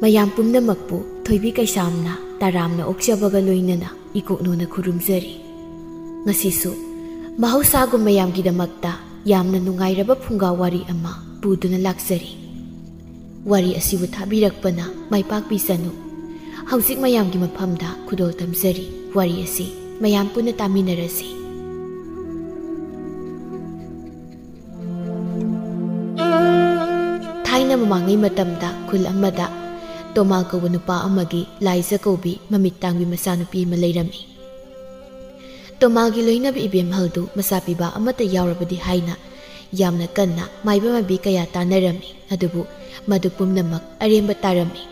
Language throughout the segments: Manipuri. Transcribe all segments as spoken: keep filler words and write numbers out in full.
ꯃꯌꯥꯝ ꯄꯨꯝꯅꯃꯛꯄꯨ ꯊꯣꯏꯕꯤ ꯀꯩꯁꯥꯝꯅ ꯇꯔꯥꯝꯅ ꯑꯣꯛꯆꯕꯒ ꯂꯣꯏꯅꯅ ꯏꯀꯣꯛꯅꯣꯅ ꯈꯨꯔꯨꯝꯖꯔꯤ꯫ ꯉꯁꯤꯁꯨ ꯃꯍꯧꯁꯥꯒꯨꯝ ꯃꯌꯥꯝꯒꯤꯗꯃꯛꯇ ꯌꯥꯝꯅ ꯅꯨꯡꯉꯥꯏꯔꯕ ꯐꯨꯡꯒꯥ ꯋꯥꯔꯤ ꯑꯃ ꯄꯨꯗꯨꯅ ꯂꯥꯛꯆꯔꯤ꯫ ꯋꯥꯔꯤ ꯑꯁꯤꯕꯨ ꯊꯥꯕꯤꯔꯛꯄꯅ ꯃꯥꯏ ꯄꯥꯛꯄꯤꯁꯅꯨ꯫ ꯍꯧꯖꯤꯛ ꯃꯌꯥꯝꯒꯤ ꯃꯐꯝꯗ ꯈꯨꯗꯣꯜ ꯇꯝꯖꯔꯤ꯫ ꯋꯥꯔꯤ ꯑꯁꯤ ꯃꯌꯥꯝ ꯄꯨꯟꯅ ꯇꯥꯃꯤꯟꯅꯔꯁꯤ꯫ ꯊꯥꯏꯅ ꯃꯃꯥꯡꯉꯩ ꯃꯇꯝꯗ ꯈꯨꯜ ꯑꯃꯗ ꯇꯣꯃꯥ ꯀꯧꯕ ꯅꯨꯄꯥ ꯑꯃꯒꯤ ꯂꯥꯏꯖ ꯀꯧꯕꯤ ꯃꯃꯤꯠ ꯇꯥꯡꯕꯤ ꯃꯆꯥꯅꯨꯄꯤ ꯑꯃ ꯂꯩꯔꯝꯃꯤ꯫ ꯇꯣꯃꯥꯒꯤ ꯂꯣꯏꯅꯕꯤ ꯏꯕꯦꯝꯍꯜꯗꯨ ꯃꯆꯥ ꯄꯤꯕ ꯑꯃꯠꯇ ꯌꯥꯎꯔꯕꯗꯤ ꯍꯥꯏꯅ ꯌꯥꯝꯅ ꯀꯟꯅ ꯃꯥꯏꯕ ꯃꯥꯏꯕꯤ ꯀꯌꯥ ꯇꯥꯟꯅꯔꯝꯃꯤ꯫ ꯑꯗꯨꯕꯨ ꯃꯗꯨ ꯄꯨꯝꯅꯃꯛ ꯑꯔꯦꯝꯕ ꯇꯥꯔꯝꯃꯤ꯫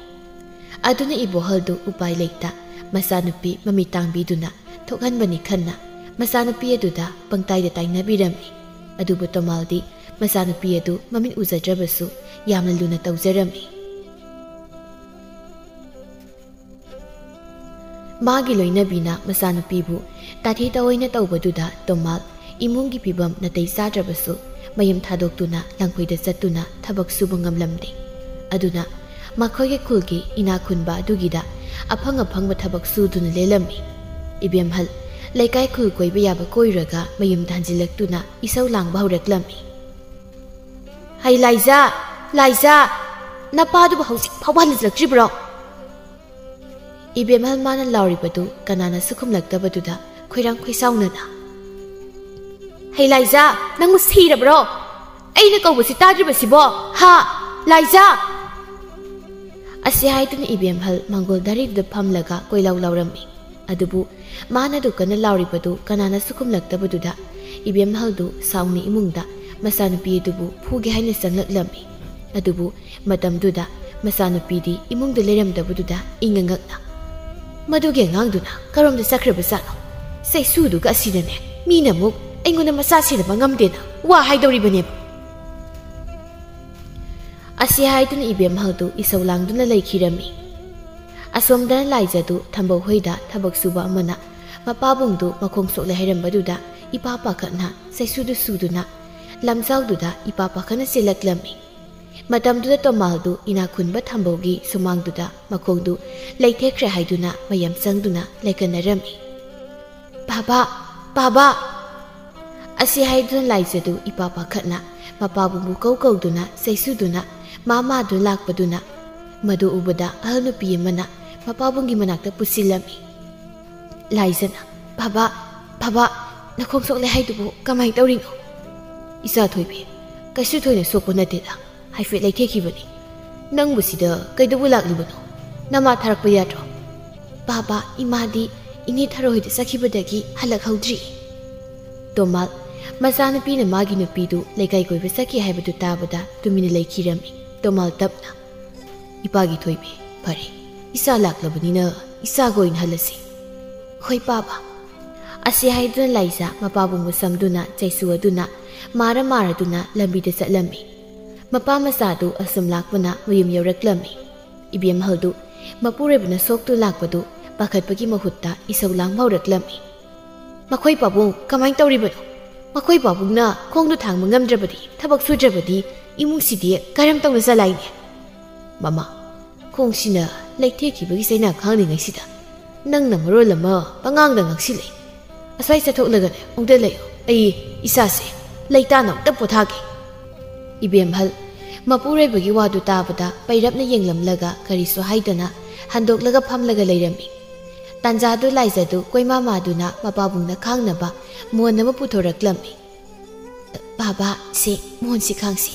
ꯑꯗꯨꯅ ꯏꯕꯣꯍꯜꯗꯨ ꯎꯄꯥꯏ ꯂꯩꯇ ꯃꯆꯥꯅꯨꯄꯤ ꯃꯃꯤꯠ ꯇꯥꯡꯕꯤꯗꯨꯅ ꯊꯣꯛꯍꯟꯕꯅꯤ ꯈꯟꯅ ꯃꯆꯥꯅꯨꯄꯤ ꯑꯗꯨꯗ ꯄꯪꯇꯥꯏꯗ ꯇꯥꯏꯅꯕꯤꯔꯝꯃꯤ꯫ ꯑꯗꯨꯕꯨ ꯇꯣꯃꯥꯜꯗꯤ ꯃꯆꯥꯅꯨꯄꯤ ꯑꯗꯨ ꯃꯃꯤꯠ ꯎꯖꯗ꯭ꯔꯕꯁꯨ ꯌꯥꯝꯅ ꯂꯨꯅ ꯇꯧꯖꯔꯝꯃꯤ꯫ ꯃꯥꯒꯤ ꯂꯣꯏꯅꯕꯤꯅ ꯃꯆꯥꯅꯨꯄꯤꯕꯨ ꯇꯥꯊꯤ ꯇꯥꯑꯣꯏꯅ ꯇꯧꯕꯗꯨꯗ ꯇꯣꯃꯥꯜ ꯏꯃꯨꯡꯒꯤ ꯐꯤꯕꯝ ꯅꯥꯇꯩ ꯆꯥꯗ꯭ꯔꯕꯁꯨ ꯃꯌꯨꯝ ꯊꯥꯗꯣꯛꯇꯨꯅ ꯂꯪꯐꯩꯗ ꯆꯠꯇꯨꯅ ꯊꯕꯛ ꯁꯨꯕ ꯉꯝꯂꯝꯗꯦ꯫ ꯑꯗꯨꯅ ꯃꯈꯣꯏꯒꯤ ꯈꯨꯜꯒꯤ ꯏꯅꯥꯛ ꯈꯨꯟꯕ ꯑꯗꯨꯒꯤꯗ ꯑꯐꯪ ꯑꯐꯪꯕ ꯊꯕꯛ ꯁꯨꯗꯨꯅ ꯂꯦꯜꯂꯝꯃꯤ꯫ ꯏꯕꯦꯝꯍꯜ ꯂꯩꯀꯥꯏ ꯈꯨꯜ ꯀꯣꯏꯕ ꯌꯥꯕ ꯀꯣꯏꯔꯒ ꯃꯌꯨꯝꯗ ꯍꯟꯖꯤꯜꯂꯛꯇꯨꯅ ꯏꯁꯧ ꯂꯥꯡꯕ ꯍꯧꯔꯛꯂꯝꯃꯤ꯫ "ꯍꯩ ꯂꯥꯏꯖꯥ, ꯂꯥꯏꯖꯥ, ꯅꯄꯥꯗꯨꯕꯨ ꯍꯧꯖꯤꯛ ꯐꯥꯎꯕ ꯍꯜꯂꯛꯇ꯭ꯔꯤꯕ꯭ꯔꯣ?" ꯏꯕꯦꯝꯍꯜ ꯃꯥꯅ ꯂꯥꯎꯔꯤꯕꯗꯨ ꯀꯅꯥꯅꯁꯨ ꯈꯨꯝꯂꯛꯇꯕꯗꯨꯗ ꯈꯣꯏꯔꯥꯡ ꯈꯣꯏꯁꯥꯎꯅꯅ, "ꯍꯩ ꯂꯥꯏꯖꯥ, ꯅꯪꯕꯨ ꯁꯤꯔꯕ꯭ꯔꯣ? ꯑꯩꯅ ꯀꯧꯕꯁꯤ ꯇꯥꯗ꯭ꯔꯤꯕꯁꯤꯕꯣ? ꯍꯥ? ꯂꯥꯏꯖꯥ!" ꯑꯁꯤ ꯍꯥꯏꯗꯨꯅ ꯏꯕꯦꯝꯍꯜ ꯃꯥꯡꯒꯣꯜ ꯗꯥꯔꯤꯗꯨꯗ ꯐꯝꯂꯒ ꯀꯣꯏꯂꯥꯎ ꯂꯥꯎꯔꯝꯃꯤ꯫ ꯑꯗꯨꯕꯨ ꯃꯥꯅ ꯑꯗꯨ ꯀꯟꯅ ꯂꯥꯎꯔꯤꯕꯗꯨ ꯀꯅꯥꯅꯁꯨ ꯈꯨꯝꯂꯛꯇꯕꯗꯨꯗ ꯏꯕꯦꯝꯍꯜꯗꯨ ꯁꯥꯎꯅ ꯏꯃꯨꯡꯗ ꯃꯆꯥꯅꯨꯄꯤ ꯑꯗꯨꯕꯨ ꯐꯨꯒꯦ ꯍꯥꯏꯅ ꯆꯪꯂꯛꯂꯝꯃꯤ꯫ ꯑꯗꯨꯕꯨ ꯃꯇꯝꯗꯨꯗ ꯃꯆꯥꯅꯨꯄꯤꯗꯤ ꯏꯃꯨꯡꯗ ꯂꯩꯔꯝꯗꯕꯗꯨꯗ ꯏꯉꯛ ꯉꯛꯅ, "ꯃꯗꯨꯒꯤ ꯑꯉꯥꯡꯗꯨꯅ ꯀꯔꯣꯝꯗ ꯆꯠꯈ꯭ꯔꯕꯖꯥꯠꯅꯣ? ꯆꯩꯁꯨꯗꯨꯒ ꯑꯁꯤꯅꯅꯦ, ꯃꯤꯅ ꯑꯃꯨꯛ ꯑꯩꯉꯣꯟꯗ ꯃꯆꯥ ꯁꯦꯟꯅꯕ ꯉꯝꯗꯦꯅ ꯋꯥ ꯍꯥꯏꯗꯧꯔꯤꯕꯅꯦꯕ?" ꯑꯁꯤ ꯍꯥꯏꯗꯨꯅ ꯏꯕꯦꯝꯍꯜꯗꯨ ꯏꯁꯧ ꯂꯥꯡꯗꯨꯅ ꯂꯩꯈꯤꯔꯝꯃꯤ꯫ ꯑꯁꯣꯝꯗꯅ ꯂꯥꯏꯖꯗꯨ ꯊꯝꯕꯧ ꯍꯣꯏꯗ ꯊꯕꯛ ꯁꯨꯕ ꯑꯃꯅ ꯃꯄꯥꯕꯨꯡꯗꯨ ꯃꯈꯣꯡ ꯁꯣꯛꯂꯦ ꯍꯥꯏꯔꯝꯕꯗꯨꯗ ꯏꯄꯥ ꯄꯥꯈꯠꯅ ꯆꯩꯁꯨꯗꯨ ꯁꯨꯗꯨꯅ ꯂꯝꯖꯥꯎꯗꯨꯗ ꯏꯄꯥ ꯄꯥꯈꯠꯅ ꯆꯦꯜꯂꯛꯂꯝꯃꯤ꯫ ꯃꯇꯝꯗꯨꯗ ꯇꯣꯃꯥꯜꯗꯨ ꯏꯅꯥꯛ ꯈꯨꯟꯕ ꯊꯝꯕꯧꯒꯤ ꯁꯨꯃꯥꯡꯗꯨꯗ ꯃꯈꯣꯡꯗꯨ ꯂꯩꯊꯦꯛꯈ꯭ꯔꯦ ꯍꯥꯏꯗꯨꯅ ꯃꯌꯥꯝ ꯆꯪꯗꯨꯅ ꯂꯩꯀꯟꯅꯔꯝꯃꯤ꯫ "ꯕꯥꯕꯥ! ꯕꯥꯕꯥ!" ꯑꯁꯤ ꯍꯥꯏꯗꯨꯅ ꯂꯥꯏꯖꯗꯨ ꯏꯄꯥ ꯄꯥꯈꯠꯅ ꯃꯄꯥꯕꯨꯡꯕꯨ ꯀꯧ ꯀꯧꯗꯨꯅ ꯆꯩꯁꯨꯗꯨꯅ ꯃꯥ ꯃꯥꯗꯨ ꯂꯥꯛꯄꯗꯨꯅ, ꯃꯗꯨ ꯎꯕꯗ ꯑꯍꯜ ꯅꯨꯄꯤ ꯑꯃꯅ ꯃꯄꯥꯕꯨꯡꯒꯤ ꯃꯅꯥꯛꯇ ꯄꯨꯁꯤꯜꯂꯝꯃꯤ꯫ ꯂꯥꯏꯖꯅ, "ꯕꯥꯕꯥ, ꯕꯥꯕꯥ, ꯅꯈꯣꯡ ꯁꯣꯛꯂꯦ ꯍꯥꯏꯗꯨꯕꯨ ꯀꯃꯥꯏ ꯇꯧꯔꯤꯅꯣ?" "ꯏꯆꯥ ꯊꯣꯏꯕꯤ, ꯀꯩꯁꯨ ꯊꯣꯏꯅ ꯁꯣꯛꯄ ꯅꯠꯇꯦꯗ, ꯍꯥꯏꯐꯦꯠ ꯂꯩꯊꯦꯛꯈꯤꯕꯅꯤ꯫ ꯅꯪꯕꯨ ꯁꯤꯗ ꯀꯩꯗꯧꯕ ꯂꯥꯛꯂꯤꯕꯅꯣ? ꯅꯃꯥ ꯊꯥꯔꯛꯄ ꯌꯥꯗ꯭ꯔꯣ?" "ꯕꯥꯕꯥ, ꯏꯃꯥꯗꯤ ꯏꯅꯦ ꯊꯔꯣꯏꯗ ꯆꯠꯈꯤꯕꯗꯒꯤ ꯍꯜꯂꯛꯍꯧꯗ꯭ꯔꯤ꯫" ꯇꯣꯃꯥꯜ, ꯃꯆꯥꯅꯨꯄꯤꯅ ꯃꯥꯒꯤ ꯅꯨꯄꯤꯗꯨ ꯂꯩꯀꯥꯏ ꯀꯣꯏꯕ ꯆꯠꯈꯤ ꯍꯥꯏꯕꯗꯨ ꯇꯥꯕꯗ ꯇꯨꯃꯤꯟꯅ ꯂꯩꯈꯤꯔꯝꯃꯤ꯫ ꯇꯣꯃꯥꯜ ꯇꯞꯅ, "ꯏꯄꯥꯒꯤ ꯊꯣꯏꯕꯤ, ꯐꯔꯦ, ꯏꯆꯥ ꯂꯥꯛꯂꯕꯅꯤꯅ ꯏꯆꯥꯒ ꯑꯣꯏꯅ ꯍꯜꯂꯁꯤ꯫" "ꯍꯣꯏ ꯄꯥꯕ꯫" ꯑꯁꯤ ꯍꯥꯏꯗꯨꯅ ꯂꯥꯏꯖꯥ ꯃꯄꯥꯕꯨꯡꯕꯨ ꯁꯝꯗꯨꯅ ꯆꯩꯁꯨ ꯑꯗꯨꯅ ꯃꯥꯔ ꯃꯥꯔꯗꯨꯅ ꯂꯝꯕꯤꯗ ꯆꯠꯂꯝꯃꯤ꯫ ꯃꯄꯥ ꯃꯆꯥꯗꯨ ꯑꯁꯨꯝ ꯂꯥꯛꯄꯅ ꯃꯌꯨꯝ ꯌꯧꯔꯛꯂꯝꯃꯤ꯫ ꯏꯕꯦꯝꯍꯜꯗꯨ ꯃꯄꯨꯔꯣꯏꯕꯅ ꯁꯣꯛꯇꯨ ꯂꯥꯛꯄꯗꯨ ꯄꯥꯈꯠꯄꯒꯤ ꯃꯍꯨꯠꯇ ꯏꯁꯧ ꯂꯥꯡꯕ ꯍꯧꯔꯛꯂꯝꯃꯤ꯫ "ꯃꯈꯣꯏ ꯄꯥꯕꯨꯡ ꯀꯃꯥꯏꯅ ꯇꯧꯔꯤꯕꯅꯣ? ꯃꯈꯣꯏ ꯄꯥꯕꯨꯡꯅ ꯈꯣꯡꯗꯨ ꯊꯥꯡꯕ ꯉꯝꯗ꯭ꯔꯕꯗꯤ, ꯊꯕꯛ ꯁꯨꯗ꯭ꯔꯕꯗꯤ ꯏꯃꯨꯡꯁꯤꯗꯤ ꯀꯔꯝ ꯇꯧꯅ ꯆꯂꯥꯏꯅꯤ?" "ꯃꯃꯥ, ꯈꯣꯡꯁꯤꯅ ꯂꯩꯊꯦꯛꯈꯤꯕꯒꯤ ꯆꯩꯅꯥ ꯈꯥꯡꯂꯤꯉꯩꯁꯤꯗ ꯅꯪꯅ ꯃꯔꯣꯜ ꯑꯃ ꯄꯉꯥꯡꯗ ꯉꯥꯡꯁꯤꯜꯂꯛꯏ꯫ ꯑꯁ꯭ꯋꯥꯏ ꯆꯠꯊꯣꯛꯂꯒꯅꯦ ꯑꯃꯨꯛꯇ ꯂꯩꯌꯨ, ꯑꯩ ꯏꯆꯥꯁꯦ ꯂꯩꯇꯥꯅ ꯑꯃꯨꯛꯇ ꯄꯣꯊꯥꯒꯦ꯫" ꯏꯕꯦꯝꯍꯜ, ꯃꯄꯨꯔꯣꯏꯕꯒꯤ ꯋꯥꯗꯨ ꯇꯥꯕꯗ ꯄꯩꯔꯞꯅ ꯌꯦꯡꯂꯝꯂꯒ ꯀꯔꯤꯁꯨ ꯍꯥꯏꯗꯅ ꯍꯟꯗꯣꯛꯂꯒ ꯐꯝꯂꯒ ꯂꯩꯔꯝꯃꯤ꯫ ꯇꯥꯟꯖꯥꯗꯨ ꯂꯥꯏꯖꯗꯨ ꯀꯣꯏꯃꯥ ꯃꯥꯗꯨꯅ ꯃꯄꯥꯕꯨꯡꯅ ꯈꯥꯡꯅꯕ ꯃꯣꯟ ꯑꯃ ꯄꯨꯊꯣꯔꯛꯂꯝꯃꯤ꯫ "ꯕꯥꯕꯥ, ꯁꯦ, ꯃꯣꯟꯁꯤ ꯈꯥꯡꯁꯤ꯫"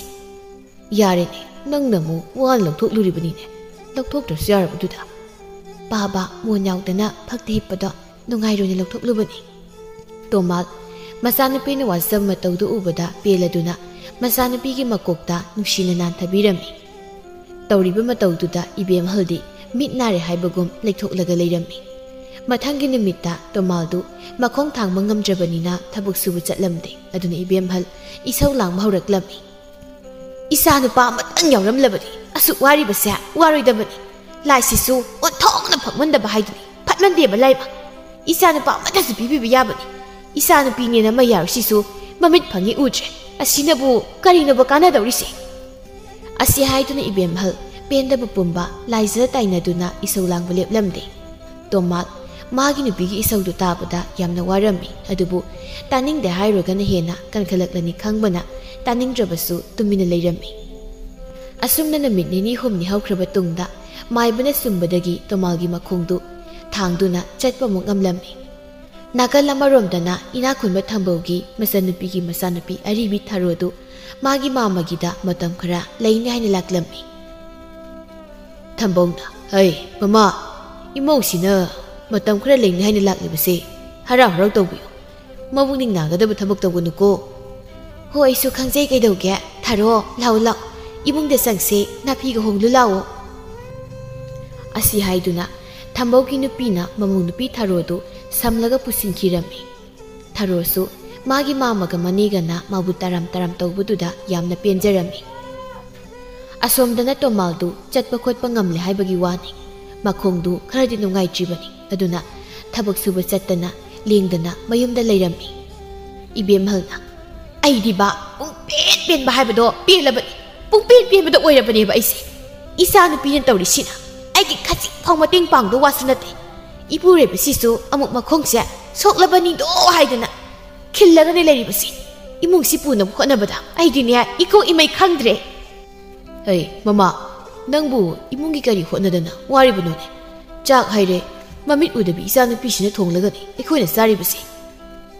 "ꯌꯥꯔꯦꯅꯦ, ꯅꯪꯅ ꯑꯃꯨꯛ ꯋꯥꯅ ꯂꯧꯊꯣꯛꯂꯨꯔꯤꯕꯅꯤꯅꯦ, ꯂꯧꯊꯣꯛꯇ꯭ꯔꯁꯨ ꯌꯥꯔꯕꯗꯨꯗ꯫" ꯄꯥꯕ ꯃꯣꯟ ꯌꯥꯎꯗꯅ ꯐꯛꯇ ꯍꯤꯞꯄꯗꯣ ꯅꯨꯡꯉꯥꯏꯔꯣꯏꯅ ꯂꯧꯊꯣꯛꯂꯨꯕꯅꯤ꯫ ꯇꯣꯃꯥꯜ, ꯃꯆꯥꯅꯨꯄꯤꯅ ꯋꯥꯖꯕ ꯃꯇꯧꯗꯨ ꯎꯕꯗ ꯄꯦꯜꯂꯗꯨꯅ ꯃꯆꯥꯅꯨꯄꯤꯒꯤ ꯃꯀꯣꯛꯇ ꯅꯨꯡꯁꯤꯅ ꯅꯥꯟꯊꯕꯤꯔꯝꯃꯤ꯫ ꯇꯧꯔꯤꯕ ꯃꯇꯧꯗꯨꯗ ꯏꯕꯦꯝꯍꯜꯗꯤ ꯃꯤꯠ ꯅꯥꯔꯦ ꯍꯥꯏꯕꯒꯨꯝ ꯂꯩꯊꯣꯛꯂꯒ ꯂꯩꯔꯝꯃꯤ꯫ ꯃꯊꯪꯒꯤ ꯅꯨꯃꯤꯠꯇ ꯇꯣꯃꯥꯜꯗꯨ ꯃꯈꯣꯡ ꯊꯥꯡꯕ ꯉꯝꯗ꯭ꯔꯕꯅꯤꯅ ꯊꯕꯛ ꯁꯨꯕ ꯆꯠꯂꯝꯗꯦ꯫ ꯑꯗꯨꯅ ꯏꯕꯦꯝꯍꯜ ꯏꯁꯧ ꯂꯥꯡꯕ ꯍꯧꯔꯛꯂꯝꯃꯤ꯫ "ꯏꯆꯥ ꯅꯨꯄꯥ ꯑꯃꯇꯪ ꯌꯥꯎꯔꯝꯂꯕꯗꯤ ꯑꯁꯨꯛ ꯋꯥꯔꯤꯕꯁꯦ ꯋꯥꯔꯣꯏꯗꯕꯅꯤ꯫ ꯂꯥꯏꯁꯤꯁꯨ ꯑꯣꯟꯊꯣꯛꯅ ꯐꯛꯃꯟꯗꯕ ꯍꯥꯏꯗꯨꯅꯤ, ꯐꯠꯃꯟꯗꯦꯕ ꯂꯥꯏꯕꯛ꯫ ꯏꯆꯥ ꯅꯨꯄꯥ ꯑꯃꯠꯇꯁꯨ ꯄꯤꯕꯤꯕ ꯌꯥꯕꯅꯤ꯫ ꯏꯆꯥ ꯅꯨꯄꯤꯅꯦꯅ ꯃꯌꯥꯔꯁꯤꯁꯨ ꯃꯃꯤꯠ ꯐꯪꯉꯤ ꯎꯗ꯭ꯔꯦ꯫ ꯑꯁꯤꯅꯕꯨ ꯀꯔꯤꯅꯣꯕ ꯀꯥꯟꯅꯗꯧꯔꯤꯁꯦ?" ꯑꯁꯤ ꯍꯥꯏꯗꯨꯅ ꯏꯕꯦꯝꯍꯜ ꯄꯦꯟꯗꯕ ꯄꯨꯝꯕ ꯂꯥꯏꯖꯗ ꯇꯥꯏꯅꯗꯨꯅ ꯏꯁꯧ ꯂꯥꯡꯕ ꯂꯦꯞꯂꯝꯗꯦ꯫ ꯇꯣꯃꯥꯜ ꯃꯥꯒꯤ ꯅꯨꯄꯤꯒꯤ ꯏꯁꯧꯗꯨ ꯇꯥꯕꯗ ꯌꯥꯝꯅ ꯋꯥꯔꯝꯃꯤ꯫ ꯑꯗꯨꯕꯨ ꯇꯥꯅꯤꯡꯗꯦ ꯍꯥꯏꯔꯨꯔꯒꯅ ꯍꯦꯟꯅ ꯀꯟꯈꯠꯂꯛꯂꯅꯤ ꯈꯪꯕꯅ ꯇꯥꯅꯤꯡꯗ꯭ꯔꯕꯁꯨ ꯇꯨꯃꯤꯟꯅ ꯂꯩꯔꯝꯃꯤ꯫ ꯑꯁꯨꯝꯅ ꯅꯨꯃꯤꯠ ꯅꯤꯅꯤ ꯍꯨꯝꯅꯤ ꯍꯧꯈ꯭ꯔꯕ ꯇꯨꯡꯗ ꯃꯥꯏꯕꯅ ꯁꯨꯝꯕꯗꯒꯤ ꯇꯣꯃꯥꯜꯒꯤ ꯃꯈꯣꯡꯗꯨ ꯊꯥꯡꯗꯨꯅ ꯆꯠꯄ ꯑꯃꯨꯛ ꯉꯝꯂꯝꯃꯤ꯫ ꯅꯥꯀꯜ ꯑꯃꯔꯣꯝꯗꯅ ꯏꯅꯥꯛ ꯈꯨꯟꯕ ꯊꯝꯕꯧꯒꯤ ꯃꯆꯟꯅꯨꯄꯤꯒꯤ ꯃꯆꯥꯅꯨꯄꯤ ꯑꯔꯤꯕꯤ ꯊꯔꯣꯗꯨ ꯃꯥꯒꯤ ꯃꯥꯃꯒꯤꯗ ꯃꯇꯝ ꯈꯔ ꯂꯩꯅꯤ ꯍꯥꯏꯅ ꯂꯥꯛꯂꯝꯃꯤ꯫ ꯊꯝꯕꯧꯅ, "ꯍꯩ, ꯃꯃꯥ, ꯏꯃꯧꯁꯤꯅ ꯃꯇꯝ ꯈꯔ ꯂꯩꯅꯤ ꯍꯥꯏꯅ ꯂꯥꯛꯂꯤꯕꯁꯦ ꯍꯔꯥꯎ ꯍꯔꯥꯎ ꯇꯧꯕꯤꯌꯨ꯫ ꯃꯕꯨꯛꯅꯤꯡ ꯅꯥꯒꯗꯕ ꯊꯕꯛ ꯇꯧꯒꯅꯨꯀꯣ꯫" "ꯍꯣ, ꯑꯩꯁꯨ ꯈꯪꯖꯩ, ꯀꯩꯗꯧꯒꯦ? ꯊꯔꯣ, ꯂꯥꯛꯑꯣ, ꯂꯥꯛꯑꯣ, ꯏꯃꯨꯡꯗ ꯆꯪꯁꯦ, ꯅꯥꯄꯤꯒ ꯍꯣꯡꯂꯨ ꯂꯥꯛꯑꯣ꯫" ꯑꯁꯤ ꯍꯥꯏꯗꯨꯅ ꯊꯝꯕꯧꯒꯤ ꯅꯨꯄꯤꯅ ꯃꯃꯧ ꯅꯨꯄꯤ ꯊꯔꯣꯗꯨ ꯁꯝꯂꯒ ꯄꯨꯁꯤꯟꯈꯤꯔꯝꯃꯤ꯫ ꯊꯔꯣꯁꯨ ꯃꯥꯒꯤ ꯃꯥꯃꯒ ꯃꯅꯦꯒꯅ ꯃꯥꯕꯨ ꯇꯔꯥꯝ ꯇꯔꯥꯝ ꯇꯧꯕꯗꯨꯗ ꯌꯥꯝꯅ ꯄꯦꯟꯖꯔꯝꯃꯤ꯫ ꯑꯁꯣꯝꯗꯅ ꯇꯣꯃꯥꯜꯗꯨ ꯆꯠꯄ ꯈꯣꯠꯄ ꯉꯝꯂꯦ ꯍꯥꯏꯕꯒꯤ ꯋꯥꯅꯤ, ꯃꯈꯣꯡꯗꯨ ꯈꯔꯗꯤ ꯅꯨꯡꯉꯥꯏꯇ꯭ꯔꯤꯕꯅꯤ꯫ ꯑꯗꯨꯅ ꯊꯕꯛ ꯁꯨꯕ ꯆꯠꯇꯅ ꯂꯦꯡꯗꯅ ꯃꯌꯨꯝꯗ ꯂꯩꯔꯝꯃꯤ꯫ ꯏꯕꯦꯝꯍꯜꯅ, "ꯑꯩꯗꯤꯕ ꯄꯨꯡꯄꯦꯟ ꯄꯦꯟꯕ ꯍꯥꯏꯕꯗꯣ ꯄꯦꯜꯂꯕꯅꯤ꯫ ꯄꯨꯡꯄꯦꯟ ꯄꯦꯟꯕꯗ ꯑꯣꯏꯔꯕꯅꯦꯕ ꯑꯩꯁꯦ꯫ ꯏꯆꯥ ꯅꯨꯄꯤꯅ ꯇꯧꯔꯤꯁꯤꯅ ꯑꯩꯒꯤ ꯈꯖꯤꯛ ꯐꯥꯎ ꯃꯇꯦꯡ ꯄꯥꯡꯗꯧ ꯋꯥꯁꯨ ꯅꯠꯇꯦ꯫ ꯏꯄꯨꯔꯣꯏꯕꯁꯤꯁꯨ ꯑꯃꯨꯛ ꯃꯈꯣꯡꯁꯦ ꯁꯣꯛꯂꯕꯅꯤꯗꯣ ꯍꯥꯏꯗꯅ ꯈꯤꯜꯂꯒꯅꯦ ꯂꯩꯔꯤꯕꯁꯤ꯫ ꯏꯃꯨꯡꯁꯤ ꯄꯨꯅꯕ ꯍꯣꯠꯅꯕꯗ ꯑꯩꯗꯤꯅꯦ ꯏꯀꯣꯛ ꯏꯃꯩ ꯈꯪꯗ꯭ꯔꯦ꯫" "ꯍꯩ, ꯃꯃꯥ, ꯅꯪꯕꯨ ꯏꯃꯨꯡꯒꯤ ꯀꯔꯤ ꯍꯣꯠꯅꯗꯅ ꯋꯥꯔꯤꯕꯅꯣꯅꯦ? ꯆꯥꯛ ꯍꯥꯏꯔꯦ, ꯃꯃꯤꯠ ꯎꯗꯕꯤ ꯏꯆꯥ ꯅꯨꯄꯤꯁꯤꯅ ꯊꯣꯡꯂꯒꯅꯤ ꯑꯩꯈꯣꯏꯅ ꯆꯥꯔꯤꯕꯁꯦ꯫"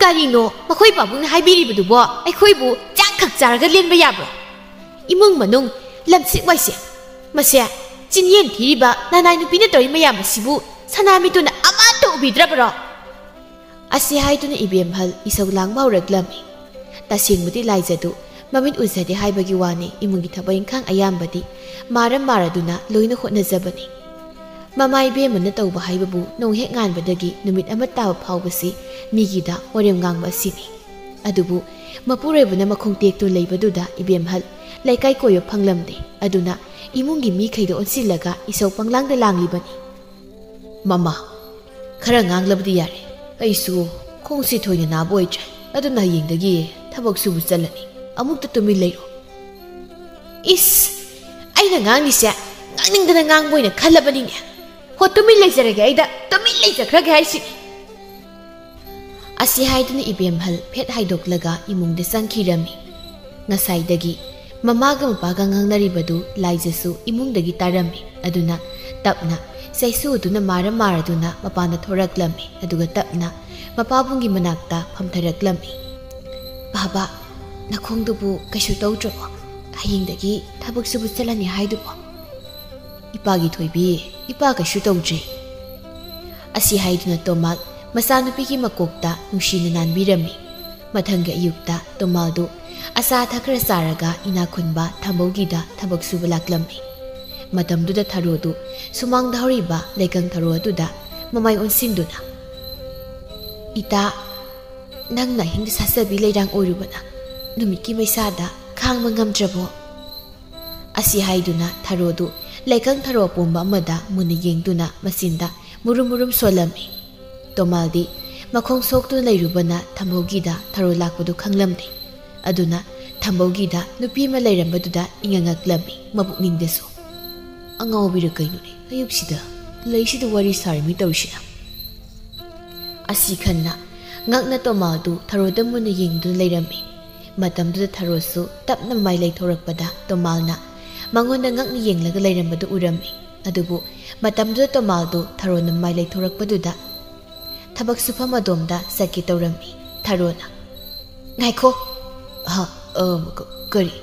"ꯀꯔꯤꯅꯣ, ꯃꯈꯣꯏ ꯄꯥꯕꯨꯡꯅ ꯍꯥꯏꯕꯤꯔꯤꯕꯗꯨꯕꯣ? ꯑꯩꯈꯣꯏꯕꯨ ꯆꯥꯛ ꯈꯛ ꯆꯥꯔꯒ ꯂꯦꯟꯕ ꯌꯥꯕ꯭ꯔꯣ? ꯏꯃꯨꯡ ꯃꯅꯨꯡ ꯂꯝꯁꯤꯡ ꯋꯥꯏꯁꯦ꯫ ꯃꯁꯦ, ꯆꯤꯟꯌꯦꯟ ꯊꯤꯔꯤꯕ ꯅꯅꯥꯏ ꯅꯨꯄꯤꯅ ꯇꯧꯔꯤ ꯃꯌꯥꯝ ꯑꯁꯤꯕꯨ ꯁꯅꯥꯃꯤꯠꯇꯨꯅ ꯑꯃꯠꯇ ꯎꯕꯤꯗ꯭ꯔꯕꯔꯣ?" ꯑꯁꯤ ꯍꯥꯏꯗꯨꯅ ꯏꯕꯦꯝꯍꯜ ꯏꯁꯧ ꯂꯥꯡꯕ ꯍꯧꯔꯛꯂꯝꯃꯤ꯫ ꯇꯁꯦꯡꯕꯗꯤ ꯂꯥꯏꯖꯗꯨ ꯃꯃꯤꯠ ꯎꯖꯗꯦ ꯍꯥꯏꯕꯒꯤ ꯋꯥꯅꯤ, ꯏꯃꯨꯡꯒꯤ ꯊꯕꯛ ꯏꯪꯈꯥꯡ ꯑꯌꯥꯝꯕꯗꯤ ꯃꯥꯔꯝ ꯃꯥꯔꯗꯨꯅ ꯂꯣꯏꯅ ꯍꯣꯠꯅꯖꯕꯅꯤ꯫ ꯃꯃꯥ ꯏꯕꯦꯝꯃꯅ ꯇꯧꯕ ꯍꯥꯏꯕꯕꯨ ꯅꯣꯡ ꯍꯦꯛ ꯉꯥꯟꯕꯗꯒꯤ ꯅꯨꯃꯤꯠ ꯑꯃ ꯇꯥꯕ ꯐꯥꯎꯕꯁꯤ ꯃꯤꯒꯤꯗ ꯋꯥꯔꯦꯝ ꯉꯥꯡꯕ ꯑꯁꯤꯅꯤ꯫ ꯑꯗꯨꯕꯨ ꯃꯄꯨꯔꯣꯏꯕꯅ ꯃꯈꯣꯡ ꯇꯦꯛꯇꯨꯅ ꯂꯩꯕꯗꯨꯗ ꯏꯕꯦꯝꯍꯜ ꯂꯩꯀꯥꯏ ꯀꯣꯏꯕ ꯐꯪꯂꯝꯗꯦ꯫ ꯑꯗꯨꯅ ꯏꯃꯨꯡꯒꯤ ꯃꯤꯈꯩꯗ ꯑꯣꯟꯁꯤꯜꯂꯒ ꯏꯁꯧ ꯄꯪꯂꯥꯡꯗ ꯂꯥꯡꯂꯤꯕꯅꯤ꯫ "ꯃꯃꯥ, ꯈꯔ ꯉꯥꯡꯂꯕꯗꯤ ꯌꯥꯔꯦ꯫ ꯑꯩꯁꯨ ꯈꯣꯡꯁꯤ ꯊꯣꯏꯅ ꯅꯥꯕ ꯑꯣꯏꯗ꯭ꯔꯦ꯫ ꯑꯗꯨꯅ ꯍꯌꯦꯡꯗꯒꯤ ꯊꯕꯛ ꯁꯨꯕ ꯆꯠꯂꯅꯤ꯫ ꯑꯃꯨꯛꯇ ꯇꯨꯃꯤꯟ ꯂꯩꯔꯣ꯫" "ꯏꯁ, ꯑꯩꯅ ꯉꯥꯡꯂꯤꯁꯦ ꯉꯥꯡꯅꯤꯡꯗꯅ ꯉꯥꯡꯕ ꯑꯣꯏꯅ ꯈꯜꯂꯕꯅꯤꯅꯦ꯫ ꯍꯣ, ꯇꯨꯃꯤꯟ ꯂꯩꯖꯔꯒꯦ, ꯑꯩꯗ ꯇꯨꯃꯤꯟ ꯂꯩꯖꯈ꯭ꯔꯒꯦ ꯍꯥꯏꯁꯤꯅꯤ꯫ ꯑꯁꯤ ꯍꯥꯏꯗꯨꯅ ꯏꯕꯦꯝꯍꯜ ꯐꯦꯠ ꯍꯥꯏꯗꯣꯛꯂꯒ ꯏꯃꯨꯡꯗ ꯆꯪꯈꯤꯔꯝꯃꯤ꯫ ꯉꯁꯥꯏꯗꯒꯤ ꯃꯃꯥꯒ ꯃꯄꯥꯒ ꯉꯥꯡꯅꯔꯤꯕꯗꯨ ꯂꯥꯏꯖꯁꯨ ꯏꯃꯨꯡꯗꯒꯤ ꯇꯥꯔꯝꯃꯤ꯫ ꯑꯗꯨꯅ ꯇꯞꯅ ꯆꯩꯁꯨꯗꯨꯅ ꯃꯥꯔ ꯃꯥꯔꯗꯨꯅ ꯃꯄꯥꯟꯗ ꯊꯣꯔꯛꯂꯝꯃꯤ꯫ ꯑꯗꯨꯒ ꯇꯞꯅ ꯃꯄꯥꯕꯨꯡꯒꯤ ꯃꯅꯥꯛꯇ ꯐꯝꯊꯔꯛꯂꯝꯃꯤ꯫ "ꯕꯥꯕꯥ, ꯅꯈꯣꯡꯗꯨꯕꯨ ꯀꯩꯁꯨ ꯇꯧꯗ꯭ꯔꯕꯣ? ꯍꯌꯦꯡꯗꯒꯤ ꯊꯕꯛ ꯁꯨꯕ ꯆꯠꯂꯅꯤ ꯍꯥꯏꯗꯨꯕꯣ?" "ꯏꯄꯥꯒꯤ ꯊꯣꯏꯕꯤ, ꯏꯄꯥ ꯀꯩꯁꯨ ꯇꯧꯗ꯭ꯔꯤ꯫" ꯑꯁꯤ ꯍꯥꯏꯗꯨꯅ ꯇꯣꯃꯥꯜ ꯃꯆꯥꯅꯨꯄꯤꯒꯤ ꯃꯀꯣꯛꯇ ꯅꯨꯡꯁꯤꯅ ꯅꯥꯟꯕꯤꯔꯝꯃꯤ꯫ ꯃꯊꯪꯒꯤ ꯑꯌꯨꯛꯇ ꯇꯣꯃꯥꯜꯗꯨ ꯑꯆꯥ ꯑꯊꯛ ꯈꯔ ꯆꯥꯔꯒ ꯏꯅꯥꯛ ꯈꯨꯟꯕ ꯊꯝꯕꯧꯒꯤꯗ ꯊꯕꯛ ꯁꯨꯕ ꯂꯥꯛꯂꯝꯃꯤ꯫ ꯃꯇꯝꯗꯨꯗ ꯊꯔꯣꯗꯨ ꯁꯨꯃꯥꯡꯗ ꯍꯧꯔꯤꯕ ꯂꯩꯀꯪ ꯊꯔꯣ ꯑꯗꯨꯗ ꯃꯃꯥꯏ ꯑꯣꯟꯁꯤꯟꯗꯨꯅ, "ꯏꯇꯥ, ꯅꯪꯅ ꯑꯍꯤꯡꯗ ꯁꯥꯠꯆꯕꯤ ꯂꯩꯔꯥꯡ ꯑꯣꯏꯔꯨꯕꯅ ꯅꯨꯃꯤꯠꯀꯤ ꯃꯩꯁꯥꯗ ꯈꯥꯡꯕ ꯉꯝꯗ꯭ꯔꯕꯣ?" ꯑꯁꯤ ꯍꯥꯏꯗꯨꯅ ꯊꯔꯣꯗꯨ ꯂꯩꯀꯪ ꯊꯔꯣ ꯑꯄꯣꯝꯕ ꯑꯃꯗ ꯃꯨꯟꯅ ꯌꯦꯡꯗꯨꯅ ꯃꯆꯤꯟꯗ ꯃꯨꯔꯨꯝ ꯃꯨꯔꯨꯝ ꯁꯣꯜꯂꯝꯃꯤ꯫ ꯇꯣꯃꯥꯜꯗꯤ ꯃꯈꯣꯡ ꯁꯣꯛꯇꯨꯅ ꯂꯩꯔꯨꯕꯅ ꯊꯝꯕꯧꯒꯤꯗ ꯊꯔꯣ ꯂꯥꯛꯄꯗꯨ ꯈꯪꯂꯝꯗꯦ꯫ ꯑꯗꯨꯅ ꯊꯝꯕꯧꯒꯤꯗ ꯅꯨꯄꯤ ꯑꯃ ꯂꯩꯔꯝꯕꯗꯨꯗ ꯏꯉꯛ ꯉꯛꯂꯝꯃꯤ ꯃꯄꯨꯛꯅꯤꯡꯗꯁꯨ꯫ "ꯑꯉꯥꯎꯕꯤꯔ ꯀꯩꯅꯣꯅꯦ, ꯑꯌꯨꯛꯁꯤꯗ ꯂꯩꯁꯤꯗ ꯋꯥꯔꯤ ꯁꯥꯔꯤꯃꯤ ꯇꯧꯔꯤꯁꯤꯅ?" ꯑꯁꯤ ꯈꯟꯅ ꯉꯛꯅ ꯇꯣꯃꯥꯜꯗꯨ ꯊꯔꯣꯗ ꯃꯨꯟꯅ ꯌꯦꯡꯗꯨꯅ ꯂꯩꯔꯝꯃꯤ꯫ ꯃꯇꯝꯗꯨꯗ ꯊꯔꯣꯁꯨ ꯇꯞꯅ ꯃꯃꯥꯏ ꯂꯩꯊꯣꯔꯛꯄꯗ ꯇꯣꯃꯥꯜꯅ ꯃꯉꯣꯟꯗ ꯉꯛꯅ ꯌꯦꯡꯂꯒ ꯂꯩꯔꯝꯕꯗꯨ ꯎꯔꯝꯃꯤ꯫ ꯑꯗꯨꯕꯨ ꯃꯇꯝꯗꯨꯗ ꯇꯣꯃꯥꯜꯗꯨ ꯊꯔꯣꯅ ꯃꯃꯥꯏ ꯂꯩꯊꯣꯔꯛꯄꯗꯨꯗ ꯊꯕꯛ ꯁꯨꯐꯝ ꯑꯗꯣꯝꯗ ꯆꯠꯀꯦ ꯇꯧꯔꯝꯃꯤ꯫ ꯊꯔꯣꯅ, "ꯉꯥꯏꯈꯣ!" "ꯍꯥ? ꯑ, ꯀ-, ꯀꯔꯤ?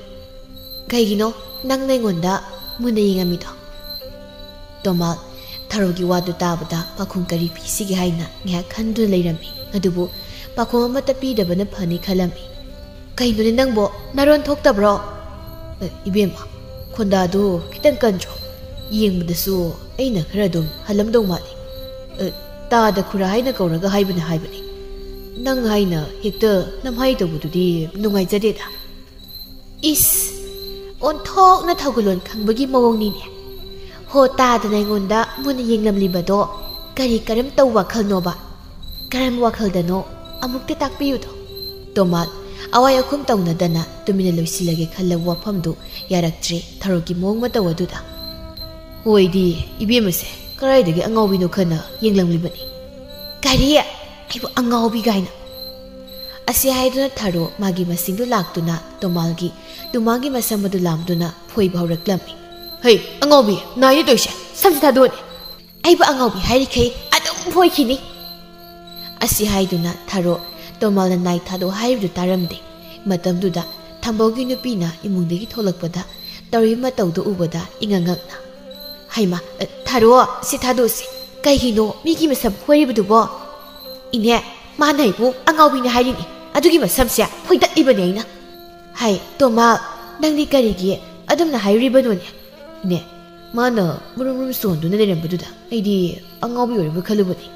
ꯀꯩꯒꯤꯅꯣ ꯅꯪꯅ ꯑꯩꯉꯣꯟꯗ ꯃꯨꯟꯅ ꯌꯦꯡꯉꯝꯃꯤꯗꯣ?" ꯇꯣꯃꯥꯜ ꯊꯔꯣꯒꯤ ꯋꯥꯗꯨ ꯇꯥꯕꯗ ꯄꯥꯈꯨꯝ ꯀꯔꯤ ꯄꯤꯁꯤꯒꯦ ꯍꯥꯏꯅ ꯉꯥꯏꯍꯥꯛ ꯈꯟꯗꯨꯅ ꯂꯩꯔꯝꯃꯤ꯫ ꯑꯗꯨꯕꯨ ꯄꯥꯈꯨꯝ ꯑꯃꯠꯇ ꯄꯤꯗꯕꯅ ꯐꯅꯤ ꯈꯜꯂꯝꯃꯤ꯫ "ꯀꯩꯅꯣꯅꯦ ꯅꯪꯕꯣ, ꯅꯔꯣꯟ ꯊꯣꯛꯇꯕ꯭ꯔꯣ?" "ꯑꯦ, ꯏꯕꯦꯝꯃ, ꯈꯣꯟꯗꯥꯗꯨ ꯈꯤꯇꯪ ꯀꯟꯗ꯭ꯔꯣ? ꯌꯦꯡꯕꯗꯁꯨ ꯑꯩꯅ ꯈꯔ ꯑꯗꯨꯝ ꯍꯜꯂꯝꯗꯧ ꯃꯥꯜꯂꯤ꯫ ꯑꯦ, ꯇꯥꯗ ꯈꯨꯔꯥ ꯍꯥꯏꯅ ꯀꯧꯔꯒ ꯍꯥꯏꯕꯅ ꯍꯥꯏꯕꯅꯤ꯫ ꯅꯪ ꯍꯥꯏꯅ ꯍꯦꯛꯇ ꯅꯝꯍꯥꯏ ꯇꯧꯕꯗꯨꯗꯤ ꯅꯨꯡꯉꯥꯏꯖꯗꯦꯗ꯫" ꯏꯁ, ꯑꯣꯟꯊꯣꯛꯅ ꯊꯧꯒꯜꯂꯣꯟ ꯈꯪꯕꯒꯤ ꯃꯑꯣꯡꯅꯤꯅꯦ꯫ ꯍꯣ ꯇꯥꯗꯅ ꯑꯩꯉꯣꯟꯗ ꯃꯨꯟꯅ ꯌꯦꯡꯂꯝꯂꯤꯕꯗꯣ ꯀꯔꯤ ꯀꯔꯝ ꯇꯧꯕ ꯋꯥꯈꯜꯅꯣꯕ? ꯀꯔꯝꯕ ꯋꯥꯈꯜꯗꯅꯣ? ꯑꯃꯨꯛꯇ ꯇꯥꯛꯄꯤꯌꯨꯗꯣ꯫ ꯇꯣꯃꯥꯜ ꯑꯋꯥꯏ ꯑꯈꯨꯝ ꯇꯧꯅꯗꯅ ꯇꯨꯃꯤꯟꯅ ꯂꯣꯏꯁꯤꯜꯂꯒꯦ ꯈꯜꯂꯕ ꯋꯥꯐꯝꯗꯨ ꯌꯥꯔꯛꯇ꯭ꯔꯦ ꯊꯔꯣꯒꯤ ꯃꯑꯣꯡ ꯃꯇꯧ ꯑꯗꯨꯗ꯫ "ꯍꯣꯏꯗꯤ, ꯏꯕꯦꯝꯃꯁꯦ ꯀꯗꯥꯏꯗꯒꯤ ꯑꯉꯥꯎꯕꯤꯅꯣ ꯈꯟꯅ ꯌꯦꯡꯂꯝꯂꯤꯕꯅꯤ꯫ ꯀꯔꯤ? ꯑꯩꯕꯨ ꯑꯉꯥꯎꯕꯤ ꯀꯥꯏꯅ?" ꯑꯁꯤ ꯍꯥꯏꯗꯨꯅ ꯊꯔꯣ ꯃꯥꯒꯤ ꯃꯁꯤꯡꯗꯨ ꯂꯥꯛꯇꯨꯅ ꯇꯣꯃꯥꯜꯒꯤ ꯇꯨꯃꯥꯡꯒꯤ ꯃꯁꯝ ꯑꯗꯨ ꯂꯥꯝꯗꯨꯅ ꯐꯣꯏꯕ ꯍꯧꯔꯛꯂꯝꯃꯤ꯫ "ꯍꯩ, ꯑꯉꯥꯎꯕꯤ, ꯅꯥꯏꯅ ꯇꯧꯏꯁꯦ, ꯁꯝꯁꯦ ꯊꯥꯗꯣꯛꯑꯅꯤ꯫ ꯑꯩꯕꯨ ꯑꯉꯥꯎꯕꯤ ꯍꯥꯏꯔꯤꯈꯩ ꯑꯗꯨꯝ ꯐꯣꯏꯈꯤꯅꯤ꯫" ꯑꯁꯤ ꯍꯥꯏꯗꯨꯅ ꯊꯔꯣ ꯇꯣꯃꯥꯜꯅ ꯅꯥꯏ ꯊꯥꯗꯣꯛ ꯍꯥꯏꯔꯤꯕꯗꯨ ꯇꯥꯔꯝꯗꯦ꯫ ꯃꯇꯝꯗꯨꯗ ꯊꯝꯕꯧꯒꯤ ꯅꯨꯄꯤꯅ ꯏꯃꯨꯡꯗꯒꯤ ꯊꯣꯛꯂꯛꯄꯗ ꯇꯧꯔꯤꯕ ꯃꯇꯧꯗꯨ ꯎꯕꯗ ꯏꯉꯛ ꯉꯛꯅ, "ꯍꯩꯃꯥ, ꯊꯔꯣ, ꯁꯤ ꯊꯥꯗꯣꯛꯁꯤ꯫ ꯀꯩꯒꯤꯅꯣ ꯃꯤꯒꯤ ꯃꯁꯝ ꯐꯣꯏꯔꯤꯕꯗꯨꯕꯣ?" "ꯏꯅꯦ, ꯃꯥꯅ ꯑꯩꯕꯨ ꯑꯉꯥꯎꯕꯤꯅꯦ ꯍꯥꯏꯔꯤꯅꯤ꯫ ꯑꯗꯨꯒꯤ ꯃꯁꯝꯁꯦ ꯐꯣꯏꯗꯠꯂꯤꯕꯅꯦ ꯑꯩꯅ꯫" "ꯍꯥꯏ, ꯇꯣꯃꯥ, ꯅꯪꯗꯤ ꯀꯔꯤꯒꯤ ꯑꯗꯨꯝꯅ ꯍꯥꯏꯔꯤꯕꯅꯣꯅꯦ?" "ꯏꯅꯦ, ꯃꯥꯅ ꯃꯔꯨꯝ ꯃꯔꯨꯝ ꯁꯣꯟꯗꯨꯅ ꯂꯩꯔꯝꯕꯗꯨꯗ ꯑꯩꯗꯤ ꯑꯉꯥꯎꯕꯤ ꯑꯣꯏꯔꯕ ꯈꯜꯂꯨꯕꯅꯤ꯫"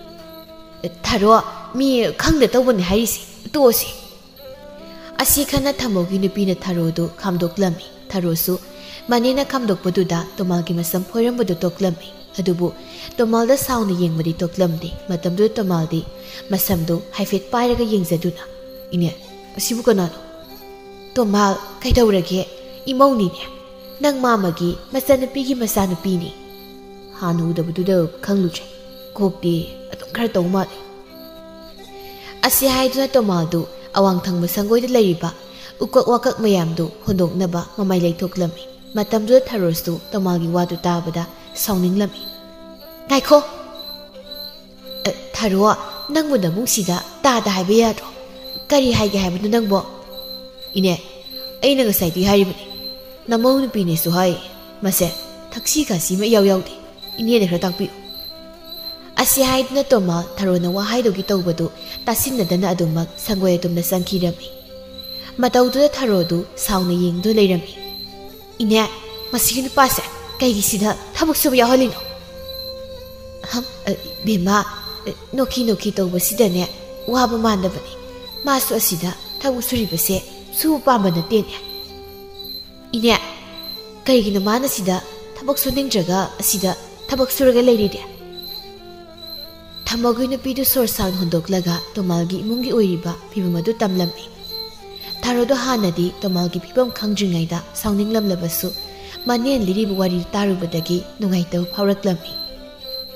"ꯊꯔꯣ, ꯃꯤ ꯈꯪꯗ ꯇꯧꯕꯅꯦ ꯍꯥꯏꯔꯤꯁꯦ꯫ ꯇꯣꯛꯑꯁꯤ꯫" ꯑꯁꯤ ꯈꯟꯅ ꯊꯝꯕꯧꯒꯤ ꯅꯨꯄꯤꯅ ꯊꯔꯣꯗꯨ ꯈꯥꯝꯗꯣꯛꯂꯝꯃꯤ꯫ ꯊꯔꯣꯁꯨ ꯃꯅꯦꯅ ꯈꯥꯝꯗꯣꯛꯄꯗꯨꯗ ꯇꯣꯃꯥꯜꯒꯤ ꯃꯁꯝ ꯐꯣꯏꯔꯝꯕꯗꯨ ꯇꯣꯛꯂꯝꯃꯤ꯫ ꯑꯗꯨꯕꯨ ꯇꯣꯃꯥꯜꯗ ꯁꯥꯎꯅ ꯌꯦꯡꯕꯗꯤ ꯇꯣꯛꯂꯝꯗꯦ꯫ ꯃꯇꯝꯗꯨꯗ ꯇꯣꯃꯥꯜꯗꯤ ꯃꯁꯝꯗꯨ ꯍꯥꯏꯐꯦꯠ ꯄꯥꯏꯔꯒ ꯌꯦꯡꯖꯗꯨꯅ, "ꯏꯅꯦ, ꯑꯁꯤꯕꯨ ꯀꯅꯥꯅꯣ?" "ꯇꯣꯃꯥꯜ, ꯀꯩꯗꯧꯔꯒꯦ? ꯏꯃꯧꯅꯤꯅꯦ꯫ ꯅꯪ ꯃꯥꯃꯒꯤ ꯃꯆꯟꯅꯨꯄꯤꯒꯤ ꯃꯆꯥꯅꯨꯄꯤꯅꯤ꯫ ꯍꯥꯟꯅ ꯎꯗꯕꯗꯨꯗ ꯈꯪꯂꯨꯗ꯭ꯔꯦ꯫ ꯀꯣꯛꯇꯤ ꯑꯗꯨꯝ ꯈꯔ ꯇꯧ ꯃꯥꯜꯂꯦ꯫" ꯑꯁꯤ ꯍꯥꯏꯗꯨꯅ ꯇꯣꯃꯥꯜꯗꯨ ꯑꯋꯥꯡ ꯊꯪꯕ ꯁꯪꯒꯣꯏꯗ ꯂꯩꯔꯤꯕ ꯎꯀꯛ ꯋꯥꯀꯛ ꯃꯌꯥꯝꯗꯨ ꯍꯨꯟꯗꯣꯛꯅꯕ ꯃꯃꯥꯏ ꯂꯩꯊꯣꯛꯂꯝꯃꯤ꯫ ꯃꯇꯝꯗꯨꯗ ꯊꯔꯣꯁꯨ ꯇꯣꯃꯥꯜꯒꯤ ꯋꯥꯗꯨ ꯇꯥꯕꯗ ꯁꯥꯎꯅꯤꯡꯂꯝꯃꯤ꯫ "ꯉꯥꯏꯈꯣ! ꯑ, ꯊꯔꯣ, ꯅꯪꯕꯨ ꯅꯕꯨꯡꯁꯤꯗ ꯇꯥꯗ ꯍꯥꯏꯕ ꯌꯥꯗ꯭ꯔꯣ? ꯀꯔꯤ ꯍꯥꯏꯒꯦ ꯍꯥꯏꯕꯅꯣ ꯅꯪꯕꯣ?" "ꯏꯅꯦ, ꯑꯩꯅ ꯉꯁꯥꯏꯗꯤ ꯍꯥꯏꯔꯤꯕꯅꯤ, ꯅꯃꯧ ꯅꯨꯄꯤꯅꯦꯁꯨ ꯍꯥꯏ꯫ ꯃꯁꯦ ꯊꯛꯁꯤ ꯈꯥꯁꯤ ꯑꯃ ꯏꯌꯥꯎ ꯌꯥꯎꯗꯦ꯫ ꯏꯅꯦꯅ ꯈꯔ ꯇꯥꯛꯄꯤꯌꯨ꯫" ꯑꯁꯤ ꯍꯥꯏꯗꯨꯅ ꯇꯣꯃꯥ ꯊꯔꯣꯅ ꯋꯥ ꯍꯥꯏꯗꯧꯒꯤ ꯇꯧꯕꯗꯨ ꯇꯥꯁꯤꯟꯅꯗꯅ ꯑꯗꯨꯃꯛ ꯁꯪꯒꯣꯏ ꯑꯗꯨꯝꯅ ꯆꯪꯈꯤꯔꯝꯃꯤ꯫ ꯃꯇꯧꯗꯨꯗ ꯊꯔꯣꯗꯨ ꯁꯥꯎꯅ ꯌꯦꯡꯗꯨꯅ ꯂꯩꯔꯝꯃꯤ꯫ "ꯏꯅꯦ, ꯃꯁꯤꯒꯤ ꯅꯨꯄꯥꯁꯦ ꯀꯩꯒꯤ ꯁꯤꯗ ꯊꯕꯛ ꯁꯨꯕ ꯌꯥꯎꯍꯜꯂꯤꯅꯣ?" "ꯍꯝ, ꯑ, ꯏꯕꯦꯝꯃ, ꯑ, ꯅꯣꯛꯈꯤ ꯅꯣꯛꯈꯤ ꯇꯧꯕꯁꯤꯗꯅꯦ ꯋꯥꯕ ꯃꯥꯟꯗꯕꯅꯤ꯫ ꯃꯥꯁꯨ ꯑꯁꯤꯗ ꯊꯕꯛ ꯁꯨꯔꯤꯕꯁꯦ ꯁꯨꯕ ꯄꯥꯝꯕ ꯅꯠꯇꯦꯅꯦ꯫" "ꯏꯅꯦ, ꯀꯔꯤꯒꯤꯅꯣ ꯃꯥꯅ ꯁꯤꯗ ꯊꯕꯛ ꯁꯨꯅꯤꯡꯗ꯭ꯔꯒ ꯑꯁꯤꯗ ꯊꯕꯛ ꯁꯨꯔꯒ ꯂꯩꯔꯤꯗꯤ?" ꯊꯝꯕꯧꯒꯤ ꯅꯨꯄꯤꯗꯨ ꯁꯣꯔ ꯁꯥꯡꯅ ꯍꯣꯟꯗꯣꯛꯂꯒ ꯇꯣꯃꯥꯜꯒꯤ ꯏꯃꯨꯡꯒꯤ ꯑꯣꯏꯔꯤꯕ ꯐꯤꯕꯝ ꯑꯗꯨ ꯇꯝꯂꯝꯃꯤ꯫ ꯊꯥꯔꯣꯗꯣ ꯍꯥꯟꯅꯗꯤ ꯇꯣꯃꯥꯜꯒꯤ ꯐꯤꯕꯝ ꯈꯪꯗ꯭ꯔꯤꯉꯩꯗ ꯁꯥꯎꯅꯤꯡꯂꯝꯂꯕꯁꯨ, ꯃꯅꯦꯅ ꯂꯤꯔꯤꯕ ꯋꯥꯔꯤ ꯇꯥꯔꯨꯕꯗꯒꯤ ꯅꯨꯡꯉꯥꯏꯇꯕ ꯐꯥꯎꯔꯛꯂꯝꯃꯤ꯫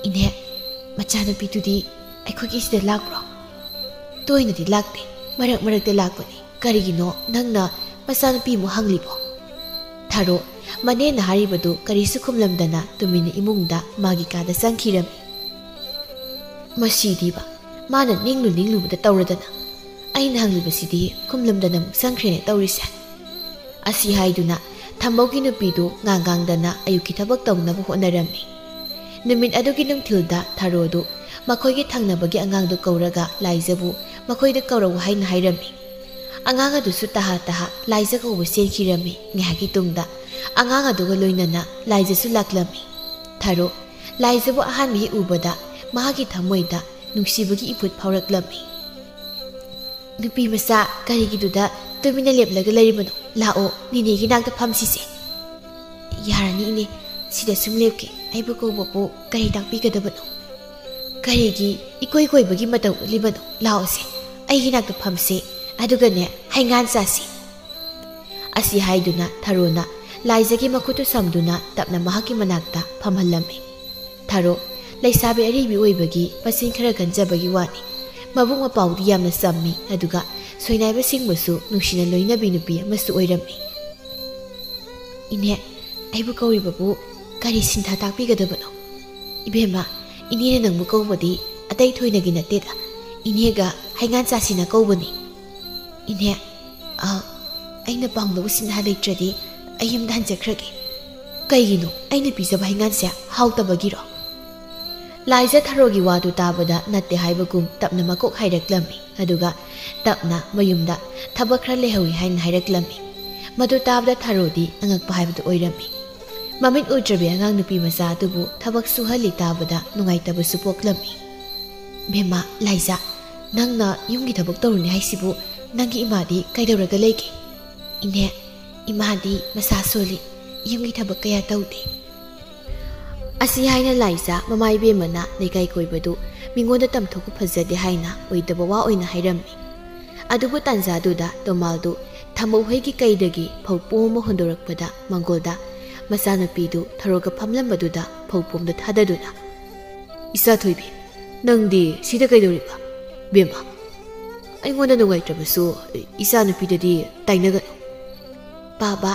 "ꯏꯅꯦ, ꯃꯆꯥꯅꯨꯄꯤꯗꯨꯗꯤ ꯑꯩꯈꯣꯏꯒꯤ ꯁꯤꯗ ꯂꯥꯛꯄ꯭ꯔꯣ?" "ꯇꯣꯏꯅꯗꯤ ꯂꯥꯛꯇꯦ, ꯃꯔꯛ ꯃꯔꯛꯇ ꯂꯥꯛꯄꯅꯤ꯫ ꯀꯔꯤꯒꯤꯅꯣ ꯅꯪꯅ ꯃꯆꯥꯅꯨꯄꯤ ꯑꯃꯨꯛ ꯍꯪꯂꯤꯕꯣ?" ꯊꯥꯔꯣ, ꯃꯅꯦꯅ ꯍꯥꯏꯔꯤꯕꯗꯨ ꯀꯔꯤꯁꯨ ꯈꯨꯝꯂꯝꯗꯅ ꯇꯨꯃꯤꯟꯅ ꯏꯃꯨꯡꯗ ꯃꯥꯒꯤ ꯀꯥꯗ ꯆꯪꯈꯤꯔꯝꯃꯤ꯫ "ꯃꯁꯤꯗꯤꯕ, ꯃꯥꯅ ꯅꯤꯡꯂꯨ ꯅꯤꯡꯂꯨꯕꯗ ꯇꯧꯔꯗꯅ꯫ ꯑꯩꯅ ꯍꯪꯂꯤꯕꯁꯤꯗꯤ ꯈꯨꯝꯂꯝꯗꯅ ꯑꯃꯨꯛ ꯆꯪꯈ꯭ꯔꯦꯅꯦ ꯇꯧꯔꯤꯁꯦ"꯫ ꯑꯁꯤ ꯍꯥꯏꯗꯨꯅ ꯊꯝꯕꯧꯒꯤ ꯅꯨꯄꯤꯗꯨ ꯉꯥꯡꯒꯥꯡꯗꯅ ꯑꯌꯨꯛꯀꯤ ꯊꯕꯛ ꯇꯧꯅꯕ ꯍꯣꯠꯅꯔꯝꯃꯤ꯫ ꯅꯨꯃꯤꯠ ꯑꯗꯨꯒꯤ ꯅꯨꯡꯊꯤꯜꯗ ꯊꯥꯔꯣꯗꯨ ꯃꯈꯣꯏꯒꯤ ꯊꯪꯅꯕꯒꯤ ꯑꯉꯥꯡꯗꯨ ꯀꯧꯔꯒ ꯂꯥꯏꯖꯕꯨ ꯃꯈꯣꯏꯗ ꯀꯧꯔꯛꯎ ꯍꯥꯏꯅ ꯍꯥꯏꯔꯝꯃꯤ꯫ ꯑꯉꯥꯡ ꯑꯗꯨꯁꯨ ꯇꯍꯥ ꯇꯍꯥ ꯂꯥꯏꯖ ꯀꯧꯕ ꯆꯦꯟꯈꯤꯔꯝꯃꯤ꯫ ꯉꯥꯏꯍꯥꯛꯀꯤ ꯇꯨꯡꯗ ꯑꯉꯥꯡ ꯑꯗꯨꯒ ꯂꯣꯏꯅꯅ ꯂꯥꯏꯖꯁꯨ ꯂꯥꯛꯂꯝꯃꯤ꯫ ꯊꯥꯔꯣ, ꯂꯥꯏꯖꯕꯨ ꯑꯍꯥꯟꯕ ꯍꯦꯛ ꯎꯕꯗ ꯃꯍꯥꯛꯀꯤ ꯊꯃꯣꯏꯗ ꯅꯨꯡꯁꯤꯕꯒꯤ ꯏꯐꯨꯠ ꯐꯥꯎꯔꯛꯂꯝꯃꯤ꯫ "ꯅꯨꯄꯤ ꯃꯆꯥ, ꯀꯔꯤꯒꯤꯗꯨꯗ ꯇꯨꯃꯤꯟꯅ ꯂꯦꯞꯂꯒ ꯂꯩꯔꯤꯕꯅꯣ? ꯂꯥꯛꯑꯣ, ꯅꯦꯅꯦꯒꯤ ꯅꯥꯛꯇ ꯐꯝꯁꯤꯁꯦ"꯫ "ꯌꯥꯔꯅꯤ ꯏꯅꯦ, ꯁꯤꯗ ꯁꯨꯝ ꯂꯦꯞꯀꯦ꯫ ꯑꯩꯕꯨ ꯀꯧꯕꯕꯨ ꯀꯔꯤ ꯇꯥꯛꯄꯤꯒꯗꯕꯅꯣ? ꯀꯔꯤꯒꯤ ꯏꯀꯣꯏ ꯀꯣꯏꯕꯒꯤ ꯃꯇꯧ ꯎꯠꯂꯤꯕꯅꯣ? ꯂꯥꯛꯑꯣꯁꯦ, ꯑꯩꯒꯤ ꯅꯥꯛꯇ ꯐꯝꯁꯦ, ꯑꯗꯨꯒꯅꯦ ꯍꯩꯉꯥꯟ ꯆꯥꯁꯤ"꯫ ꯑꯁꯤ ꯍꯥꯏꯗꯨꯅ ꯊꯔꯣꯅ ꯂꯥꯏꯖꯒꯤ ꯃꯈꯨꯠꯇꯨ ꯁꯝꯗꯨꯅ ꯇꯞꯅ ꯃꯍꯥꯛꯀꯤ ꯃꯅꯥꯛꯇ ꯐꯝꯍꯜꯂꯝꯃꯤ꯫ ꯊꯔꯣ, ꯂꯩꯁꯥꯕꯤ ꯑꯔꯤꯕꯤ ꯑꯣꯏꯕꯒꯤ ꯃꯆꯤꯟ ꯈꯔ ꯀꯟꯖꯕꯒꯤ ꯋꯥꯅꯤ꯫ ꯃꯕꯨꯛ ꯃꯄꯥꯎꯗꯤ ꯌꯥꯝꯅ ꯆꯝꯃꯤ, ꯑꯗꯨꯒ ꯁꯣꯏꯅꯥꯏꯕ ꯁꯤꯡꯕꯁꯨ ꯅꯨꯡꯁꯤꯅ ꯂꯣꯏꯅꯕꯤ ꯅꯨꯄꯤ ꯑꯃꯁꯨ ꯑꯣꯏꯔꯝꯃꯤ꯫ "ꯏꯅꯦ, ꯑꯩꯕꯨ ꯀꯧꯔꯤꯕꯕꯨ ꯀꯔꯤ ꯁꯤꯟꯊꯥ ꯇꯥꯛꯄꯤꯒꯗꯕꯅꯣ? ꯏꯕꯦꯝꯃ, ꯏꯅꯦꯅ ꯅꯪꯕꯨ ꯀꯧꯕꯗꯤ ꯑꯇꯩ ꯊꯣꯏꯅꯒꯤ ꯅꯠꯇꯦꯗ꯫ ꯏꯅꯦꯒ ꯍꯩꯉꯥꯟ ꯆꯥꯁꯤꯅ ꯀꯧꯕꯅꯤ"꯫ "ꯏꯅꯦ, ꯑ, ꯑꯩꯅ ꯄꯥꯎꯅꯕ ꯁꯤꯟꯊꯥ ꯂꯩꯇ꯭ꯔꯗꯤ ꯑꯩ ꯌꯨꯝꯗ ꯍꯟꯖꯈ꯭ꯔꯒꯦ"꯫ "ꯀꯩꯒꯤꯅꯣ? ꯑꯩꯅ ꯄꯤꯖꯕ ꯍꯩꯉꯥꯟꯁꯦ ꯍꯥꯎꯇꯕꯒꯤꯔꯣ?" ꯂꯥꯏꯖ ꯊꯔꯣꯒꯤ ꯋꯥꯗꯨ ꯇꯥꯕꯗ ꯅꯠꯇꯦ ꯍꯥꯏꯕꯒꯨꯝ ꯇꯞꯅ ꯃꯀꯣꯛ ꯍꯥꯏꯔꯛꯂꯝꯃꯤ, ꯑꯗꯨꯒ ꯇꯞꯅ ꯃꯌꯨꯝꯗ ꯊꯕꯛ ꯈꯔ ꯂꯩꯍꯧꯏ ꯍꯥꯏꯅ ꯍꯥꯏꯔꯛꯂꯝꯃꯤ꯫ ꯃꯗꯨ ꯇꯥꯕꯗ ꯊꯔꯣꯗꯤ ꯑꯉꯛꯄ ꯍꯥꯏꯕꯗꯨ ꯑꯣꯏꯔꯝꯃꯤ꯫ ꯃꯃꯤꯠ ꯎꯗ꯭ꯔꯕꯤ ꯑꯉꯥꯡ ꯅꯨꯄꯤ ꯃꯆꯥ ꯑꯗꯨꯕꯨ ꯊꯕꯛ ꯁꯨꯍꯜꯂꯤ ꯇꯥꯕꯗ ꯅꯨꯡꯉꯥꯏꯇꯕꯁꯨ ꯄꯣꯛꯂꯝꯃꯤ꯫ "ꯕꯦꯝꯃ, ꯂꯥꯏꯖ, ꯅꯪꯅ ꯌꯨꯝꯒꯤ ꯊꯕꯛ ꯇꯧꯔꯨꯅꯤ ꯍꯥꯏꯁꯤꯕꯨ ꯅꯪꯒꯤ ꯏꯃꯥꯗꯤ ꯀꯩꯗꯧꯔꯒ ꯂꯩꯒꯦ?" "ꯏꯅꯦ, ꯏꯃꯥꯗꯤ ꯃꯁꯥ ꯁꯣꯜꯂꯤ, ꯌꯨꯝꯒꯤ ꯊꯕꯛ ꯀꯌꯥ ꯇꯧꯗꯦ"꯫ ꯑꯁꯤ ꯍꯥꯏꯅ ꯂꯥꯏꯖ ꯃꯃꯥ ꯏꯕꯦꯝꯃꯅ ꯂꯩꯀꯥꯏ ꯀꯣꯏꯕꯗꯨ ꯃꯤꯉꯣꯟꯗ ꯇꯝꯊꯣꯛꯄ ꯐꯖꯗꯦ ꯍꯥꯏꯅ ꯑꯣꯏꯗꯕ ꯋꯥ ꯑꯣꯏꯅ ꯍꯥꯏꯔꯝꯃꯤ꯫ ꯑꯗꯨꯕꯨ ꯇꯥꯟꯖꯥꯗꯨꯗ ꯇꯣꯃꯥꯜꯗꯨ ꯊꯝꯕꯧ ꯍꯩꯒꯤ ꯀꯩꯗꯒꯤ ꯐꯧ ꯄꯣꯝ ꯑꯃ ꯍꯣꯟꯗꯣꯔꯛꯄꯗ ꯃꯪꯒꯣꯜꯗ ꯃꯆꯥꯅꯨꯄꯤꯗꯨ ꯊꯔꯣꯒ ꯐꯝꯂꯝꯕꯗꯨꯗ ꯐꯧ ꯄꯣꯝꯗꯨ ꯊꯥꯗꯗꯨꯅ, "ꯏꯆꯥ ꯊꯣꯏꯕꯤ, ꯅꯪꯗꯤ ꯁꯤꯗ ꯀꯩꯗꯧꯔꯤꯕ? ꯕꯦꯝꯃ, ꯑꯩꯉꯣꯟꯗ ꯅꯨꯡꯉꯥꯏꯇ꯭ꯔꯕꯁꯨ ꯏꯆꯥꯅꯨꯄꯤꯗꯗꯤ ꯇꯥꯏꯅꯒꯅꯨ꯫" "ꯕꯥꯕꯥ,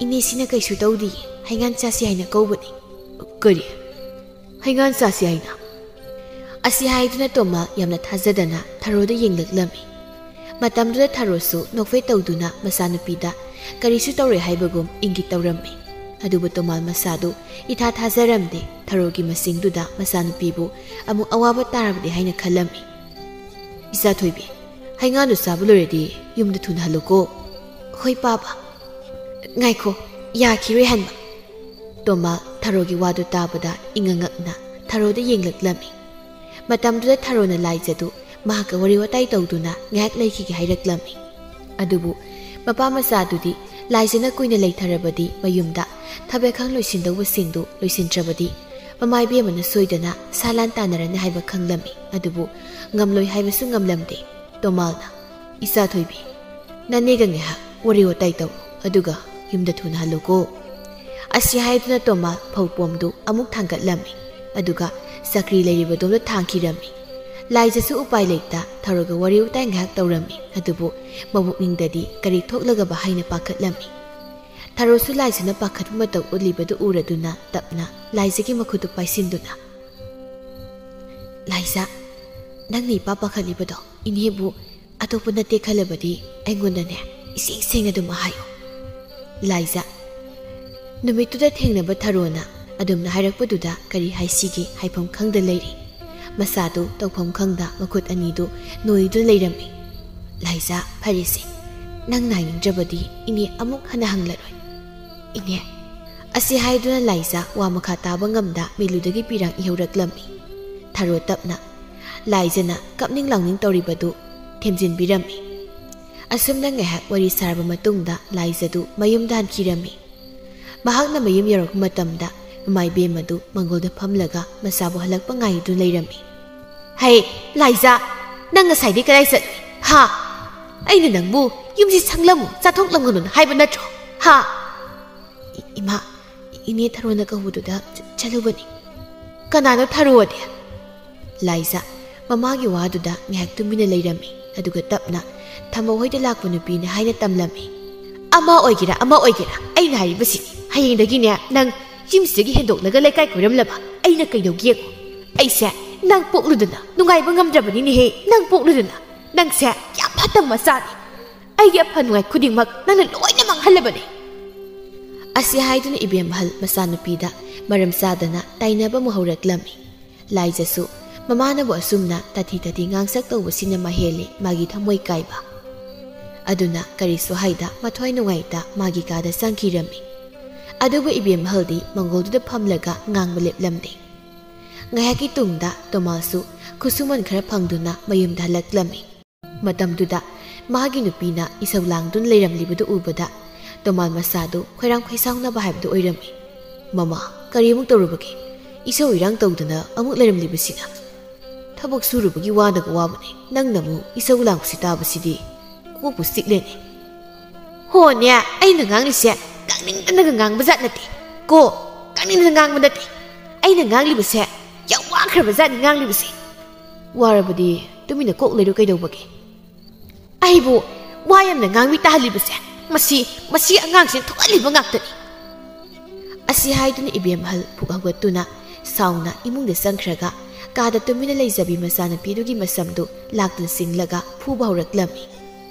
ꯏꯅꯦꯁꯤꯅ ꯀꯩꯁꯨ ꯇꯧꯗꯤꯌꯦ, ꯍꯩꯉꯥꯟ ꯆꯥꯁꯤ ꯍꯥꯏꯅ ꯀꯧꯕꯅꯤ꯫" "ꯀꯔꯤ? ꯍꯩꯉꯥꯟ ꯆꯥꯁꯤ ꯍꯥꯏꯅ?" ꯑꯁꯤ ꯍꯥꯏꯗꯨꯅ ꯇꯣꯃꯥ ꯌꯥꯝꯅ ꯊꯥꯖꯗꯅ ꯊꯔꯣꯗ ꯌꯦꯡꯂꯛꯂꯝꯃꯤ꯫ ꯃꯇꯝꯗꯨꯗ ꯊꯔꯣꯁꯨ ꯅꯣꯛꯐꯦꯠ ꯇꯧꯗꯨꯅ ꯃꯆꯥꯅꯨꯄꯤꯗ ꯀꯔꯤꯁꯨ ꯇꯧꯔꯣꯏ ꯍꯥꯏꯕꯒꯨꯝ ꯏꯪꯒꯤꯠ ꯇꯧꯔꯝꯃꯤ꯫ ꯑꯗꯨꯕꯨ ꯇꯣꯃꯥꯜ ꯃꯁꯥꯗꯨ ꯏꯊꯥ ꯊꯥꯖꯔꯝꯗꯦ꯫ ꯊꯔꯣꯒꯤ ꯃꯁꯤꯡꯗꯨꯗ ꯃꯆꯥꯅꯨꯄꯤꯕꯨ ꯑꯃꯨꯛ ꯑꯋꯥꯕ ꯇꯥꯔꯕꯗꯤ ꯍꯥꯏꯅ ꯈꯜꯂꯝꯃꯤ꯫ "ꯏꯆꯥ ꯊꯣꯏꯕꯤ, ꯍꯩꯉꯥꯟꯗꯨ ꯆꯥꯕ ꯂꯣꯏꯔꯗꯤ ꯌꯨꯝꯗ ꯊꯨꯅ ꯍꯜꯂꯨꯀꯣ꯫" "ꯍꯣꯏ ꯄꯥꯕ꯫" "ꯉꯥꯏꯈꯣ, ꯌꯥꯈꯤꯔꯣꯏ ꯍꯟꯕ꯫" ꯇꯣꯃꯥ ꯊꯔꯣꯒꯤ ꯋꯥꯗꯨ ꯇꯥꯕꯗ ꯏꯉꯛꯉꯛꯅ ꯊꯔꯣꯗ ꯌꯦꯡꯂꯛꯂꯝꯃꯤ꯫ ꯃꯇꯝꯗꯨꯗ ꯊꯔꯣꯅ ꯂꯥꯏꯖꯗꯨ ꯃꯍꯥꯛꯀ ꯋꯥꯔꯤ ꯋꯥꯇꯥꯏ ꯇꯧꯗꯨꯅ ꯉꯥꯏꯍꯥꯛ ꯂꯩꯈꯤꯒꯦ ꯍꯥꯏꯔꯛꯂꯝꯃꯤ꯫ ꯑꯗꯨꯕꯨ ꯃꯄꯥ ꯃꯆꯥꯗꯨꯗꯤ ꯂꯥꯏꯖꯅ ꯀꯨꯏꯅ ꯂꯩꯊꯔꯕꯗꯤ ꯃꯌꯨꯝꯗ ꯊꯕꯛ ꯏꯪꯈꯥꯡ ꯂꯣꯏꯁꯤꯟꯗꯧꯕꯁꯤꯡꯗꯨ ꯂꯣꯏꯁꯤꯟꯗ꯭ꯔꯕꯗꯤ ꯃꯃꯥ ꯏꯕꯦꯝꯃꯅ ꯁꯣꯏꯗꯅ ꯁꯥꯂꯥꯟ ꯇꯥꯟꯅꯔꯅꯤ ꯍꯥꯏꯕ ꯈꯪꯂꯝꯃꯤ꯫ ꯑꯗꯨꯕꯨ ꯉꯝꯂꯣꯏ ꯍꯥꯏꯕꯁꯨ ꯉꯝꯂꯝꯗꯦ꯫ ꯇꯣꯃꯥꯜꯅ, "ꯏꯆꯥ ꯊꯣꯏꯕꯤ, ꯅꯅꯦꯒ ꯉꯥꯏꯍꯥꯛ ꯋꯥꯔꯤ ꯋꯥꯇꯥꯏ ꯇꯧ, ꯑꯗꯨꯒ ꯌꯨꯝꯗ ꯊꯨꯅ ꯍꯜꯂꯨꯀꯣ꯫" ꯑꯁꯤ ꯍꯥꯏꯗꯨꯅ ꯇꯣꯃꯥꯜ ꯐꯧꯄꯣꯝꯗꯨ ꯑꯃꯨꯛ ꯊꯥꯡꯒꯠꯂꯝꯃꯤ, ꯑꯗꯨꯒ ꯆꯀ꯭ꯔꯤ ꯂꯩꯔꯤꯕꯗꯣꯝꯗ ꯊꯥꯡꯈꯤꯔꯝꯃꯤ꯫ ꯂꯥꯏꯖꯁꯨ ꯎꯄꯥꯏ ꯂꯩꯇ ꯊꯔꯣꯒ ꯋꯥꯔꯤ ꯋꯥꯇꯥꯏ ꯉꯥꯏꯍꯥꯛ ꯇꯧꯔꯝꯃꯤ, ꯑꯗꯨꯕꯨ ꯃꯕꯨꯛꯅꯤꯡꯗꯗꯤ ꯀꯔꯤ ꯊꯣꯛꯂꯒꯕ ꯍꯥꯏꯅ ꯄꯥꯈꯠꯂꯝꯃꯤ꯫ ꯊꯔꯣꯁꯨ ꯂꯥꯏꯖꯅ ꯄꯥꯈꯠꯄ ꯃꯇꯧ ꯎꯠꯂꯤꯕꯗꯨ ꯎꯔꯗꯨꯅ ꯇꯞꯅ ꯂꯥꯏꯖꯒꯤ ꯃꯈꯨꯠꯇꯨ ꯄꯥꯏꯁꯤꯟꯗꯨꯅ, "ꯂꯥꯏꯖ, ꯅꯪꯅ ꯏꯄꯥ ꯄꯥꯈꯠꯂꯤꯕꯗꯣ ꯏꯅꯦꯕꯨ ꯑꯇꯣꯞꯄ ꯅꯠꯇꯦ ꯈꯜꯂꯕꯗꯤ ꯑꯩꯉꯣꯟꯗꯅꯦ ꯏꯁꯦꯡ ꯁꯦꯡꯅ ꯑꯗꯨꯝ ꯍꯥꯏꯌꯨ꯫" ꯂꯥꯏꯖ, ꯅꯨꯃꯤꯠꯇꯨꯗ ꯊꯦꯡꯅꯕ ꯊꯔꯣꯅ ꯑꯗꯨꯝꯅ ꯍꯥꯏꯔꯛꯄꯗꯨꯗ ꯀꯔꯤ ꯍꯥꯏꯁꯤꯒꯦ ꯍꯥꯏꯐꯝ ꯈꯪꯗ ꯂꯩꯔꯤ꯫ ꯃꯁꯥꯗꯨ ꯇꯧꯐꯝ ꯈꯪꯗ ꯃꯈꯨꯠ ꯑꯅꯤꯗꯨ ꯅꯣꯏꯗꯨꯅ ꯂꯩꯔꯝꯃꯤ꯫ "ꯂꯥꯏꯖ, ꯐꯔꯦꯁꯦ, ꯅꯪ ꯅꯥꯏꯅꯤꯡꯗ꯭ꯔꯕꯗꯤ ꯏꯅꯦ ꯑꯃꯨꯛ ꯍꯟꯅ ꯍꯪꯂꯔꯣꯏ꯫" "ꯏꯅꯦ꯫" ꯑꯁꯤ ꯍꯥꯏꯗꯨꯅ ꯂꯥꯏꯖ ꯋꯥ ꯃꯈꯥ ꯇꯥꯕ ꯉꯝꯗ ꯃꯤꯠꯂꯨꯗꯒꯤ ꯄꯤꯔꯥꯡ ꯏꯍꯧꯔꯛꯂꯝꯃꯤ꯫ ꯊꯔꯣ ꯇꯞꯅ ꯂꯥꯏꯖꯅ ꯀꯞꯅꯤꯡ ꯂꯥꯎꯅꯤꯡ ꯇꯧꯔꯤꯕꯗꯨ ꯊꯦꯝꯖꯤꯟꯕꯤꯔꯝꯃꯤ꯫ ꯑꯁꯨꯝꯅ ꯉꯥꯏꯍꯥꯛ ꯋꯥꯔꯤ ꯁꯥꯔꯕ ꯃꯇꯨꯡꯗ ꯂꯥꯏꯖꯗꯨ ꯃꯌꯨꯝꯗ ꯍꯟꯈꯤꯔꯝꯃꯤ꯫ ꯃꯍꯥꯛꯅ ꯃꯌꯨꯝ ꯌꯧꯔꯛꯄ ꯃꯇꯝꯗ ꯃꯃꯥ ꯏꯕꯦꯝꯃꯗꯨ ꯃꯪꯒꯣꯜꯗ ꯐꯝꯂꯒ ꯃꯆꯥꯕꯨ ꯍꯜꯂꯛꯄ ꯉꯥꯏꯗꯨꯅ ꯂꯩꯔꯝꯃꯤ꯫ "ꯍꯩ, ꯂꯥꯏꯖ, ꯅꯪ ꯉꯁꯥꯏꯗꯤ ꯀꯗꯥꯏ ꯆꯠꯂꯨꯏ? ꯍꯥ?" ꯑꯩꯅ ꯅꯪꯕꯨ ꯌꯨꯝꯁꯤ ꯁꯪꯂꯝꯃꯨ, ꯆꯥꯊꯣꯛꯂꯝꯒꯅꯨꯅ ꯍꯥꯏꯕ ꯅꯠꯇ꯭ꯔꯣ? ꯍꯥ? ꯏ-, ꯏꯃꯥ, ꯏꯅꯦ ꯊꯔꯣꯅ ꯀꯧꯕꯗꯨꯗ ꯆ-, ꯆꯠꯂꯨꯕꯅꯤ꯫ ꯀꯅꯥꯅꯣ ꯊꯔꯣꯗꯤ? ꯂꯥꯏꯖ ꯃꯃꯥꯒꯤ ꯋꯥꯗꯨꯗ ꯉꯥꯏꯍꯥꯛ ꯇꯨꯃꯤꯟꯅ ꯂꯩꯔꯝꯃꯤ, ꯑꯗꯨꯒ ꯇꯞꯅ ꯊꯝꯕꯧ ꯍꯣꯏꯗ ꯂꯥꯛꯄ ꯅꯨꯄꯤꯅꯤ ꯍꯥꯏꯅ ꯇꯝꯂꯝꯃꯤ꯫ ꯑꯃ ꯑꯣꯏꯒꯦꯔꯥ, ꯑꯃ ꯑꯣꯏꯒꯦꯔꯥ, ꯑꯩꯅ ꯍꯥꯏꯔꯤꯕꯁꯤꯅꯤ, ꯍꯌꯦꯡꯗꯒꯤꯅꯦ ꯅꯪ ꯌꯨꯝꯁꯤꯗꯒꯤ ꯍꯦꯟꯗꯣꯛꯂꯒ ꯂꯩꯀꯥꯏ ꯀꯣꯏꯔꯝꯂꯕ ꯑꯩꯅ ꯀꯩꯗꯧꯒꯦ ꯌꯦꯡꯉꯨ꯫ ꯑꯩꯁꯦ ꯅꯪ ꯄꯣꯛꯂꯨꯗꯅ ꯅꯨꯡꯉꯥꯏꯕ ꯉꯝꯗ꯭ꯔꯕꯅꯤꯅꯦꯍꯦ, ꯅꯪ ꯄꯣꯛꯂꯨꯗꯅ꯫ ꯅꯪꯁꯦ ꯌꯥꯝ ꯐꯠꯇꯕ ꯃꯆꯥꯅꯤ꯫ ꯑꯩꯒꯤ ꯑꯐ ꯅꯨꯡꯉꯥꯏ ꯈꯨꯗꯤꯡꯃꯛ ꯅꯪꯅ ꯂꯣꯏꯅ ꯃꯥꯡꯍꯜꯂꯕꯅꯤ꯫ ꯑꯁꯤ ꯍꯥꯏꯗꯨꯅ ꯏꯕꯦꯝꯍꯜ ꯃꯆꯥꯅꯨꯄꯤꯗ ꯃꯔꯝ ꯆꯥꯗꯅ ꯇꯥꯏꯅꯕ ꯑꯃꯨꯛ ꯍꯧꯔꯛꯂꯝꯃꯤ꯫ ꯂꯥꯏꯖꯁꯨ ꯃꯃꯥꯅꯕꯨ ꯑꯁꯨꯝꯅ ꯇꯥꯊꯤ ꯇꯥꯊꯤ ꯉꯥꯡꯁꯛ ꯇꯧꯕꯁꯤꯅ ꯃꯍꯦꯜꯂꯤ ꯃꯥꯒꯤ ꯊꯃꯣꯏ ꯀꯥꯏꯕ꯫ ꯑꯗꯨꯅ ꯀꯔꯤꯁꯨ ꯍꯥꯏꯗ ꯃꯊ꯭ꯋꯥꯏ ꯅꯨꯡꯉꯥꯏꯇ ꯃꯥꯒꯤ ꯀꯥꯗ ꯆꯪꯈꯤꯔꯝꯃꯤ꯫ ꯑꯗꯨꯕꯨ ꯏꯕꯦꯝꯍꯜꯗꯤ ꯃꯪꯒꯣꯜꯗꯨꯗ ꯐꯝꯂꯒ ꯉꯥꯡꯕ ꯂꯦꯞꯂꯝꯗꯦ꯫ ꯉꯥꯏꯍꯥꯛꯀꯤ ꯇꯨꯡꯗ ꯇꯣꯃꯥꯁꯁꯨ ꯈꯨꯠꯁꯨꯃꯟ ꯈꯔ ꯐꯪꯗꯨꯅ ꯃꯌꯨꯝꯗ ꯍꯜꯂꯛꯂꯝꯃꯤ꯫ ꯃꯇꯝꯗꯨꯗ ꯃꯥꯒꯤ ꯅꯨꯄꯤꯅ ꯏꯁꯧ ꯂꯥꯡꯗꯨꯅ ꯂꯩꯔꯝꯂꯤꯕꯗꯨ ꯎꯕꯗ ꯇꯣꯃꯥꯜ ꯃꯁꯥꯗꯨ ꯈꯣꯏꯔꯥꯡ ꯈꯣꯏꯁꯥꯎꯅꯕ ꯍꯥꯏꯕꯗꯨ ꯑꯣꯏꯔꯝꯃꯤ꯫ "ꯃꯃꯥ, ꯀꯔꯤ ꯑꯃꯨꯛ ꯇꯧꯔꯨꯕꯒꯦ? ꯏꯁꯧ ꯏꯔꯥꯡ ꯇꯧꯗꯨꯅ ꯑꯃꯨꯛ ꯂꯩꯔꯝꯂꯤꯕꯁꯤꯅ? ꯊꯕꯛ ꯁꯨꯔꯨꯕꯒꯤ ꯋꯥꯅꯒ ꯋꯥꯕꯅꯦ, ꯅꯪꯅ ꯑꯃꯨꯛ ꯏꯁꯧ ꯂꯥꯡꯕꯁꯤ ꯇꯥꯕꯁꯤꯗꯤ ꯀꯣꯛꯄꯨ ꯆꯤꯛꯂꯦꯅꯦ꯫" "ꯍꯣꯅꯦ, ꯑꯩꯅ ꯉꯥꯡꯂꯤꯁꯦ ꯉꯥꯡꯅꯤꯡꯗꯅꯒ ꯉꯥꯡꯕ ꯖꯥꯠ ꯅꯠꯇꯦ ꯀꯣ, ꯉꯥꯡꯅꯤꯡꯗꯅ ꯉꯥꯡꯕ ꯅꯠꯇꯦ꯫ ꯑꯩꯅ ꯉꯥꯡꯂꯤꯕꯁꯦ ꯌꯥꯝ ꯋꯥꯈ꯭ꯔꯕ ꯖꯥꯠꯅꯤ ꯉꯥꯡꯂꯤꯕꯁꯦ꯫ ꯋꯥꯔꯕꯗꯤ ꯇꯨꯃꯤꯟꯅ ꯀꯣꯛ ꯂꯩꯔꯨ ꯀꯩꯗꯧꯕꯒꯦ? ꯑꯩꯕꯨ ꯋꯥ ꯌꯥꯝꯅ ꯉꯥꯡꯕꯤ ꯇꯥꯍꯜꯂꯤꯕꯁꯦ ꯃꯁꯤ, ꯃꯁꯤ ꯑꯉꯥꯡꯁꯤꯅ ꯊꯣꯛꯍꯜꯂꯤꯕ ꯉꯥꯛꯇꯅꯤ꯫" ꯑꯁꯤ ꯍꯥꯏꯗꯨꯅ ꯏꯕꯦꯝꯍꯜ ꯐꯨꯛ ꯍꯧꯒꯠꯇꯨꯅ ꯁꯥꯎꯅ ꯏꯃꯨꯡꯗ ꯆꯪꯈ꯭ꯔꯒ ꯀꯥꯗ ꯇꯨꯃꯤꯟꯅ ꯂꯩꯖꯕꯤ ꯃꯆꯥꯅꯨꯄꯤꯗꯨꯒꯤ ꯃꯁꯝꯗꯨ ꯂꯥꯛꯇꯨꯅ ꯆꯤꯡꯂꯒ ꯐꯨꯕ ꯍꯧꯔꯛꯂꯝꯃꯤ꯫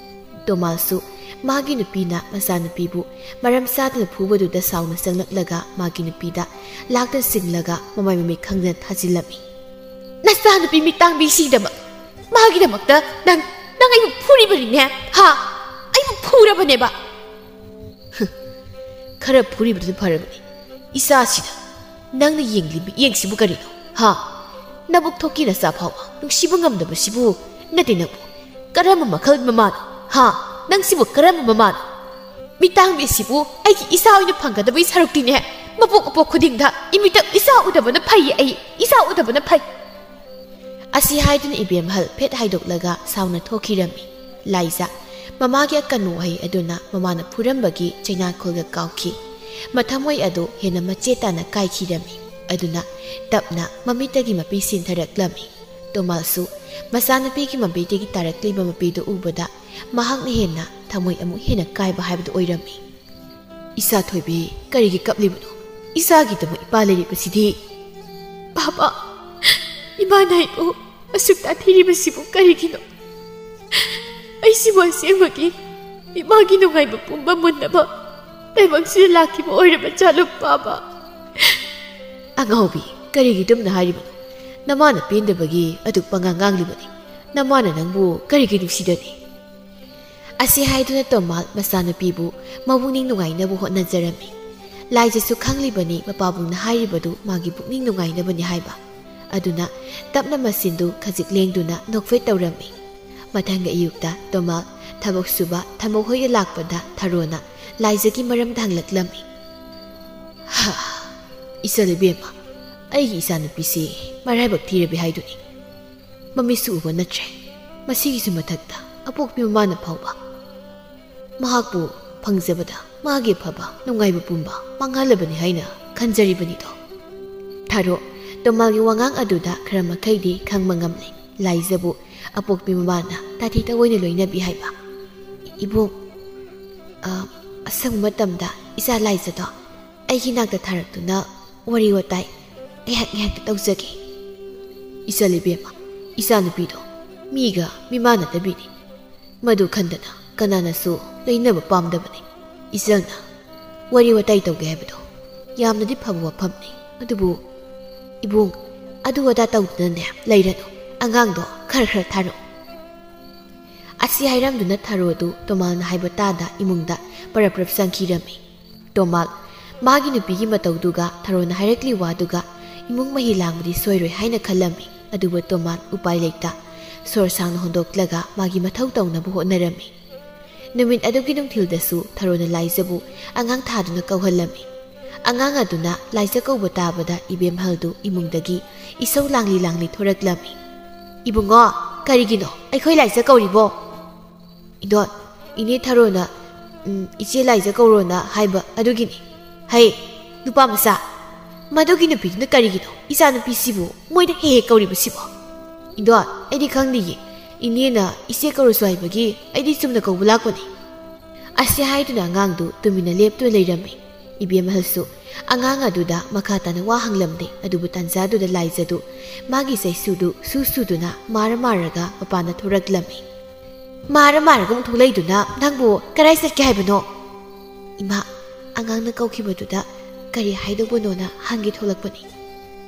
ꯇꯣꯃꯥꯁꯁꯨ ꯃꯥꯒꯤ ꯅꯨꯄꯤꯅ ꯃꯆꯥꯅꯨꯄꯤꯕꯨ ꯃꯔꯝ ꯆꯥꯗꯅ ꯐꯨꯕꯗꯨꯗ ꯁꯥꯎꯅ ꯆꯪꯂꯛꯂꯒ ꯃꯥꯒꯤ ꯅꯨꯄꯤꯗ ꯂꯥꯛꯇꯨꯅ ꯆꯤꯡꯂꯒ ꯃꯃꯥꯏ ꯃꯃꯤꯠ ꯈꯪꯗꯅ ꯊꯥꯖꯤꯜꯂꯝꯃꯤ꯫ "ꯅꯆꯥꯅꯨꯄꯤ ꯃꯤꯇꯥꯡꯕꯤꯁꯤꯒꯤꯗꯃꯛ, ꯃꯥꯒꯤꯗꯃꯛꯇ ꯅꯪ, ꯅꯪ ꯑꯩꯕꯨ ꯐꯨꯔꯤꯕꯅꯤꯅꯦ, ꯍꯥ? ꯑꯩꯕꯨ ꯐꯨꯔꯕꯅꯦꯕ?" "ꯈꯔ ꯐꯨꯔꯤꯕꯗꯨꯅ ꯐꯔꯕꯅꯤ꯫ ꯏꯆꯥꯁꯤꯗ ꯅꯪꯅ ꯌꯦꯡꯂꯤ ꯃꯤꯠꯌꯦꯡꯁꯤꯕꯨ ꯀꯔꯤꯅꯣ, ꯍꯥ? ꯅꯕꯨꯛ ꯊꯣꯛꯀꯤ ꯅꯆꯥ ꯐꯥꯎꯕ ꯅꯨꯡꯁꯤꯕ ꯉꯝꯗꯕꯁꯤꯕꯨ ꯅꯠꯇꯦ ꯅꯪꯕꯨ꯫ ꯀꯔꯝꯕ ꯃꯈꯜꯒꯤ ꯃꯃꯥꯅꯣ, ꯍꯥ? ꯅꯪꯁꯤꯕꯨ ꯀꯔꯝꯕ ꯃꯃꯥꯅꯣ? ꯃꯤꯇꯥꯡꯕꯤ ꯑꯁꯤꯕꯨ ꯑꯩꯒꯤ ꯏꯆꯥ ꯑꯣꯏꯅ ꯐꯪꯒꯗꯕꯒꯤ ꯁꯔꯨꯛꯇꯤꯅꯦ, ꯃꯄꯣꯛ ꯃꯄꯣꯛ ꯈꯨꯗꯤꯡꯗ ꯏꯃꯤꯠꯇ ꯏꯆꯥ ꯎꯗꯕꯅ ꯐꯩꯌꯦ ꯑꯩ, ꯏꯆꯥ ꯎꯗꯕꯅ ꯐꯩ꯫" ꯑꯁꯤ ꯍꯥꯏꯗꯨꯅ ꯏꯕꯦꯝꯍꯜ ꯐꯦꯠ ꯍꯥꯏꯗꯣꯛꯂꯒ ꯁꯥꯎꯅ ꯊꯣꯛꯈꯤꯔꯝꯃꯤ꯫ ꯂꯥꯏꯖ ꯃꯃꯥꯒꯤ ꯑꯀꯟꯕ ꯋꯥꯍꯩ ꯑꯗꯨꯅ ꯃꯃꯥꯅ ꯐꯨꯔꯝꯕꯒꯤ ꯆꯩꯅꯥꯈꯣꯜꯒ ꯀꯥꯎꯈꯤ꯫ ꯃꯊꯃꯣꯏ ꯑꯗꯨ ꯍꯦꯟꯅ ꯃꯆꯦꯠ ꯇꯥꯅ ꯀꯥꯏꯈꯤꯔꯝꯃꯤ꯫ ꯑꯗꯨꯅ ꯇꯞꯅ ꯃꯃꯤꯠꯇꯒꯤ ꯃꯄꯤ ꯁꯤꯟꯊꯔꯛꯂꯝꯃꯤ꯫ ꯇꯣꯃꯥꯜꯁꯨ ꯃꯆꯥꯅꯨꯄꯤꯒꯤ ꯃꯃꯤꯠꯇꯒꯤ ꯇꯥꯔꯛꯂꯤꯕ ꯃꯄꯤꯗꯨ ꯎꯕꯗ ꯃꯍꯥꯛꯅ ꯍꯦꯟꯅ ꯊꯃꯣꯏ ꯑꯃꯨꯛ ꯍꯦꯟꯅ ꯀꯥꯏꯕ ꯍꯥꯏꯕꯗꯨ ꯑꯣꯏꯔꯝꯃꯤ꯫ "ꯏꯆꯥ ꯊꯣꯏꯕꯤ, ꯀꯔꯤꯒꯤ ꯀꯞꯂꯤꯕꯅꯣ? ꯏꯆꯥꯒꯤꯗꯃꯛ ꯏꯄꯥ ꯂꯩꯔꯤꯕꯁꯤꯗꯤ?" "ꯄꯥꯄꯥ, ꯏꯃꯥꯅ ꯑꯩꯕꯨ ꯑꯁꯨꯛ ꯇꯥꯊꯤꯔꯤꯕꯁꯤꯕꯨ ꯀꯔꯤꯒꯤꯅꯣ? ꯑꯩꯁꯤꯕꯨ ꯑꯁꯦꯡꯕꯒꯤ ꯏꯃꯥꯒꯤ ꯅꯨꯡꯉꯥꯏꯕ ꯄꯨꯝꯕ ꯃꯨꯟꯅꯕ ꯇꯥꯏꯕꯪꯁꯤꯗ ꯂꯥꯛꯈꯤꯕ ꯑꯣꯏꯔꯕ ꯖꯥꯠꯂꯣ, ꯄꯥꯄꯥ?" "ꯑꯉꯥꯎꯕꯤ, ꯀꯔꯤꯒꯤ ꯑꯗꯨꯝꯅ ꯍꯥꯏꯔꯤꯕꯅꯣ? ꯅꯃꯥꯅ ꯄꯦꯟꯗꯕꯒꯤ ꯑꯗꯨꯛ ꯄꯉꯥꯡ ꯉꯥꯡꯂꯤꯕꯅꯤ꯫ ꯅꯃꯥꯅ ꯅꯪꯕꯨ ꯀꯔꯤꯒꯤ ꯅꯨꯡꯁꯤꯗꯅꯤ?" ꯑꯁꯤ ꯍꯥꯏꯗꯨꯅ ꯇꯣꯃꯥꯜ ꯃꯆꯥꯅꯨꯄꯤꯕꯨ ꯃꯄꯨꯛꯅꯤꯡ ꯅꯨꯡꯉꯥꯏꯅꯕ ꯍꯣꯠꯅꯖꯔꯝꯃꯤ꯫ ꯂꯥꯏꯖꯁꯨ ꯈꯪꯂꯤꯕꯅꯤ ꯃꯄꯥꯕꯨꯡꯅ ꯍꯥꯏꯔꯤꯕꯗꯨ ꯃꯥꯒꯤ ꯄꯨꯛꯅꯤꯡ ꯅꯨꯡꯉꯥꯏꯅꯕꯅꯤ ꯍꯥꯏꯕ꯫ ꯑꯗꯨꯅ ꯇꯞꯅ ꯃꯆꯤꯟꯗꯨ ꯈꯖꯤꯛ ꯂꯦꯡꯗꯨꯅ ꯅꯣꯛꯐꯦꯠ ꯇꯧꯔꯝꯃꯤ꯫ ꯃꯊꯪꯒꯤ ꯑꯌꯨꯛꯇ ꯇꯣꯃꯥꯜ ꯊꯕꯛ ꯁꯨꯕ ꯊꯃꯣ ꯍꯣꯏꯗ ꯂꯥꯛꯄꯗ ꯊꯔꯣꯅ ꯂꯥꯏꯖꯒꯤ ꯃꯔꯝꯗ ꯍꯪꯂꯛꯂꯝꯃꯤ꯫ "ꯍꯥ, ꯏꯆꯜ ꯏꯕꯦꯝꯃ, ꯑꯩꯒꯤ ꯏꯆꯥꯅꯨꯄꯤꯁꯤ ꯃꯔꯥꯏꯕꯛ ꯊꯤꯔꯕꯤ ꯍꯥꯏꯗꯨꯅꯤ꯫ ꯃꯃꯤꯠꯁꯨ ꯎꯕ ꯅꯠꯇ꯭ꯔꯦ, ꯃꯁꯤꯒꯤꯁꯨ ꯃꯊꯛꯇ ꯑꯄꯣꯛꯄꯤ ꯃꯃꯥꯅ ꯐꯥꯎꯕ ꯃꯍꯥꯛꯄꯨ ꯐꯪꯖꯕꯗ ꯃꯥꯒꯤ ꯑꯐꯕ ꯅꯨꯡꯉꯥꯏꯕ ꯄꯨꯝꯕ ꯃꯥꯡꯍꯜꯂꯕꯅꯤ ꯍꯥꯏꯅ ꯈꯟꯖꯔꯤꯕꯅꯤꯗꯣ?" ꯊꯔꯣ ꯇꯣꯃꯥꯜꯒꯤ ꯋꯥꯉꯥꯡ ꯑꯗꯨꯗ ꯈꯔ ꯃꯈꯩꯗꯤ ꯈꯪꯕ ꯉꯝꯂꯦ꯫ ꯂꯥꯏꯖꯕꯨ ꯑꯄꯣꯛꯄꯤ ꯃꯃꯥꯅ ꯇꯥꯊꯤ ꯇꯑꯣꯏꯅ ꯂꯣꯏꯅꯕꯤ ꯍꯥꯏꯕ꯫ "ꯏꯕꯣꯛ, ꯑ, ꯑꯁꯪꯕ ꯃꯇꯝꯗ ꯏꯆꯥ ꯂꯥꯏꯖꯗꯣ ꯑꯩꯒꯤ ꯅꯥꯛꯇ ꯊꯥꯔꯛꯇꯨꯅ ꯋꯥꯔꯤ ꯋꯥꯇꯥꯏ ꯉꯥꯏꯍꯥꯛ ꯉꯥꯏꯍꯥꯛꯇ ꯇꯧꯖꯒꯦ꯫" "ꯏꯆꯜ ꯏꯕꯦꯝꯃ, ꯏꯆꯥꯅꯨꯄꯤꯗꯣ ꯃꯤꯒ ꯃꯤꯃꯥꯟꯅꯗꯕꯤꯅꯤ꯫ ꯃꯗꯨ ꯈꯟꯗꯅ ꯀꯅꯥꯅꯁꯨ ꯂꯩꯅꯕ ꯄꯥꯝꯗꯕꯅꯤ꯫ ꯏꯆꯜꯅ ꯋꯥꯔꯤ ꯋꯥꯇꯥꯏ ꯇꯧꯒꯦ ꯍꯥꯏꯕꯗꯣ ꯌꯥꯝꯅꯗꯤ ꯐꯕ ꯋꯥꯐꯝꯅꯤ꯫ ꯑꯗꯨꯕꯨ ꯏꯕꯨꯡ, ꯑꯗꯨ ꯑꯗꯥ ꯇꯧꯗꯨꯅꯅꯦ ꯂꯩꯔꯅꯨ꯫ ꯑꯉꯥꯡꯗꯣ ꯈꯔ ꯈꯔ ꯊꯥꯔꯛꯎ꯫" ꯑꯁꯤ ꯍꯥꯏꯔꯝꯗꯨꯅ ꯊꯔꯣꯗꯨ ꯇꯣꯃꯥꯜꯅ ꯍꯥꯏꯕ ꯇꯥꯗ ꯏꯃꯨꯡꯗ ꯄꯔꯞ ꯄꯔꯞ ꯆꯪꯈꯤꯔꯝꯃꯤ꯫ ꯇꯣꯃꯥꯜ ꯃꯥꯒꯤ ꯅꯨꯄꯤꯒꯤ ꯃꯇꯧꯗꯨꯒ ꯊꯔꯣꯅ ꯍꯥꯏꯔꯛꯂꯤ ꯋꯥꯗꯨꯒ ꯏꯃꯨꯡ ꯃꯍꯤ ꯂꯥꯡꯕꯗꯤ ꯁꯣꯏꯔꯣꯏ ꯍꯥꯏꯅ ꯈꯜꯂꯝꯃꯤ꯫ ꯑꯗꯨꯕꯨ ꯇꯣꯃꯥꯜ ꯎꯄꯥꯏ ꯂꯩꯇ ꯁꯣꯔ ꯁꯥꯡꯅ ꯍꯣꯟꯗꯣꯛꯂꯒ ꯃꯥꯒꯤ ꯃꯊꯧ ꯇꯧꯅꯕ ꯍꯣꯠꯅꯔꯝꯃꯤ꯫ ꯅꯨꯃꯤꯠ ꯑꯗꯨꯒꯤ ꯅꯨꯡꯊꯤꯜꯗꯁꯨ ꯊꯔꯣꯅ ꯂꯥꯏꯖꯕꯨ ꯑꯉꯥꯡ ꯊꯥꯗꯨꯅ ꯀꯧꯍꯜꯂꯝꯃꯤ꯫ ꯑꯉꯥꯡ ꯑꯗꯨꯅ ꯂꯥꯏꯖ ꯀꯧꯕ ꯇꯥꯕꯗ ꯏꯕꯦꯝꯍꯜꯗꯨ ꯏꯃꯨꯡꯗꯒꯤ ꯏꯁꯧ ꯂꯥꯡꯂꯤ ꯂꯥꯡꯂꯤ ꯊꯣꯔꯛꯂꯝꯃꯤ꯫ "ꯏꯕꯨꯡꯉꯣ, ꯀꯔꯤꯒꯤꯅꯣ ꯑꯩꯈꯣꯏ ꯂꯥꯏꯖ ꯀꯧꯔꯤꯕꯣ?" "ꯏꯗꯣꯟ, ꯏꯅꯦ ꯊꯔꯣꯅ, ꯎꯝ, ꯏꯆꯦ ꯂꯥꯏꯖ ꯀꯧꯔꯣꯅ ꯍꯥꯏꯕ ꯑꯗꯨꯒꯤꯅꯤ꯫ ꯍꯩ, ꯅꯨꯄꯥ ꯃꯆꯥ, ꯃꯗꯨꯒꯤ ꯅꯨꯄꯤꯗꯨꯅ ꯀꯔꯤꯒꯤꯅꯣ ꯏꯆꯥ ꯅꯨꯄꯤꯁꯤꯕꯨ ꯃꯣꯏꯅ ꯍꯦꯛ ꯍꯦꯛ ꯀꯧꯔꯤꯕꯁꯤꯕꯣ? ꯏꯗꯣ, ꯑꯩꯗꯤ ꯈꯪꯗꯤꯌꯦ꯫ ꯏꯅꯦꯅ ꯏꯆꯦ ꯀꯧꯔꯁꯨ ꯍꯥꯏꯕꯒꯤ ꯑꯩꯗꯤ ꯆꯨꯝꯅ ꯀꯧꯕ ꯂꯥꯛꯄꯅꯤ꯫ ꯑꯁꯤ ꯍꯥꯏꯗꯨꯅ ꯑꯉꯥꯡꯗꯨ ꯇꯨꯃꯤꯟꯅ ꯂꯦꯞꯇꯨꯅ ꯂꯩꯔꯝꯃꯤ꯫ ꯏꯕꯦꯝꯃꯍꯜꯁꯨ ꯑꯉꯥꯡ ꯑꯗꯨꯗ ꯃꯈꯥ ꯇꯥꯅ ꯋꯥ ꯍꯪꯂꯝꯗꯦ, ꯑꯗꯨꯕꯨ ꯇꯥꯟꯖꯥꯗꯨꯗ ꯂꯥꯏꯖꯗꯨ ꯃꯥꯒꯤ ꯆꯩꯁꯨꯗꯨ ꯁꯨ ꯁꯨꯗꯨꯅ ꯃꯥꯔ ꯃꯥꯔꯒ ꯃꯄꯥꯟꯗ ꯊꯣꯔꯛꯂꯝꯃꯤ꯫ ꯃꯥꯔ ꯃꯥꯔꯒ ꯑꯃꯨꯛ ꯊꯣꯛꯂꯛꯏꯗꯨꯅ ꯅꯪꯕꯨ ꯀꯔꯥꯏ ꯆꯠꯀꯦ ꯍꯥꯏꯕꯅꯣ? ꯏꯃꯥ, ꯑꯉꯥꯡꯅ ꯀꯧꯈꯤꯕꯗꯨꯗ ꯀꯔꯤ ꯍꯥꯏꯗꯧꯕꯅꯣꯅ ꯍꯪꯒꯦ ꯊꯣꯛꯂꯛꯄꯅꯤ꯫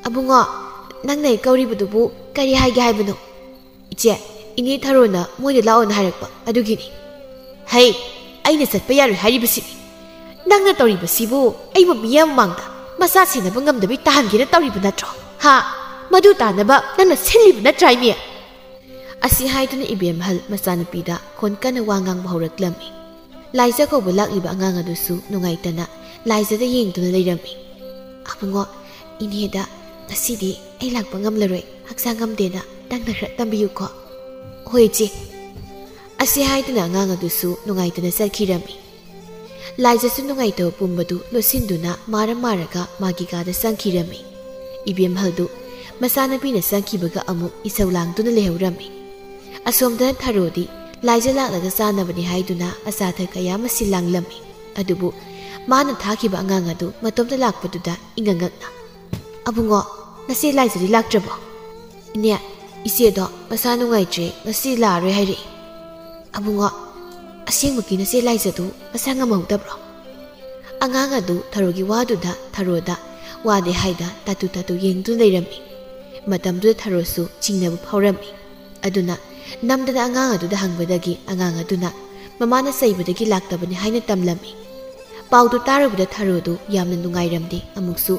ꯑꯕꯨꯡꯉꯣ, ꯅꯪꯅ ꯑꯩ ꯀꯧꯔꯤꯕꯗꯨꯕꯨ ꯀꯔꯤ ꯍꯥꯏꯒꯦ ꯍꯥꯏꯕꯅꯣ? ꯏꯆꯦ, ꯏꯅꯦ ꯊꯔꯣꯅ ꯃꯣꯏꯗ ꯂꯥꯛꯑꯣꯅ ꯍꯥꯏꯔꯛꯄ ꯑꯗꯨꯒꯤꯅꯤ꯫ ꯍꯩ, ꯑꯩꯅ ꯆꯠꯄ ꯌꯥꯔꯣꯏ ꯍꯥꯏꯔꯤꯕꯁꯤꯅꯤ꯫ ꯅꯪꯅ ꯇꯧꯔꯤꯕꯁꯤꯕꯨ ꯑꯩꯕꯨ ꯃꯤꯌꯥꯝ ꯃꯃꯥꯡꯗ ꯃꯆꯥ ꯁꯦꯟꯅꯕ ꯉꯝꯗꯕꯤ ꯇꯥꯍꯟꯒꯦꯅ ꯇꯧꯔꯤꯕ ꯅꯠꯇ꯭ꯔꯣ? ꯍꯥ? ꯃꯗꯨ ꯇꯥꯅꯕ ꯅꯪꯅ ꯁꯤꯜꯂꯤꯕ ꯅꯠꯇ꯭ꯔꯥ, ꯏꯃꯦ? ꯑꯁꯤ ꯍꯥꯏꯗꯨꯅ ꯏꯕꯦꯝꯍꯜ ꯃꯆꯥꯅꯨꯄꯤꯗ ꯈꯣꯟ ꯀꯟꯅ ꯋꯥ ꯉꯥꯡꯕ ꯍꯧꯔꯛꯂꯝꯃꯤ꯫ ꯂꯥꯏꯖ ꯀꯧꯕ ꯂꯥꯛꯂꯤꯕ ꯑꯉꯥꯡ ꯑꯗꯨꯁꯨ ꯅꯨꯡꯉꯥꯏꯇꯅ ꯂꯥꯏꯖꯗ ꯌꯦꯡꯗꯨꯅ ꯂꯩꯔꯝꯃꯤ꯫ "ꯑꯕꯨꯡꯉꯣ, ꯏꯅꯦꯗ ꯉꯁꯤꯗꯤ ꯑꯩ ꯂꯥꯛꯄ ꯉꯝꯂꯔꯣꯏ, ꯍꯛꯆꯥꯡ ꯉꯝꯗꯦꯅ ꯅꯪꯅ ꯈꯔ ꯇꯝꯕꯤꯌꯨꯀꯣ꯫" "ꯍꯣꯏ, ꯏꯆꯦ꯫" ꯑꯁꯤ ꯍꯥꯏꯗꯨꯅ ꯑꯉꯥꯡ ꯑꯗꯨꯁꯨ ꯅꯨꯡꯉꯥꯏꯇꯅ ꯆꯠꯈꯤꯔꯝꯃꯤ꯫ ꯂꯥꯏꯖꯁꯨ ꯅꯨꯡꯉꯥꯏꯇꯕ ꯄꯨꯝꯕꯗꯨ ꯂꯣꯠꯁꯤꯟꯗꯨꯅ ꯃꯥꯔ ꯃꯥꯔꯒ ꯃꯥꯒꯤ ꯀꯥꯗ ꯆꯪꯈꯤꯔꯝꯃꯤ꯫ ꯏꯕꯦꯝꯍꯜꯗꯨ ꯃꯆꯥꯅꯨꯄꯤꯅ ꯆꯪꯈꯤꯕꯒ ꯑꯃꯨꯛ ꯏꯁꯧ ꯂꯥꯡꯗꯨꯅ ꯂꯩꯍꯧꯔꯝꯃꯤ꯫ ꯑꯁꯣꯝꯗꯅ ꯊꯔꯣꯗꯤ ꯂꯥꯏꯖ ꯂꯥꯛꯂꯒ ꯆꯥꯅꯕꯅꯤ ꯍꯥꯏꯗꯨꯅ ꯑꯆꯥ ꯑꯊꯛ ꯀꯌꯥ ꯑꯃ ꯁꯤꯜ ꯂꯥꯡꯂꯝꯃꯤ꯫ ꯑꯗꯨꯕꯨ ꯃꯥꯅ ꯊꯥꯈꯤꯕ ꯑꯉꯥꯡ ꯑꯗꯨ ꯃꯇꯣꯝꯇ ꯂꯥꯛꯄꯗꯨꯗ ꯏꯉꯛ ꯉꯛꯅ, "ꯑꯕꯨꯡꯉꯣ, ꯅꯆꯦ ꯂꯥꯏꯖꯗꯤ ꯂꯥꯛꯇ꯭ꯔꯕꯣ?" "ꯏꯅꯦ, ꯏꯆꯦꯗꯣ ꯃꯁꯥ ꯅꯨꯡꯉꯥꯏꯇ꯭ꯔꯦ, ꯉꯁꯤ ꯂꯥꯛꯑꯔꯣꯏ ꯍꯥꯏꯔꯛꯏ꯫" "ꯑꯕꯨꯡꯉꯣ, ꯑꯁꯦꯡꯕꯒꯤ ꯅꯆꯦ ꯂꯥꯏꯖꯗꯨ ꯃꯁꯥ ꯉꯝꯍꯧꯗꯕ꯭ꯔꯣ?" ꯑꯉꯥꯡ ꯑꯗꯨ ꯊꯔꯣꯒꯤ ꯋꯥꯗꯨꯗ ꯊꯔꯣꯗ ꯋꯥꯗꯦ ꯍꯥꯏꯗ ꯇꯥꯇꯨ ꯇꯥꯇꯨ ꯌꯦꯡꯗꯨꯅ ꯂꯩꯔꯝꯃꯤ꯫ ꯃꯇꯝꯗꯨꯗ ꯊꯔꯣꯁꯨ ꯆꯤꯡꯅꯕ ꯐꯥꯎꯔꯝꯃꯤ꯫ ꯑꯗꯨꯅ ꯅꯝꯗꯅ ꯑꯉꯥꯡ ꯑꯗꯨꯗ ꯍꯪꯕꯗꯒꯤ ꯑꯉꯥꯡ ꯑꯗꯨꯅ ꯃꯃꯥꯅ ꯆꯩꯕꯗꯒꯤ ꯂꯥꯛꯇꯕꯅꯤ ꯍꯥꯏꯅ ꯇꯝꯂꯝꯃꯤ꯫ ꯄꯥꯎꯗꯨ ꯇꯥꯔꯨꯕꯗ ꯊꯔꯣꯗꯨ ꯌꯥꯝꯅ ꯅꯨꯡꯉꯥꯏꯔꯝꯗꯦ꯫ ꯑꯃꯨꯛꯁꯨ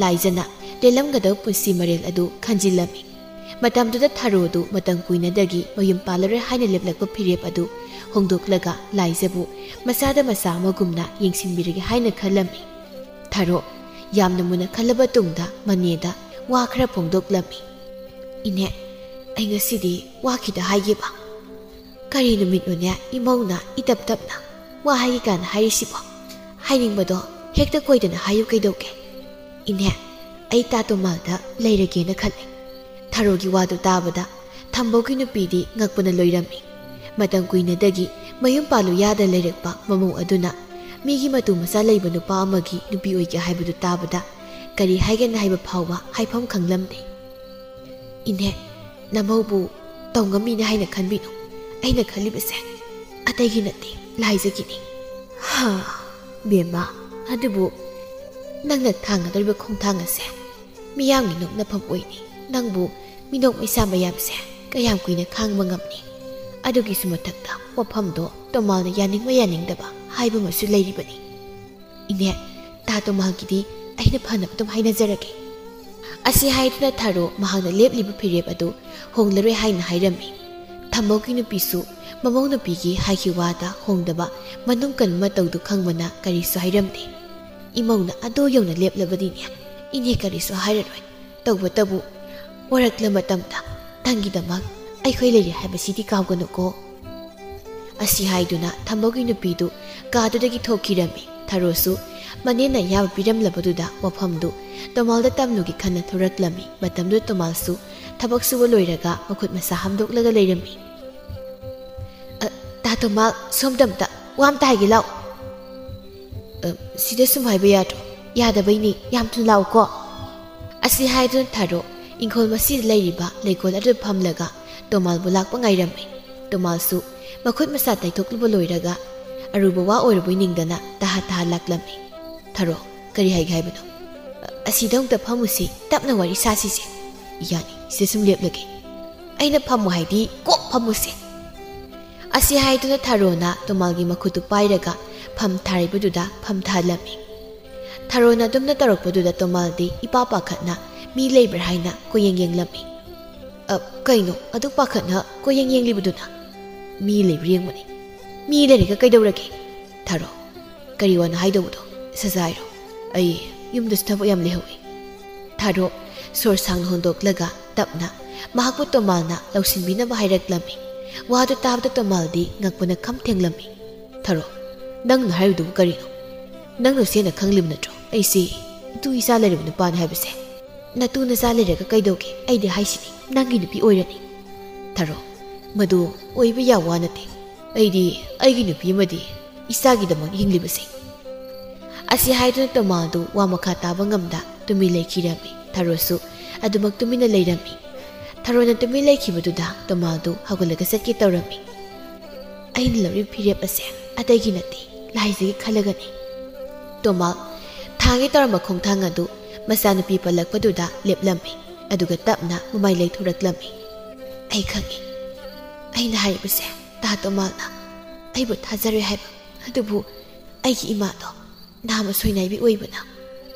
ꯂꯥꯏꯖꯅ ꯂꯦꯜꯂꯝꯒꯗꯕ ꯄꯨꯟꯁꯤ ꯃꯔꯦꯜ ꯑꯗꯨ ꯈꯟꯖꯤꯜꯂꯝꯃꯤ꯫ ꯃꯇꯝꯗꯨꯗ ꯊꯔꯣꯗꯨ ꯃꯇꯝ ꯀꯨꯏꯅꯗꯒꯤ ꯃꯌꯨꯝ ꯄꯥꯜꯂꯔꯣꯏ ꯍꯥꯏꯅ ꯂꯦꯞꯂꯛꯄ ꯐꯤꯔꯦꯞ ꯑꯗꯨ ꯍꯣꯡꯗꯣꯛꯂꯒ ꯂꯥꯏꯖꯕꯨ ꯃꯆꯥꯗ ꯃꯆꯥ ꯑꯃꯒꯨꯝꯅ ꯌꯦꯡꯁꯤꯟꯕꯤꯔꯒꯦ ꯍꯥꯏꯅ ꯈꯜꯂꯝꯃꯤ꯫ ꯊꯔꯣ ꯌꯥꯝꯅ ꯃꯨꯟꯅ ꯈꯜꯂꯕ ꯇꯨꯡꯗ ꯃꯅꯦꯗ ꯋꯥ ꯈꯔ ꯐꯣꯡꯗꯣꯛꯂꯝꯃꯤ꯫ "ꯏꯅꯦ, ꯑꯩ ꯉꯁꯤꯗꯤ ꯋꯥ ꯈꯤꯇ ꯍꯥꯏꯒꯦꯕ꯫" ꯀꯔꯤ ꯅꯨꯃꯤꯠꯅꯣꯅꯦ ꯏꯃꯧꯅ ꯏꯇꯞ ꯇꯞꯅ ꯋꯥ ꯍꯥꯏꯒꯦ ꯀꯥꯏꯅ ꯍꯥꯏꯔꯤꯁꯤꯕꯣ? ꯍꯥꯏꯅꯤꯡꯕꯗꯣ ꯍꯦꯛꯇ ꯀꯣꯏꯗꯅ ꯍꯥꯏꯌꯨ ꯀꯩꯗꯧꯒꯦ? ꯏꯅꯦ, ꯑꯩ ꯇꯥ ꯇꯣꯃꯥꯜꯗ ꯂꯩꯔꯒꯦꯅ ꯈꯜꯂꯦ꯫ ꯊꯔꯣꯒꯤ ꯋꯥꯗꯨ ꯇꯥꯕꯗ ꯊꯝꯕꯧꯒꯤ ꯅꯨꯄꯤꯗꯤ ꯉꯛꯄꯅ ꯂꯣꯏꯔꯝꯃꯤ꯫ ꯃꯇꯝ ꯀꯨꯏꯅꯗꯒꯤ ꯃꯌꯨꯝ ꯄꯥꯜꯂꯨ ꯌꯥꯗ ꯂꯩꯔꯛꯄ ꯃꯃꯧ ꯑꯗꯨꯅ ꯃꯤꯒꯤ ꯃꯇꯨ ꯃꯆꯥ ꯂꯩꯕ ꯅꯨꯄꯥ ꯑꯃꯒꯤ ꯅꯨꯄꯤ ꯑꯣꯏꯒꯦ ꯍꯥꯏꯕꯗꯨ ꯇꯥꯕꯗ ꯀꯔꯤ ꯍꯥꯏꯒꯅꯤ ꯍꯥꯏꯕ ꯐꯥꯎꯕ ꯍꯥꯏꯐꯝ ꯈꯪꯂꯝꯗꯦ꯫ ꯏꯅꯦ, ꯅꯃꯧꯕꯨ ꯇꯧꯉꯝꯃꯤꯅꯦ ꯍꯥꯏꯅ ꯈꯟꯕꯤꯅꯨ꯫ ꯑꯩꯅ ꯈꯜꯂꯤꯕꯁꯦ ꯑꯇꯩꯒꯤ ꯅꯠꯇꯦ, ꯂꯥꯏꯖꯒꯤꯅꯤ꯫ ꯍꯥ, ꯕꯦꯝꯃ, ꯑꯗꯨꯕꯨ ꯅꯪꯅ ꯊꯥꯡꯒꯗꯧꯔꯤꯕ ꯈꯣꯡꯊꯥꯡ ꯑꯁꯦ ꯃꯤꯌꯥꯝꯒꯤ ꯅꯣꯛꯅꯐꯝ ꯑꯣꯏꯅꯤ꯫ ꯅꯪꯕꯨ ꯃꯤꯅꯣꯛ ꯃꯩꯁꯥ ꯃꯌꯥꯝꯁꯦ ꯀꯌꯥꯝ ꯀꯨꯏꯅ ꯈꯥꯡꯕ ꯉꯝꯅꯤ? ꯑꯗꯨꯒꯤꯁꯨ ꯃꯊꯛꯇ ꯋꯥꯐꯝꯗꯣ ꯇꯣꯃꯥꯜꯅ ꯌꯥꯅꯤꯡꯕ ꯌꯥꯅꯤꯡꯗꯕ ꯍꯥꯏꯕ ꯑꯃꯁꯨ ꯂꯩꯔꯤꯕꯅꯤ꯫ ꯏꯅꯦ, ꯇꯥ ꯇꯣꯃꯥꯜꯒꯤꯗꯤ ꯑꯩꯅ ꯐꯅꯕ ꯑꯗꯨꯝ ꯍꯥꯏꯅꯖꯔꯒꯦ꯫ ꯑꯁꯤ ꯍꯥꯏꯗꯨꯅ ꯊꯥꯔꯣ ꯃꯍꯥꯛꯅ ꯂꯦꯞꯂꯤꯕ ꯐꯤꯔꯦꯞ ꯑꯗꯨ ꯍꯣꯡꯂꯔꯣꯏ ꯍꯥꯏꯅ ꯍꯥꯏꯔꯝꯃꯤ꯫ ꯊꯝꯕꯧꯒꯤ ꯅꯨꯄꯤꯁꯨ ꯃꯃꯧ ꯅꯨꯄꯤꯒꯤ ꯍꯥꯏꯈꯤꯕ ꯋꯥꯗ ꯍꯣꯡꯗꯕ ꯃꯅꯨꯡ ꯀꯟꯕ ꯃꯇꯧꯗꯨ ꯈꯪꯕꯅ ꯀꯔꯤꯁꯨ ꯍꯥꯏꯔꯝꯗꯦ꯫ ꯏꯃꯧꯅ ꯑꯗꯨ ꯌꯧꯅ ꯂꯦꯞꯂꯕꯗꯤꯅꯦ, ꯏꯅꯦ ꯀꯔꯤꯁꯨ ꯍꯥꯏꯔꯔꯣꯏ꯫ ꯇꯧꯕꯇꯕꯨ ꯋꯥꯔꯛꯂ ꯃꯇꯝꯗ ꯅꯪꯒꯤꯗꯃꯛ ꯑꯩꯈꯣꯏ ꯂꯩꯔꯤ ꯍꯥꯏꯕꯁꯤꯗꯤ ꯀꯥꯎꯒꯅꯨꯀꯣ꯫ ꯑꯁꯤ ꯍꯥꯏꯗꯨꯅ ꯊꯝꯕꯧꯒꯤ ꯅꯨꯄꯤꯗꯨ ꯀꯥꯗꯨꯗꯒꯤ ꯊꯣꯛꯈꯤꯔꯝꯃꯤ꯫ ꯊꯔꯣꯁꯨ ꯃꯅꯦꯅ ꯑꯌꯥꯕ ꯄꯤꯔꯝꯂꯕꯗꯨꯗ ꯋꯥꯐꯝꯗꯨ ꯇꯣꯃꯥꯜꯗ ꯇꯝꯂꯨꯒꯦ ꯈꯟꯅ ꯊꯣꯔꯛꯂꯝꯃꯤ꯫ ꯃꯇꯝꯗꯨꯗ ꯇꯣꯃꯥꯜꯁꯨ ꯊꯕꯛ ꯁꯨꯕ ꯂꯣꯏꯔꯒ ꯃꯈꯨꯠ ꯃꯁꯥ ꯍꯥꯝꯗꯣꯛꯂꯒ ꯂꯩꯔꯝꯃꯤ꯫ "ꯑ, ꯇꯥ ꯇꯣꯃꯥꯜ, ꯁꯣꯝꯗ ꯑꯝꯇ ꯋꯥ ꯑꯝꯇ ꯍꯥꯏꯒꯦ ꯂꯥꯛꯑꯣ꯫" "ꯑ, ꯁꯤꯗ ꯁꯨꯝ ꯍꯥꯏꯕ ꯌꯥꯗ꯭ꯔꯣ?" "ꯌꯥꯗꯕꯩꯅꯦ, ꯌꯥꯝ ꯊꯨꯅ ꯂꯥꯛꯑꯣꯀꯣ꯫" ꯑꯁꯤ ꯍꯥꯏꯗꯨꯅ ꯊꯥꯔꯣ ꯏꯪꯈꯣꯜ ꯃꯁꯤꯗ ꯂꯩꯔꯤꯕ ꯂꯩꯀꯣꯜ ꯑꯗꯨꯗ ꯐꯝꯂꯒ ꯇꯣꯃꯥꯜꯕꯨ ꯂꯥꯛꯄ ꯉꯥꯏꯔꯝꯃꯤ꯫ ꯇꯣꯃꯥꯜꯁꯨ ꯃꯈꯨꯠ ꯃꯁꯥ ꯇꯩꯊꯣꯛꯂꯨꯕ ꯂꯣꯏꯔꯒ ꯑꯔꯨꯕ ꯋꯥ ꯑꯣꯏꯔꯕꯣꯏ ꯅꯤꯡꯗꯅ ꯇꯍꯥ ꯇꯍꯥ ꯂꯥꯛꯂꯝꯃꯤ꯫ "ꯊꯥꯔꯣ, ꯀꯔꯤ ꯍꯥꯏꯒꯦ ꯍꯥꯏꯕꯅꯣ?" "ꯑꯁꯤꯗ ꯑꯃꯨꯛꯇ ꯐꯝꯃꯨꯁꯤ, ꯇꯞꯅ ꯋꯥꯔꯤ ꯁꯥꯁꯤꯁꯦ꯫" "ꯌꯥꯅꯤ, ꯁꯤꯗ ꯁꯨꯝ ꯂꯦꯞꯂꯒꯦ꯫" "ꯑꯩꯅ ꯐꯝꯃꯨ ꯍꯥꯏꯗꯤ ꯀꯣꯛ ꯐꯝꯃꯨꯁꯦ꯫" ꯑꯁꯤ ꯍꯥꯏꯗꯨꯅ ꯊꯥꯔꯣꯅ ꯇꯣꯃꯥꯜꯒꯤ ꯃꯈꯨꯠꯇꯨ ꯄꯥꯏꯔꯒ ꯐꯝ ꯊꯥꯔꯤꯕꯗꯨꯗ ꯐꯝ ꯊꯥꯍꯜꯂꯝꯃꯤ꯫ ꯊꯥꯔꯣꯅ ꯑꯗꯨꯝꯅ ꯇꯧꯔꯛꯄꯗꯨꯗ ꯇꯣꯃꯥꯜꯗꯤ ꯏꯄꯥ ꯄꯥꯈꯠꯅ ꯃꯤ ꯂꯩꯕ꯭ꯔꯥ ꯍꯥꯏꯅ ꯀꯣꯏꯌꯦꯡ ꯌꯦꯡꯂꯝꯃꯤ꯫ "ꯑ, ꯀꯩꯅꯣ ꯑꯗꯨ ꯄꯥꯈꯠꯅ ꯀꯣꯏꯌꯦꯡ ꯌꯦꯡꯂꯤꯕꯗꯨꯅ?" "ꯃꯤ ꯂꯩꯕ꯭ꯔꯥ ꯌꯦꯡꯕꯅꯤ꯫" "ꯃꯤ ꯂꯩꯔꯒ ꯀꯩꯗꯧꯔꯒꯦ?" "ꯊꯥꯔꯣ, ꯀꯔꯤ ꯋꯥꯅꯣ ꯍꯥꯏꯗꯧꯕꯗꯣ? ꯁꯠ ꯁꯠ ꯍꯥꯏꯔꯣ꯫ ꯑꯩ ꯌꯨꯝꯗꯁꯨ ꯊꯕꯛ ꯌꯥꯝ ꯂꯩꯍꯧꯋꯤ꯫" ꯊꯥꯔꯣ ꯁꯣꯔ ꯁꯥꯡꯅ ꯍꯣꯟꯗꯣꯛꯂꯒ ꯇꯞꯅ ꯃꯍꯥꯛꯄꯨ ꯇꯣꯃꯥꯜꯅ ꯂꯧꯁꯤꯟꯕꯤꯅꯕ ꯍꯥꯏꯔꯛꯂꯝꯃꯤ꯫ ꯋꯥꯗꯨ ꯇꯥꯕꯗ ꯇꯣꯃꯥꯜꯗꯤ ꯉꯛꯄꯅ ꯈꯝ ꯊꯦꯡꯂꯝꯃꯤ꯫ "ꯊꯔꯣ, ꯅꯪꯅ ꯍꯥꯏꯔꯤꯗꯨꯕꯨ ꯀꯔꯤꯅꯣ? ꯅꯪꯅꯁꯨ ꯍꯦꯟꯅ ꯈꯪꯂꯤꯕ ꯅꯠꯇ꯭ꯔꯣ ꯑꯩꯁꯤ ꯏꯇꯨ ꯏꯆꯥ ꯂꯩꯔꯕ ꯅꯨꯄꯥꯅꯤ ꯍꯥꯏꯕꯁꯦ? ꯅꯇꯨ ꯅꯆꯥ ꯂꯩꯔꯒ ꯀꯩꯗꯧꯒꯦ? ꯑꯩꯗꯤ ꯍꯥꯏꯁꯤꯅꯤ, ꯅꯪꯒꯤ ꯅꯨꯄꯤ ꯑꯣꯏꯔꯅꯤ꯫ ꯊꯔꯣ, ꯃꯗꯨ ꯑꯣꯏꯕ ꯌꯥꯕ ꯋꯥ ꯅꯠꯇꯦ꯫ ꯑꯩꯗꯤ ꯑꯩꯒꯤ ꯅꯨꯄꯤ ꯑꯃꯗꯤ ꯏꯆꯥꯒꯤꯗꯃꯛ ꯍꯤꯡꯂꯤꯕꯁꯦ"꯫ ꯑꯁꯤ ꯍꯥꯏꯗꯨꯅ ꯇꯣꯃꯥꯜꯗꯨ ꯋꯥ ꯃꯈꯥ ꯇꯥꯕ ꯉꯝꯗ ꯇꯨꯃꯤꯟ ꯂꯩꯈꯤꯔꯝꯃꯤ꯫ ꯊꯔꯣꯁꯨ ꯑꯗꯨꯃꯛ ꯇꯨꯃꯤꯟꯅ ꯂꯩꯔꯝꯃꯤ꯫ ꯊꯔꯣꯅ ꯇꯨꯃꯤꯟ ꯂꯩꯈꯤꯕꯗꯨꯗ ꯇꯣꯃꯥꯜꯗꯨ ꯍꯧꯒꯠꯂꯒ ꯆꯠꯀꯦ ꯇꯧꯔꯝꯃꯤ꯫ "ꯑꯩꯅ ꯂꯧꯔꯤꯕ ꯐꯤꯔꯦꯞ ꯑꯁꯦ ꯑꯇꯩꯒꯤ ꯅꯠꯇꯦ, ꯂꯥꯏꯖꯒꯤ ꯈꯜꯂꯒꯅꯤ"꯫ ꯇꯣꯃꯥꯜ ꯊꯥꯡꯒꯦ ꯇꯧꯔꯝꯕ ꯈꯣꯡꯊꯥꯡ ꯑꯗꯨ ꯃꯆꯥꯅꯨꯄꯤ ꯄꯜꯂꯛꯄꯗꯨꯗ ꯂꯦꯞꯂꯝꯃꯤ꯫ ꯑꯗꯨꯒ ꯇꯞꯅ ꯃꯃꯥꯏ ꯂꯩꯊꯣꯔꯛꯂꯝꯃꯤ꯫ "ꯑꯩ ꯈꯪꯏ, ꯑꯩꯅ ꯍꯥꯏꯔꯤꯕꯁꯦ ꯇꯥ ꯇꯣꯃꯥꯜꯅ ꯑꯩꯕꯨ ꯊꯥꯖꯔꯣꯏ ꯍꯥꯏꯕ꯫ ꯑꯗꯨꯕꯨ ꯑꯩꯒꯤ ꯏꯃꯥꯗꯣ ꯅꯍꯥ ꯃꯁꯣꯏ ꯅꯥꯏꯕꯤ ꯑꯣꯏꯕꯅ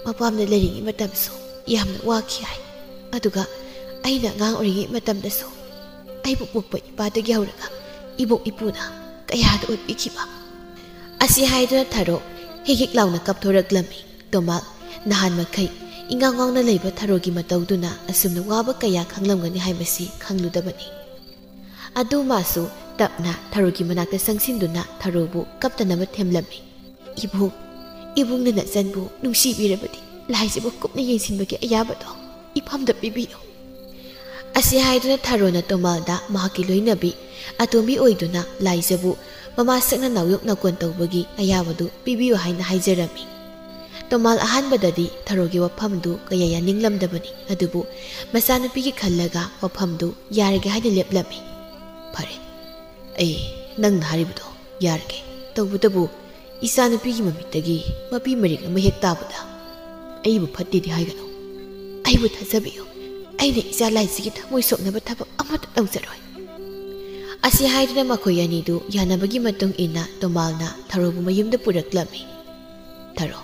ꯃꯄꯥꯝꯗ ꯂꯩꯔꯤꯉꯩ ꯃꯇꯝꯁꯨ ꯌꯥꯝꯅ ꯋꯥꯈꯤ ꯍꯥꯏ꯫ ꯑꯗꯨꯒ ꯑꯩꯅ ꯑꯉꯥꯡ ꯑꯣꯏꯔꯤꯉꯩ ꯃꯇꯝꯗꯁꯨ ꯑꯩꯕꯨ ꯄꯣꯛꯄ ꯏꯄꯥꯗꯒꯤ ꯍꯧꯔꯒ ꯏꯕꯣꯛ ꯏꯄꯨꯅ ꯀꯌꯥꯗ ꯑꯣꯠꯄꯤꯈꯤꯕ"꯫ ꯑꯁꯤ ꯍꯥꯏꯗꯨꯅ ꯊꯔꯣ ꯍꯤꯛ ꯍꯤꯛ ꯂꯥꯎꯅ ꯀꯞꯊꯣꯔꯛꯂꯝꯃꯤ꯫ ꯇꯣꯃꯥꯜ ꯅꯍꯥꯟ ꯃꯈꯩ ꯏꯉꯥꯎ ꯉꯥꯎꯅ ꯂꯩꯕ ꯊꯔꯣꯒꯤ ꯃꯇꯧꯗꯨꯅ ꯑꯁꯨꯝꯅ ꯋꯥꯕ ꯀꯌꯥ ꯈꯪꯂꯝꯒꯅꯤ ꯍꯥꯏꯕꯁꯤ ꯈꯪꯂꯨꯗꯕꯅꯤ꯫ ꯑꯗꯨ ꯃꯥꯁꯨ ꯇꯞꯅ ꯊꯔꯣꯒꯤ ꯃꯅꯥꯛꯇ ꯆꯪꯁꯤꯟꯗꯨꯅ ꯊꯔꯣꯕꯨ ꯀꯞꯇꯅꯕ ꯊꯦꯝꯂꯝꯃꯤ꯫ "ꯏꯕꯨꯡ, ꯏꯕꯨꯡꯅ ꯅꯆꯟꯕꯨ ꯅꯨꯡꯁꯤꯕꯤꯔꯕꯗꯤ ꯂꯥꯏꯖꯕꯨ ꯀꯨꯞꯅ ꯌꯦꯡꯁꯤꯟꯕꯒꯤ ꯑꯌꯥꯕꯗꯣ ꯏꯐꯝꯗ ꯄꯤꯕꯤꯌꯨ"꯫ ꯑꯁꯤ ꯍꯥꯏꯗꯨꯅ ꯊꯔꯣꯅ ꯇꯣꯃꯥꯜꯗ ꯃꯍꯥꯛꯀꯤ ꯂꯣꯏꯅꯕꯤ ꯑꯇꯣꯝꯕꯤ ꯑꯣꯏꯗꯨꯅ ꯂꯥꯏꯖꯕꯨ ꯃꯃꯥ ꯁꯛꯅ ꯅꯥꯎꯌꯣꯛ ꯅꯀꯣꯟ ꯇꯧꯕꯒꯤ ꯑꯌꯥꯕꯗꯨ ꯄꯤꯕꯤꯌꯨ ꯍꯥꯏꯅ ꯍꯥꯏꯖꯔꯝꯃꯤ꯫ ꯇꯣꯃꯥꯜ ꯑꯍꯥꯟꯕꯗꯗꯤ ꯊꯔꯣꯒꯤ ꯋꯥꯐꯝꯗꯨ ꯀꯌꯥ ꯌꯥꯅꯤꯡꯂꯝꯗꯕꯅꯤ, ꯑꯗꯨꯕꯨ ꯃꯆꯥꯅꯨꯄꯤꯒꯤ ꯈꯜꯂꯒ ꯋꯥꯐꯝꯗꯨ ꯌꯥꯔꯒꯦ ꯍꯥꯏꯅ ꯂꯦꯞꯂꯝꯃꯤ꯫ "ꯐꯔꯦ, ꯑꯩ ꯅꯪꯅ ꯍꯥꯏꯔꯤꯕꯗꯣ ꯌꯥꯔꯒꯦ꯫ ꯇꯧꯕꯇꯕꯨ ꯏꯆꯥꯅꯨꯄꯤꯒꯤ ꯃꯃꯤꯠꯇꯒꯤ ꯃꯄꯤ ꯃꯔꯤꯛ ꯑꯃ ꯍꯦꯛ ꯇꯥꯕꯗ ꯑꯩꯕꯨ ꯐꯠꯇꯦꯗꯤ ꯍꯥꯏꯒꯅꯨ꯫ ꯑꯩꯕꯨ ꯊꯥꯖꯕꯤꯌꯨ, ꯑꯩꯅ ꯏꯆꯥ ꯂꯥꯏꯖꯒꯤ ꯊꯃꯣꯏ ꯁꯣꯛꯅꯕ ꯊꯕꯛ ꯑꯃꯠꯇ ꯇꯧꯖꯔꯣꯏ"꯫ ꯑꯁꯤ ꯍꯥꯏꯗꯨꯅ ꯃꯈꯣꯏ ꯑꯅꯤꯗꯨ ꯌꯥꯅꯕꯒꯤ ꯃꯇꯨꯡ ꯏꯟꯅ ꯇꯣꯃꯥꯜꯅ ꯊꯔꯣꯕꯨ ꯃꯌꯨꯝꯗ ꯄꯨꯔꯛꯂꯝꯃꯤ꯫ "ꯊꯔꯣ,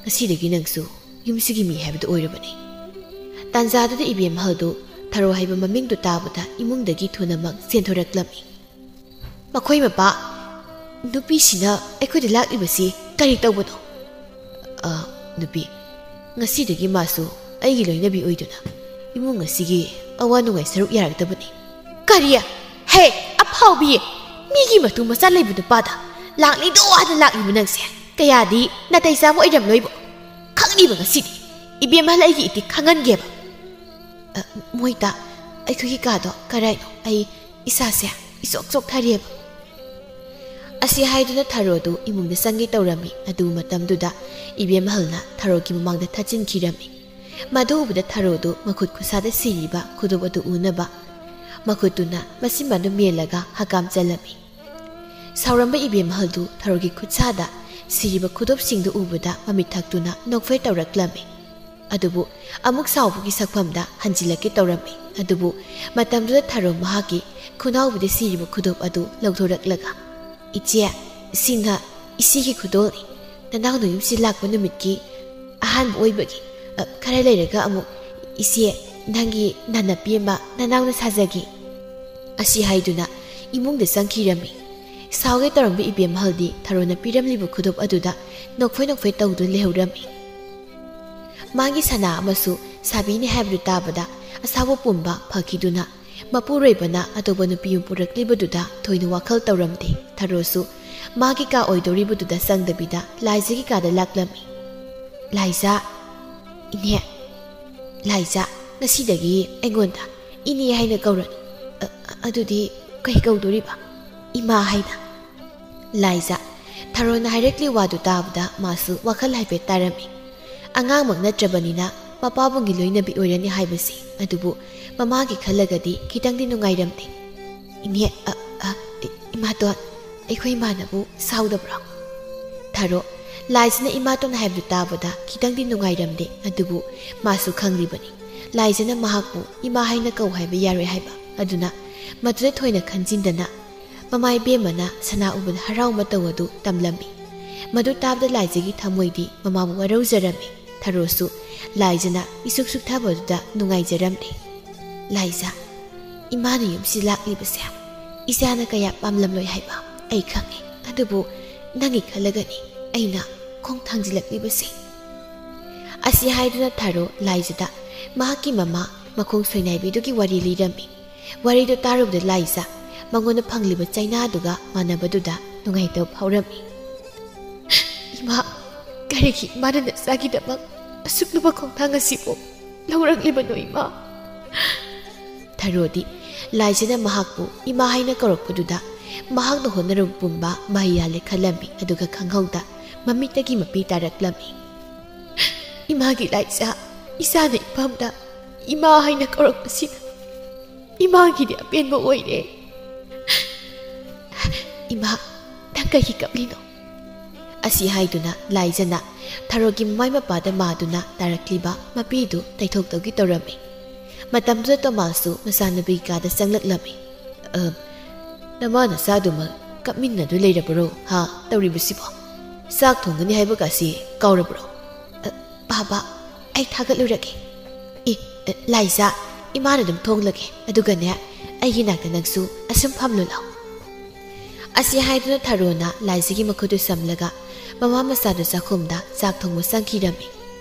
ꯉꯁꯤꯗꯒꯤ ꯅꯪꯁꯨ ꯌꯨꯝꯁꯤꯒꯤ ꯃꯤ ꯍꯥꯏꯕꯗꯨ ꯑꯣꯏꯔꯕꯅꯤ꯫ ꯇꯥꯟꯖꯥꯗꯨꯗ ꯏꯕꯦꯝꯍꯜꯗꯨ ꯊꯔꯣ ꯍꯥꯏꯕ ꯃꯃꯤꯡꯗꯨ ꯇꯥꯕꯗ ꯏꯃꯨꯡꯗꯒꯤ ꯊꯨꯅꯃꯛ ꯆꯦꯟꯊꯣꯔꯛꯂꯝꯃꯤ꯫ "ꯃꯈꯣꯏ ꯃꯄꯥ, ꯅꯨꯄꯤꯁꯤꯅ ꯑꯩꯈꯣꯏꯗ ꯂꯥꯛꯂꯤꯕꯁꯤ ꯀꯔꯤ ꯇꯧꯕꯅꯣ?" "ꯑ, ꯅꯨꯄꯤ, ꯉꯁꯤꯗꯒꯤ ꯃꯥꯁꯨ ꯑꯩꯒꯤ ꯂꯣꯏꯅꯕꯤ ꯑꯣꯏꯗꯨꯅ ꯏꯃꯨꯡ ꯑꯁꯤꯒꯤ ꯑꯋꯥ ꯅꯨꯡꯉꯥꯏ ꯁꯔꯨꯛ ꯌꯥꯔꯛꯇꯕꯅꯤ"꯫ "ꯀꯔꯤ? "ꯍꯦ, ꯑꯐꯥꯎꯕꯤ! ꯃꯤꯒꯤ ꯃꯇꯨ ꯃꯆꯥ ꯂꯩꯕ ꯅꯨꯄꯥꯗ ꯂꯥꯛꯂꯤꯗꯣ ꯍꯥꯏꯅ ꯂꯥꯛꯂꯤꯕ ꯅꯪꯁꯦ ꯀꯌꯥꯗꯤ ꯅꯥꯇꯩ ꯆꯥꯕ ꯑꯣꯏꯔꯝꯂꯣꯏꯕꯣ꯫ ꯈꯪꯂꯤꯕ ꯉꯁꯤꯗꯤ ꯏꯕꯦꯝꯍꯜ ꯑꯩꯒꯤ ꯏꯇꯤꯛ ꯈꯪꯍꯟꯒꯦꯕ꯫ "ꯑ, ꯃꯣꯏꯇꯥ, ꯑꯩꯈꯣꯏꯒꯤ ꯀꯥꯗꯣ ꯀꯔꯥꯏꯅꯣ? ꯑꯩ ꯏꯁꯥꯁꯦ ꯏꯆꯣꯛ ꯆꯣꯛꯊꯔꯦꯕ꯫" ꯑꯁꯤ ꯍꯥꯏꯗꯨꯅ ꯊꯔꯣꯗꯨ ꯏꯃꯨꯡꯗ ꯆꯪꯒꯦ ꯇꯧꯔꯝꯃꯤ꯫ ꯑꯗꯨ ꯃꯇꯝꯗꯨꯗ ꯏꯕꯦꯝꯍꯜꯅ ꯊꯔꯣꯒꯤ ꯃꯃꯥꯡꯗ ꯊꯠꯆꯤꯟꯈꯤꯔꯝꯃꯤ꯫ ꯃꯗꯨ ꯎꯕꯗ ꯊꯔꯣꯗꯨ ꯃꯈꯨꯠ ꯈꯨꯠꯁꯥꯗ ꯁꯤꯔꯤꯕ ꯈꯨꯗꯣꯞ ꯑꯗꯨ ꯎꯅꯕ ꯃꯈꯨꯠꯇꯨꯅ ꯃꯆꯤꯟꯕꯥꯟꯗꯨ ꯃꯦꯜꯂꯒ ꯍꯀꯥꯝ ꯆꯜꯂꯝꯃꯤ꯫ ꯁꯥꯎꯔꯝꯕ ꯏꯕꯦꯝꯍꯜꯗꯨ ꯊꯔꯣꯒꯤ ꯈꯨꯠꯁꯥꯗ ꯁꯤꯔꯤꯕ ꯈꯨꯗꯣꯞꯁꯤꯡꯗꯨ ꯎꯕꯗ ꯃꯃꯤꯠ ꯊꯛꯇꯨꯅ ꯅꯣꯛꯐꯦ ꯇꯧꯔꯛꯂꯝꯃꯤ꯫ ꯑꯗꯨꯕꯨ ꯑꯃꯨꯛ ꯁꯥꯎꯕꯒꯤ ꯁꯛꯐꯝꯗ ꯍꯟꯖꯤꯜꯂꯛꯀꯦ ꯇꯧꯔꯝꯃꯤ꯫ ꯑꯗꯨꯕꯨ ꯃꯇꯝꯗꯨꯗ ꯊꯔꯣ ꯃꯍꯥꯛꯀꯤ ꯈꯨꯅꯥꯎꯕꯤꯗ ꯁꯤꯔꯤꯕ ꯈꯨꯗꯣꯞ ꯑꯗꯨ ꯂꯧꯊꯣꯔꯛꯂꯒ, "ꯏꯆꯦ, ꯁꯤꯅ ꯏꯆꯦꯒꯤ ꯈꯨꯗꯣꯜꯅꯤ꯫ ꯅꯅꯥꯎꯅ ꯌꯨꯝꯁꯤ ꯂꯥꯛꯄ ꯅꯨꯃꯤꯠꯀꯤ ꯑꯍꯥꯟꯕ ꯑꯣꯏꯕꯒꯤ, ꯑ, ꯈꯔ ꯂꯩꯔꯒ ꯑꯃꯨꯛ ꯏꯆꯦ, ꯅꯪꯒꯤ ꯅꯥꯅꯞꯄꯤ ꯑꯃ ꯅꯅꯥꯎꯅ ꯁꯥꯖꯒꯦ꯫" ꯑꯁꯤ ꯍꯥꯏꯗꯨꯅ ꯏꯃꯨꯡꯗ ꯆꯪꯈꯤꯔꯝꯃꯤ꯫ ꯁꯥꯎꯒꯦ ꯇꯧꯔꯝꯕ ꯏꯕꯦꯝꯍꯜꯗꯤ ꯊꯔꯣꯅ ꯄꯤꯔꯝꯂꯤꯕ ꯈꯨꯗꯣꯞ ꯑꯗꯨꯗ ꯅꯣꯛꯐꯦ ꯅꯣꯛꯐꯦ ꯇꯧꯗꯨꯅ ꯂꯩꯍꯧꯔꯝꯃꯤ꯫ ꯃꯥꯒꯤ ꯁꯅꯥ ꯑꯃꯁꯨ ꯁꯥꯕꯤꯅꯤ ꯍꯥꯏꯕꯗꯨ ꯇꯥꯕꯗ ꯑꯁꯥꯎꯕ ꯄꯨꯝꯕ ꯐꯈꯤꯗꯨꯅ ꯃꯄꯨꯔꯣꯏꯕꯅ ꯑꯇꯣꯞꯄ ꯅꯨꯄꯤ ꯑꯃ ꯄꯨꯔꯛꯂꯤꯕꯗꯨꯗ ꯊꯣꯏꯅ ꯋꯥꯈꯜ ꯇꯧꯔꯝꯗꯦ꯫ ꯊꯔꯣꯁꯨ ꯃꯥꯒꯤ ꯀꯥ ꯑꯣꯏꯗꯧꯔꯤꯕꯗꯨꯗ ꯆꯪꯗꯕꯤꯗ ꯂꯥꯏꯖꯒꯤ ꯀꯥꯗ ꯂꯥꯛꯂꯝꯃꯤ꯫ "ꯂꯥꯏꯖ, ꯏꯅꯦ, ꯂꯥꯏꯖ, ꯉꯁꯤꯗꯒꯤ ꯑꯩꯉꯣꯟꯗ ꯏꯅꯦ ꯍꯥꯏꯅ ꯀꯧꯔꯅꯨ꯫ ꯑ-, ꯑꯗꯨꯗꯤ ꯀꯩ ꯀꯧꯗꯣꯔꯤꯕ? ꯏꯃꯥ ꯍꯥꯏꯅ꯫" ꯂꯥꯏꯖ, ꯊꯔꯣꯅ ꯍꯥꯏꯔꯛꯂꯤ ꯋꯥꯗꯨ ꯇꯥꯕꯗ ꯃꯥꯁꯨ ꯋꯥꯈꯜ ꯍꯥꯏꯐꯦꯠ ꯇꯥꯔꯝꯃꯤ꯫ ꯑꯉꯥꯡꯃꯛ ꯅꯠꯇ꯭ꯔꯕꯅꯤꯅ ꯃꯄꯥꯕꯨꯡꯒꯤ ꯂꯣꯏꯅꯕꯤ ꯑꯣꯏꯔꯅꯤ ꯍꯥꯏꯕꯁꯤ꯫ ꯑꯗꯨꯕꯨ ꯃꯃꯥꯒꯤ ꯈꯜꯂꯒꯗꯤ ꯈꯤꯇꯪꯗꯤ ꯅꯨꯡꯉꯥꯏꯔꯝꯗꯦ꯫ "ꯏꯅꯦ, ꯑ, ꯑ, ꯏ-, ꯏꯃꯥꯇꯣꯟ, ꯑꯩꯈꯣꯏ ꯏꯃꯥꯅꯕꯨ ꯁꯥꯎꯗꯕ꯭ꯔꯣ?" ꯊꯔꯣ, ꯂꯥꯏꯖꯅ ꯏꯃꯥꯇꯣꯟ ꯍꯥꯏꯕꯗꯨ ꯇꯥꯕꯗ ꯈꯤꯇꯪꯗꯤ ꯅꯨꯡꯉꯥꯏꯔꯝꯗꯦ꯫ ꯑꯗꯨꯕꯨ ꯃꯥꯁꯨ ꯈꯪꯂꯤꯕꯅꯤ, ꯂꯥꯏꯖꯅ ꯃꯍꯥꯛꯄꯨ ꯏꯃꯥ ꯍꯥꯏꯅ ꯀꯧ ꯍꯥꯏꯕ ꯌꯥꯔꯣꯏ ꯍꯥꯏꯕ꯫ ꯑꯗꯨꯅ ꯃꯗꯨꯗ ꯊꯣꯏꯅ ꯈꯟꯖꯤꯟꯗꯅ ꯃꯃꯥ ꯏꯕꯦꯝꯃꯅ ꯁꯅꯥ ꯎꯕꯗ ꯍꯔꯥꯎ ꯃꯇꯧ ꯑꯗꯨ ꯇꯝꯂꯝꯃꯤ꯫ ꯃꯗꯨ ꯇꯥꯕꯗ ꯂꯥꯏꯖꯒꯤ ꯊꯃꯣꯏꯗꯤ ꯃꯃꯥꯕꯨ ꯋꯥꯔꯧꯖꯔꯝꯃꯤ꯫ ꯊꯔꯣꯁꯨ ꯂꯥꯏꯖꯅ ꯏꯁꯨꯛ ꯁꯨꯛꯊꯕꯗꯨꯗ ꯅꯨꯡꯉꯥꯏꯖꯔꯝꯂꯦ꯫ "ꯂꯥꯏꯖ, ꯏꯃꯥꯅ ꯌꯨꯝꯁꯤ ꯂꯥꯛꯂꯤꯕꯁꯦ ꯏꯆꯥꯅ ꯀꯌꯥ ꯄꯥꯝꯂꯝꯂꯣꯏ ꯍꯥꯏꯕ ꯑꯩ ꯈꯪꯉꯤ꯫ ꯑꯗꯨꯕꯨ ꯅꯪꯒꯤ ꯈꯜꯂꯒꯅꯤ ꯑꯩꯅ ꯈꯣꯡ ꯊꯥꯡꯖꯤꯜꯂꯛꯂꯤꯕꯁꯦ꯫" ꯑꯁꯤ ꯍꯥꯏꯗꯨꯅ ꯊꯔꯣ ꯂꯥꯏꯖꯗ ꯃꯍꯥꯛꯀꯤ ꯃꯃꯥ ꯃꯈꯣꯡ ꯁꯣꯏꯅꯥꯏꯕꯤꯗꯨꯒꯤ ꯋꯥꯔꯤ ꯂꯤꯔꯝꯃꯤ꯫ ꯋꯥꯔꯤꯗꯨ ꯇꯥꯔꯨꯕꯗ ꯂꯥꯏꯖ ꯃꯉꯣꯟꯗ ꯐꯪꯂꯤꯕ ꯆꯩꯅꯥꯗꯨꯒ ꯃꯥꯟꯅꯕꯗꯨꯗ ꯅꯨꯡꯉꯥꯏꯇꯕ ꯐꯥꯎꯔꯝꯃꯤ꯫ "ꯏꯃꯥ, ꯀꯔꯤꯒꯤ ꯏꯃꯥꯅ ꯅꯆꯥꯒꯤꯗꯃꯛ ꯑꯁꯨꯛ ꯂꯨꯕ ꯈꯣꯡꯊꯥꯡ ꯑꯁꯤꯕꯨ ꯂꯧꯔꯛꯂꯤꯕꯅꯣ, ꯏꯃꯥ?" ꯊꯔꯣꯗꯤ ꯂꯥꯏꯖꯅ ꯃꯍꯥꯛꯄꯨ ꯏꯃꯥ ꯍꯥꯏꯅ ꯀꯧꯔꯛꯄꯗꯨꯗ ꯃꯍꯥꯛꯅ ꯍꯣꯠꯅꯔꯨꯕ ꯄꯨꯝꯕ ꯃꯍꯩ ꯌꯥꯜꯂꯦ ꯈꯜꯂꯝꯃꯤ, ꯑꯗꯨꯒ ꯈꯪꯍꯧꯗ ꯃꯃꯤꯠꯇꯒꯤ ꯃꯄꯤ ꯇꯥꯔꯛꯂꯝꯃꯤ꯫ "ꯏꯃꯥꯒꯤ ꯂꯥꯏꯖ, ꯏꯆꯥꯅ ꯏꯄꯥꯝꯗ ꯏꯃꯥ ꯍꯥꯏꯅ ꯀꯧꯔꯛꯄꯁꯤꯅ ꯏꯃꯥꯒꯤꯗꯤ ꯑꯄꯦꯟꯕ ꯑꯣꯏꯔꯦ꯫ ꯏꯃꯥ, ꯅꯪ ꯀꯩꯒꯤ ꯀꯞꯂꯤꯅꯣ?" ꯑꯁꯤ ꯍꯥꯏꯗꯨꯅ ꯂꯥꯏꯖꯅ ꯊꯔꯣꯒꯤ ꯃꯃꯥꯏ ꯃꯄꯥꯗ ꯃꯥꯗꯨꯅ ꯇꯥꯔꯛꯂꯤꯕ ꯃꯄꯤꯗꯨ ꯇꯩꯊꯣꯛꯇꯧꯒꯤ ꯇꯧꯔꯝꯃꯤ꯫ ꯃꯇꯝꯗꯨꯗ ꯇꯣꯃꯥꯁꯁꯨ ꯃꯆꯥꯅꯨꯄꯤ ꯀꯥꯗ ꯆꯪꯂꯛꯂꯝꯃꯤ꯫ "ꯑ, ꯅꯃꯥ ꯅꯆꯥꯗꯨꯃꯛ ꯀꯞꯃꯤꯟꯅꯗꯨ ꯂꯩꯔꯕꯔꯣ, ꯍꯥ, ꯇꯧꯔꯤꯕꯁꯤꯕꯣ? ꯆꯥꯛ ꯊꯣꯡꯒꯅꯤ ꯍꯥꯏꯕꯒꯁꯤ ꯀꯥꯎꯔꯕ꯭ꯔꯣ?" "ꯑ, ꯕꯥꯕꯥ, ꯑꯩ ꯊꯥꯒꯠꯂꯨꯔꯒꯦ꯫ ꯑꯦ, ꯑ, ꯂꯥꯏꯖꯥ, ꯏꯃꯥꯅ ꯑꯗꯨꯝ ꯊꯣꯡꯂꯒꯦ꯫ ꯑꯗꯨꯒꯅꯦ, ꯑꯩꯒꯤ ꯅꯥꯛꯇ ꯅꯪꯁꯨ ꯑꯁꯨꯝ ꯐꯝꯂꯨ ꯂꯥꯎ꯫" ꯑꯁꯤ ꯍꯥꯏꯗꯨꯅ ꯊꯔꯣꯅ ꯂꯥꯏꯖꯒꯤ ꯃꯈꯨꯠꯇꯨ ꯁꯝꯂꯒ ꯃꯃꯥ ꯃꯆꯥꯗꯨ ꯆꯥꯛꯈꯨꯝꯗ ꯆꯥꯛ ꯊꯣꯡꯕ ꯆꯪꯈꯤꯔꯝꯃꯤ꯫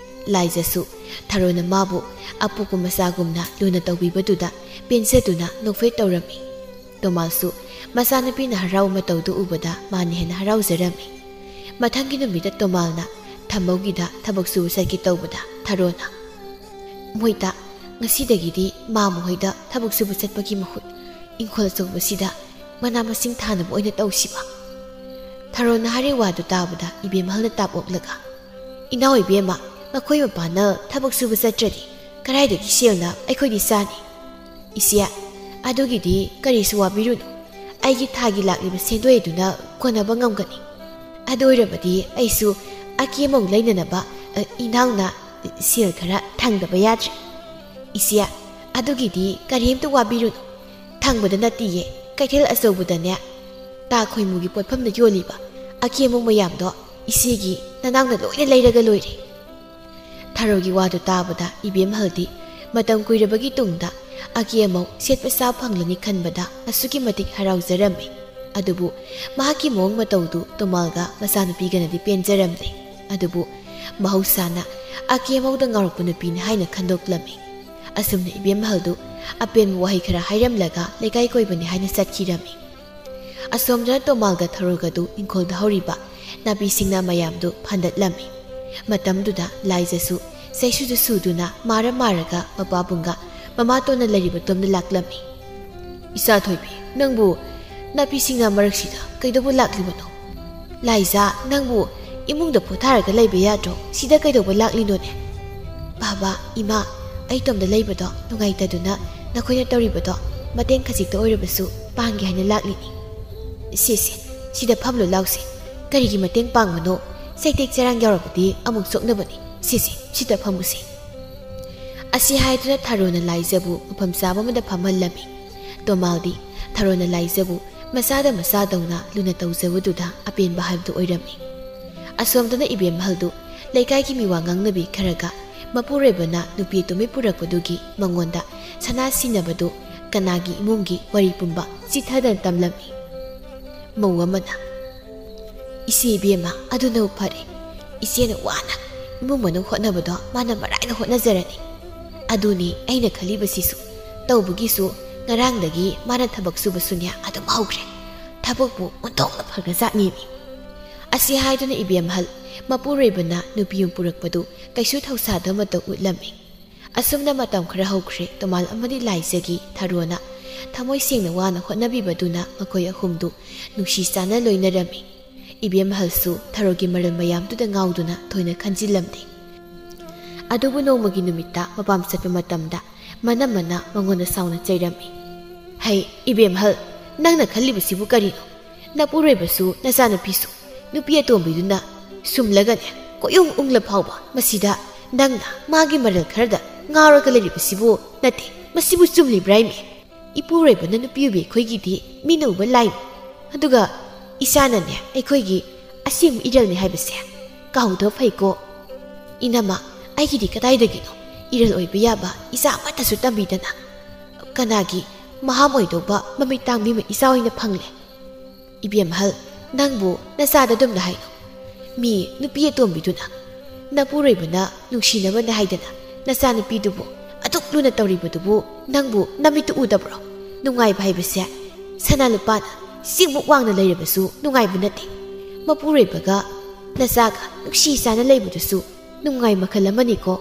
ꯂꯥꯏꯖꯁꯨ ꯊꯔꯣꯅ ꯃꯥꯕꯨ ꯑꯄꯣꯛꯄ ꯃꯆꯥꯒꯨꯝꯅ ꯂꯨꯅ ꯇꯧꯕꯤꯕꯗꯨꯗ ꯄꯦꯟꯖꯗꯨꯅ ꯅꯣꯛꯐꯦꯠ ꯇꯧꯔꯝꯃꯤ꯫ ꯇꯣꯃꯥꯁꯁꯨ ꯃꯆꯥꯅꯨꯄꯤꯅ ꯍꯔꯥꯎ ꯃꯇꯧꯗꯨ ꯎꯕꯗ ꯃꯥꯅ ꯍꯦꯟꯅ ꯍꯔꯥꯎꯖꯔꯝꯃꯤ꯫ ꯃꯊꯪꯒꯤ ꯅꯨꯃꯤꯠꯇ ꯇꯣꯃꯥꯜꯅ ꯊꯝꯕꯧꯒꯤꯗ ꯊꯕꯛ ꯁꯨꯕ ꯆꯠꯀꯦ ꯇꯧꯕꯗ ꯊꯔꯣꯅ, "ꯃꯣꯏꯗ ꯉꯁꯤꯗꯒꯤꯗꯤ ꯃꯥ ꯃꯈꯣꯏꯗ ꯊꯕꯛ ꯁꯨꯕ ꯆꯠꯄꯒꯤ ꯃꯍꯨꯠ ꯏꯪꯈꯣꯜ ꯑꯆꯧꯕꯁꯤꯗ ꯃꯅꯥ ꯃꯁꯤꯡ ꯊꯥꯅꯕ ꯑꯣꯏꯅ ꯇꯧꯁꯤꯕ?" ꯊꯔꯣꯅ ꯍꯥꯏꯔꯤꯕ ꯋꯥꯗꯨ ꯇꯥꯕꯗ ꯏꯕꯦꯝꯍꯜꯅ ꯇꯥꯞ ꯑꯣꯛꯂꯒ, "ꯏꯅꯥꯎ ꯏꯕꯦꯝꯃ, ꯃꯈꯣꯏ ꯃꯄꯥꯅ ꯊꯕꯛ ꯁꯨꯕ ꯆꯠꯇ꯭ꯔꯗꯤ ꯀꯗꯥꯏꯗꯒꯤ ꯁꯦꯜꯅ ꯑꯩꯈꯣꯏꯗꯤ ꯆꯥꯅꯤ?" "ꯏꯆꯦ, ꯑꯗꯨꯒꯤꯗꯤ ꯀꯔꯤꯁꯨ ꯋꯥꯕꯤꯔꯨꯅꯨ꯫ ꯑꯩꯒꯤ ꯊꯥꯒꯤ ꯂꯥꯛꯂꯤꯕ ꯁꯦꯟꯗꯣꯏ ꯑꯗꯨꯅ ꯀꯣꯟꯅꯕ ꯉꯝꯒꯅꯤ꯫ ꯑꯗꯨ ꯑꯣꯏꯔꯕꯗꯤ ꯑꯩꯁꯨ ꯑꯀꯦ ꯑꯃꯧ ꯂꯩꯅꯅꯕ, ꯑ, ꯏꯅꯥꯎꯅ ꯁꯦꯜ ꯈꯔ ꯊꯪꯗꯕ ꯌꯥꯗ꯭ꯔꯦ꯫" "ꯏꯆꯦ, ꯑꯗꯨꯒꯤꯗꯤ ꯀꯔꯤꯝꯇ ꯋꯥꯕꯤꯔꯨꯅꯨ꯫ ꯊꯪꯕꯗ ꯅꯠꯇꯤꯌꯦ, ꯀꯩꯊꯦꯜ ꯑꯆꯧꯕꯗꯅꯦ, ꯇꯥ ꯈꯣꯏꯃꯨꯒꯤ ꯄꯣꯠꯐꯝꯗ ꯌꯣꯜꯂꯤꯕ ꯑꯀꯦ ꯑꯃꯧ ꯃꯌꯥꯝꯗꯣ ꯏꯆꯦꯒꯤ ꯅꯅꯥꯎꯅ ꯂꯣꯏꯅ ꯂꯩꯔꯒ ꯂꯣꯏꯔꯦ꯫" ꯊꯔꯣꯒꯤ ꯋꯥꯗꯨ ꯇꯥꯕꯗ ꯏꯕꯦꯝꯍꯜꯗꯤ ꯃꯇꯝ ꯀꯨꯏꯔꯕꯒꯤ ꯇꯨꯡꯗ ꯑꯀꯦ ꯑꯃꯧ ꯁꯦꯠꯄ ꯆꯥꯕ ꯐꯪꯂꯅꯤ ꯈꯟꯕꯗ ꯑꯁꯨꯛꯀꯤ ꯃꯇꯤꯛ ꯍꯔꯥꯎꯖꯔꯝꯃꯤ꯫ ꯑꯗꯨꯕꯨ ꯃꯍꯥꯛꯀꯤ ꯃꯑꯣꯡ ꯃꯇꯧꯗꯨ ꯇꯣꯃꯥꯜꯒ ꯃꯆꯥꯅꯨꯄꯤꯒꯅꯗꯤ ꯄꯦꯟꯖꯔꯝꯗꯦ꯫ ꯑꯗꯨꯕꯨ ꯃꯍꯧꯁꯥꯅ ꯑꯀꯦ ꯑꯃꯧꯗ ꯉꯥꯎꯔꯛꯄ ꯅꯨꯄꯤꯅꯤ ꯍꯥꯏꯅ ꯈꯟꯗꯣꯛꯂꯝꯃꯤ꯫ ꯑꯁꯨꯝꯅ ꯏꯕꯦꯝꯍꯜꯗꯨ ꯑꯄꯦꯟꯕ ꯋꯥꯍꯩ ꯈꯔ ꯍꯥꯏꯔꯝꯂꯒ ꯂꯩꯀꯥꯏ ꯀꯣꯏꯕꯅꯤ ꯍꯥꯏꯅ ꯆꯠꯈꯤꯔꯝꯃꯤ꯫ ꯑꯁꯣꯝꯗꯅ ꯇꯣꯃꯥꯜꯒ ꯊꯔꯣꯒꯗꯨ ꯏꯪꯈꯣꯜꯗ ꯍꯧꯔꯤꯕ ꯅꯥꯄꯤ ꯁꯤꯡꯅꯥ ꯃꯌꯥꯝꯗꯨ ꯐꯥꯟꯗꯠꯂꯝꯃꯤ꯫ ꯃꯇꯝꯗꯨꯗ ꯂꯥꯏꯖꯁꯨ ꯆꯩꯁꯨꯗ ꯁꯨꯗꯨꯅ ꯃꯥꯔ ꯃꯥꯔꯒ ꯃꯄꯥꯕꯨꯡꯒ ꯃꯃꯥꯇꯣꯟꯅ ꯂꯩꯔꯤꯕ ꯇꯣꯝꯗ ꯂꯥꯛꯂꯝꯃꯤ꯫ "ꯏꯆꯥ ꯊꯣꯏꯕꯤ, ꯅꯪꯕꯨ ꯅꯥꯄꯤ ꯁꯤꯡꯅꯥ ꯃꯔꯛꯁꯤꯗ ꯀꯩꯗꯧꯕ ꯂꯥꯛꯂꯤꯕꯅꯣ? ꯂꯥꯏꯖꯥ, ꯅꯪꯕꯨ ꯏꯃꯨꯡꯗ ꯄꯣꯊꯥꯔꯒ ꯂꯩꯕ ꯌꯥꯗ꯭ꯔꯣ? ꯁꯤꯗ ꯀꯩꯗꯧꯕ ꯂꯥꯛꯂꯤꯅꯣꯅꯦ?" "ꯕꯥꯕꯥ, ꯏꯃꯥ, ꯑꯩ ꯇꯣꯝꯗ ꯂꯩꯕꯗꯣ ꯅꯨꯡꯉꯥꯏꯇꯗꯨꯅ ꯅꯈꯣꯏꯅ ꯇꯧꯔꯤꯕꯗꯣ ꯃꯇꯦꯡ ꯈꯖꯤꯛꯇ ꯑꯣꯏꯔꯕꯁꯨ ꯄꯥꯡꯒꯦ ꯍꯥꯏꯅ ꯂꯥꯛꯂꯤꯅꯤ꯫" "ꯁꯦ, ꯁꯦ, ꯁꯤꯗ ꯐꯝꯂꯨ ꯂꯥꯎꯁꯦ꯫ ꯀꯔꯤꯒꯤ ꯃꯇꯦꯡ ꯄꯥꯡꯕꯅꯣ? ꯆꯩꯇꯦꯛ ꯆꯔꯥꯡ ꯌꯥꯎꯔꯕꯗꯤ ꯑꯃꯨꯛ ꯁꯣꯛꯅꯕꯅꯤ꯫ ꯁꯦ, ꯁꯦ, ꯁꯤꯗ ꯐꯝꯃꯨꯁꯦ꯫" ꯑꯁꯤ ꯍꯥꯏꯗꯨꯅ ꯊꯔꯣꯅ ꯂꯥꯏꯖꯕꯨ ꯃꯐꯝ ꯆꯥꯕ ꯑꯃꯗ ꯐꯝꯍꯜꯂꯝꯃꯤ꯫ ꯇꯣꯃꯥꯜꯗꯤ ꯊꯔꯣꯅ ꯂꯥꯏꯖꯕꯨ ꯃꯆꯥꯗ ꯃꯆꯥꯗꯧꯅ ꯂꯨꯅ ꯇꯧꯖꯕꯗꯨꯗ ꯑꯄꯦꯟꯕ ꯍꯥꯏꯕꯗꯨ ꯑꯣꯏꯔꯝꯃꯤ꯫ ꯑꯁꯣꯝꯗꯅ ꯏꯕꯦꯝꯍꯜꯗꯨ ꯂꯩꯀꯥꯏꯒꯤ ꯃꯤꯋꯥ ꯉꯥꯡꯅꯕꯤ ꯈꯔꯒ ꯃꯄꯨꯔꯣꯏꯕꯅ ꯅꯨꯄꯤ ꯑꯇꯣꯝꯕꯤ ꯄꯨꯔꯛꯄꯗꯨꯒꯤ ꯃꯉꯣꯟꯗ ꯁꯅꯥ ꯁꯤꯟꯅꯕꯗꯨ ꯀꯅꯥꯒꯤ ꯏꯃꯨꯡꯒꯤ ꯋꯥꯔꯤ ꯄꯨꯝꯕ ꯆꯤꯊꯗꯅ ꯇꯝꯂꯝꯃꯤ꯫ ꯃꯧ ꯑꯃꯅ, "ꯏꯆꯦ ꯏꯕꯦꯝꯃ, ꯑꯗꯨꯅꯕꯨ ꯐꯔꯦ꯫ ꯏꯆꯦꯅ ꯋꯥꯅ ꯏꯃꯨꯡ ꯃꯅꯨꯡ ꯍꯣꯠꯅꯕꯗꯣ ꯃꯥꯅ ꯃꯔꯥꯏꯅ ꯍꯣꯠꯅꯖꯔꯅꯤ꯫ ꯑꯗꯨꯅꯤ ꯑꯩꯅ ꯈꯜꯂꯤꯕꯁꯤꯁꯨ꯫ ꯇꯧꯕꯒꯤꯁꯨ ꯉꯔꯥꯡꯗꯒꯤ ꯃꯥꯅ ꯊꯕꯛ ꯁꯨꯕꯁꯨꯅꯦ ꯑꯗꯨꯝ ꯍꯧꯈ꯭ꯔꯦ꯫ ꯊꯕꯛꯄꯨ ꯑꯣꯟꯊꯣꯛꯅ ꯐꯈ꯭ꯔꯖꯥꯠꯅꯤꯃꯤ꯫" ꯑꯁꯤ ꯍꯥꯏꯗꯨꯅ ꯏꯕꯦꯝꯍꯜ ꯃꯄꯨꯔꯣꯏꯕꯅ ꯅꯨꯄꯤ ꯑꯃ ꯄꯨꯔꯛꯄꯗꯨ ꯀꯩꯁꯨ ꯊꯧꯁꯥꯗꯕ ꯃꯇꯧ ꯎꯠꯂꯝꯃꯤ꯫ ꯑꯁꯨꯝꯅ ꯃꯇꯝ ꯈꯔ ꯍꯧꯈ꯭ꯔꯦ꯫ ꯇꯣꯃꯥꯜ ꯑꯃꯗꯤ ꯂꯥꯏꯖꯒꯤ ꯊꯔꯣꯅ ꯊꯃꯣꯏ ꯁꯦꯡꯅ ꯋꯥꯅ ꯍꯣꯠꯅꯕꯤꯕꯗꯨꯅ ꯃꯈꯣꯏ ꯑꯍꯨꯝꯗꯨ ꯅꯨꯡꯁꯤ ꯆꯥꯟꯅ ꯂꯣꯏꯅꯔꯝꯃꯤ꯫ ꯏꯕꯦꯝꯍꯜꯁꯨ ꯊꯔꯣꯒꯤ ꯃꯔꯜ ꯃꯌꯥꯝꯗꯨꯗ ꯉꯥꯎꯗꯨꯅ ꯊꯣꯏꯅ ꯈꯟꯖꯤꯜꯂꯝꯗꯦ꯫ ꯑꯗꯨꯕꯨ ꯅꯣꯡꯃꯒꯤ ꯅꯨꯃꯤꯠꯇ ꯃꯄꯥꯝ ꯆꯠꯄ ꯃꯇꯝꯗ ꯃꯅꯝꯃꯅ ꯃꯉꯣꯟꯗ ꯁꯥꯎꯅ ꯆꯩꯔꯝꯃꯤ꯫ "ꯍꯩ, ꯏꯕꯦꯝꯍꯜ, ꯅꯪꯅ ꯈꯜꯂꯤꯕꯁꯤꯕꯨ ꯀꯔꯤꯅꯣ? ꯅꯄꯨꯔꯣꯏꯕꯁꯨ ꯅꯆꯥꯅꯨꯄꯤꯁꯨ ꯅꯨꯄꯤ ꯑꯇꯣꯝꯕꯤꯗꯨꯅ ꯁꯨꯝꯂꯒꯅꯦ ꯀꯣꯏꯎꯪ ꯎꯪꯂ ꯐꯥꯎꯕ ꯃꯁꯤꯗ ꯅꯪꯅ ꯃꯥꯒꯤ ꯃꯔꯜ ꯈꯔꯗ ꯉꯥꯎꯔꯒ ꯂꯩꯔꯤꯕꯁꯤꯕꯨ ꯅꯠꯇꯦ, ꯃꯁꯤꯕꯨ ꯆꯨꯝꯂꯤꯕ꯭ꯔꯥ ꯏꯃꯦ? ꯏꯄꯨꯔꯣꯏꯕꯅ ꯅꯨꯄꯤ ꯑꯣꯏꯕꯤ ꯑꯩꯈꯣꯏꯒꯤꯗꯤ ꯃꯤꯅ ꯎꯕ ꯂꯥꯏꯅꯤ꯫ ꯑꯗꯨꯒ ꯏꯆꯥꯅꯅꯦ ꯑꯩꯈꯣꯏꯒꯤ ꯑꯁꯦꯡꯕ ꯏꯔꯜꯅꯤ ꯍꯥꯏꯕꯁꯦ ꯀꯥꯎꯗꯕ ꯐꯩꯀꯣ꯫ ꯏꯅꯝꯃ, ꯑꯩꯒꯤꯗꯤ ꯀꯗꯥꯏꯗꯒꯤꯅꯣ ꯏꯔꯜ ꯑꯣꯏꯕ ꯌꯥꯕ ꯏꯆꯥ ꯑꯃꯠꯇꯁꯨ ꯇꯝꯕꯤꯗꯅ ꯀꯅꯥꯒꯤ ꯃꯍꯥꯝ ꯑꯣꯏꯗꯧꯕ ꯃꯃꯤꯠ ꯇꯥꯡꯕꯤ ꯑꯃ ꯏꯆꯥ ꯑꯣꯏꯅ ꯐꯪꯂꯦ?" "ꯏꯕꯦꯝꯍꯜ, ꯅꯪꯕꯨ ꯅꯆꯥꯗ ꯑꯗꯨꯝꯅ ꯍꯥꯏꯅꯣ꯫ ꯃꯤ ꯅꯨꯄꯤ ꯑꯇꯣꯝꯕꯤꯗꯨꯅ ꯅꯄꯨꯔꯣꯏꯕꯅ ꯅꯨꯡꯁꯤꯅꯕꯅꯦ ꯍꯥꯏꯗꯅ ꯅꯆꯥꯅꯨꯄꯤꯗꯨꯕꯨ ꯑꯗꯨꯛ ꯂꯨꯅ ꯇꯧꯔꯤꯕꯗꯨꯕꯨ ꯅꯪꯕꯨ ꯅꯃꯤꯠꯇꯨ ꯎꯗꯕ꯭ꯔꯣ? ꯅꯨꯡꯉꯥꯏꯕ ꯍꯥꯏꯕꯁꯦ ꯁꯅꯥ ꯂꯨꯄꯥꯅ ꯆꯤꯡꯃꯨꯛ ꯋꯥꯡꯅ ꯂꯩꯔꯕꯁꯨ ꯅꯨꯡꯉꯥꯏꯕ ꯅꯠꯇꯦ꯫ ꯃꯄꯨꯔꯣꯏꯕꯒ ꯅꯆꯥꯒ ꯅꯨꯡꯁꯤ ꯆꯥꯅ ꯂꯩꯕꯗꯨꯁꯨ ꯅꯨꯡꯉꯥꯏ ꯃꯈꯜ ꯑꯃꯅꯤꯀꯣ꯫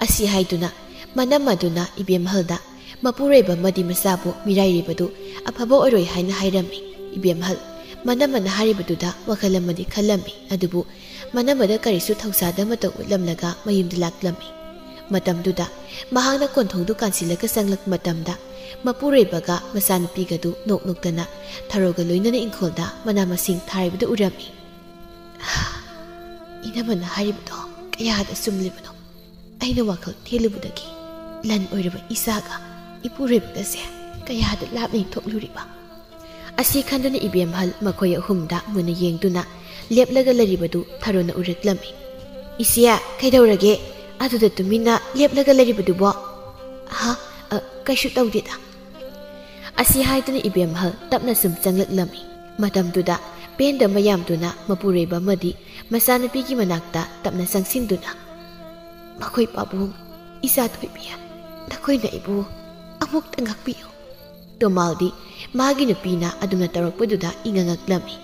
ꯑꯁꯤ ꯍꯥꯏꯗꯨꯅ ꯃꯅꯝ ꯑꯗꯨꯅ ꯏꯕꯦꯝꯍꯜꯗ ꯃꯄꯨꯔꯣꯏꯕ ꯑꯃꯗꯤ ꯃꯆꯥꯕꯨ ꯃꯤꯔꯥꯏꯔꯤꯕꯗꯨ ꯑꯐꯕ ꯑꯣꯏꯔꯣꯏ ꯍꯥꯏꯅ ꯍꯥꯏꯔꯝꯃꯤ꯫ ꯏꯕꯦꯝꯍꯜ ꯃꯅꯝꯃꯅ ꯍꯥꯏꯔꯤꯕꯗꯨꯗ ꯋꯥꯈꯜ ꯑꯃꯗꯤ ꯈꯜꯂꯝꯃꯤ, ꯑꯗꯨꯕꯨ ꯃꯅꯝꯃꯗ ꯀꯔꯤꯁꯨ ꯊꯧꯁꯥꯗ ꯃꯇꯧ ꯎꯠꯂꯝꯂꯒ ꯃꯌꯨꯝꯗ ꯂꯥꯛꯂꯝꯃꯤ꯫ ꯃꯇꯝꯗꯨꯗ ꯃꯍꯥꯛꯅ ꯀꯣꯟꯊꯣꯡꯗꯨ ꯀꯥꯟꯁꯤꯜꯂꯒ ꯆꯪꯂꯛꯄ ꯃꯇꯝꯗ ꯃꯄꯨꯔꯣꯏꯕꯒ ꯃꯆꯥꯅꯨꯄꯤꯒꯗꯨ ꯅꯣꯛ ꯅꯣꯛꯇꯅ ꯊꯔꯣꯒ ꯂꯣꯏꯅꯅ ꯏꯪꯈꯣꯜꯗ ꯃꯅꯥ ꯃꯁꯤꯡ ꯊꯥꯔꯤꯕꯗꯨ ꯎꯔꯝꯃꯤ꯫ "ꯏꯅꯝꯃꯅ ꯍꯥꯏꯔꯤꯕꯗꯣ ꯀꯌꯥꯗ ꯆꯨꯝꯂꯤꯕꯅꯣ? ꯑꯩꯅ ꯋꯥꯈꯜ ꯊꯦꯜꯂꯨꯕꯗꯒꯤ ꯂꯟ ꯑꯣꯏꯔꯕ ꯏꯆꯥꯒ ꯏꯄꯨꯔꯣꯏꯕꯒꯁꯦ ꯀꯌꯥꯗ ꯂꯥꯞꯅ ꯊꯣꯛꯂꯨꯔꯤꯕ?" ꯑꯁꯤ ꯈꯟꯗꯨꯅ ꯏꯕꯦꯝꯍꯜ ꯃꯈꯣꯏ ꯑꯍꯨꯝꯗ ꯃꯨꯟꯅ ꯌꯦꯡꯗꯨꯅ ꯂꯦꯞꯂꯒ ꯂꯩꯔꯤꯕꯗꯨ ꯊꯔꯣꯅ ꯎꯔꯛꯂꯝꯃꯤ꯫ "ꯏꯆꯦ, ꯀꯩꯗꯧꯔꯒꯦ? ꯑꯗꯨꯗ ꯇꯨꯃꯤꯟꯅ ꯂꯦꯞꯂꯒ ꯂꯩꯔꯤꯕꯗꯨꯕꯣ?" "ꯍꯥ? ꯑ, ꯀꯩꯁꯨ ꯇꯧꯗꯦꯗ꯫" ꯑꯁꯤ ꯍꯥꯏꯗꯨꯅ ꯏꯕꯦꯝꯍꯜ ꯇꯞꯅ ꯁꯨꯝ ꯆꯪꯂꯛꯂꯝꯃꯤ꯫ ꯃꯇꯝꯗꯨꯗ ꯄꯦꯟꯗ ꯃꯌꯥꯝꯗꯨꯅ ꯃꯄꯨꯔꯣꯏꯕ ꯑꯃꯗꯤ ꯃꯆꯥꯅꯨꯄꯤꯒꯤ ꯃꯅꯥꯛꯇ ꯇꯞꯅ ꯆꯪꯁꯤꯟꯗꯨꯅ, "ꯃꯈꯣꯏ ꯄꯥꯕꯨꯡ, ꯏꯆꯥ ꯊꯣꯏꯕꯤ, ꯅꯈꯣꯏꯅ ꯑꯩꯕꯨ ꯑꯃꯨꯛꯇ ꯉꯥꯛꯄꯤꯌꯨ꯫" ꯇꯣꯃꯥꯜꯗꯤ ꯃꯥꯒꯤ ꯅꯨꯄꯤꯅ ꯑꯗꯨꯝꯅ ꯇꯧꯔꯛꯄꯗꯨꯗ ꯏꯉꯉꯛꯂꯝꯃꯤ꯫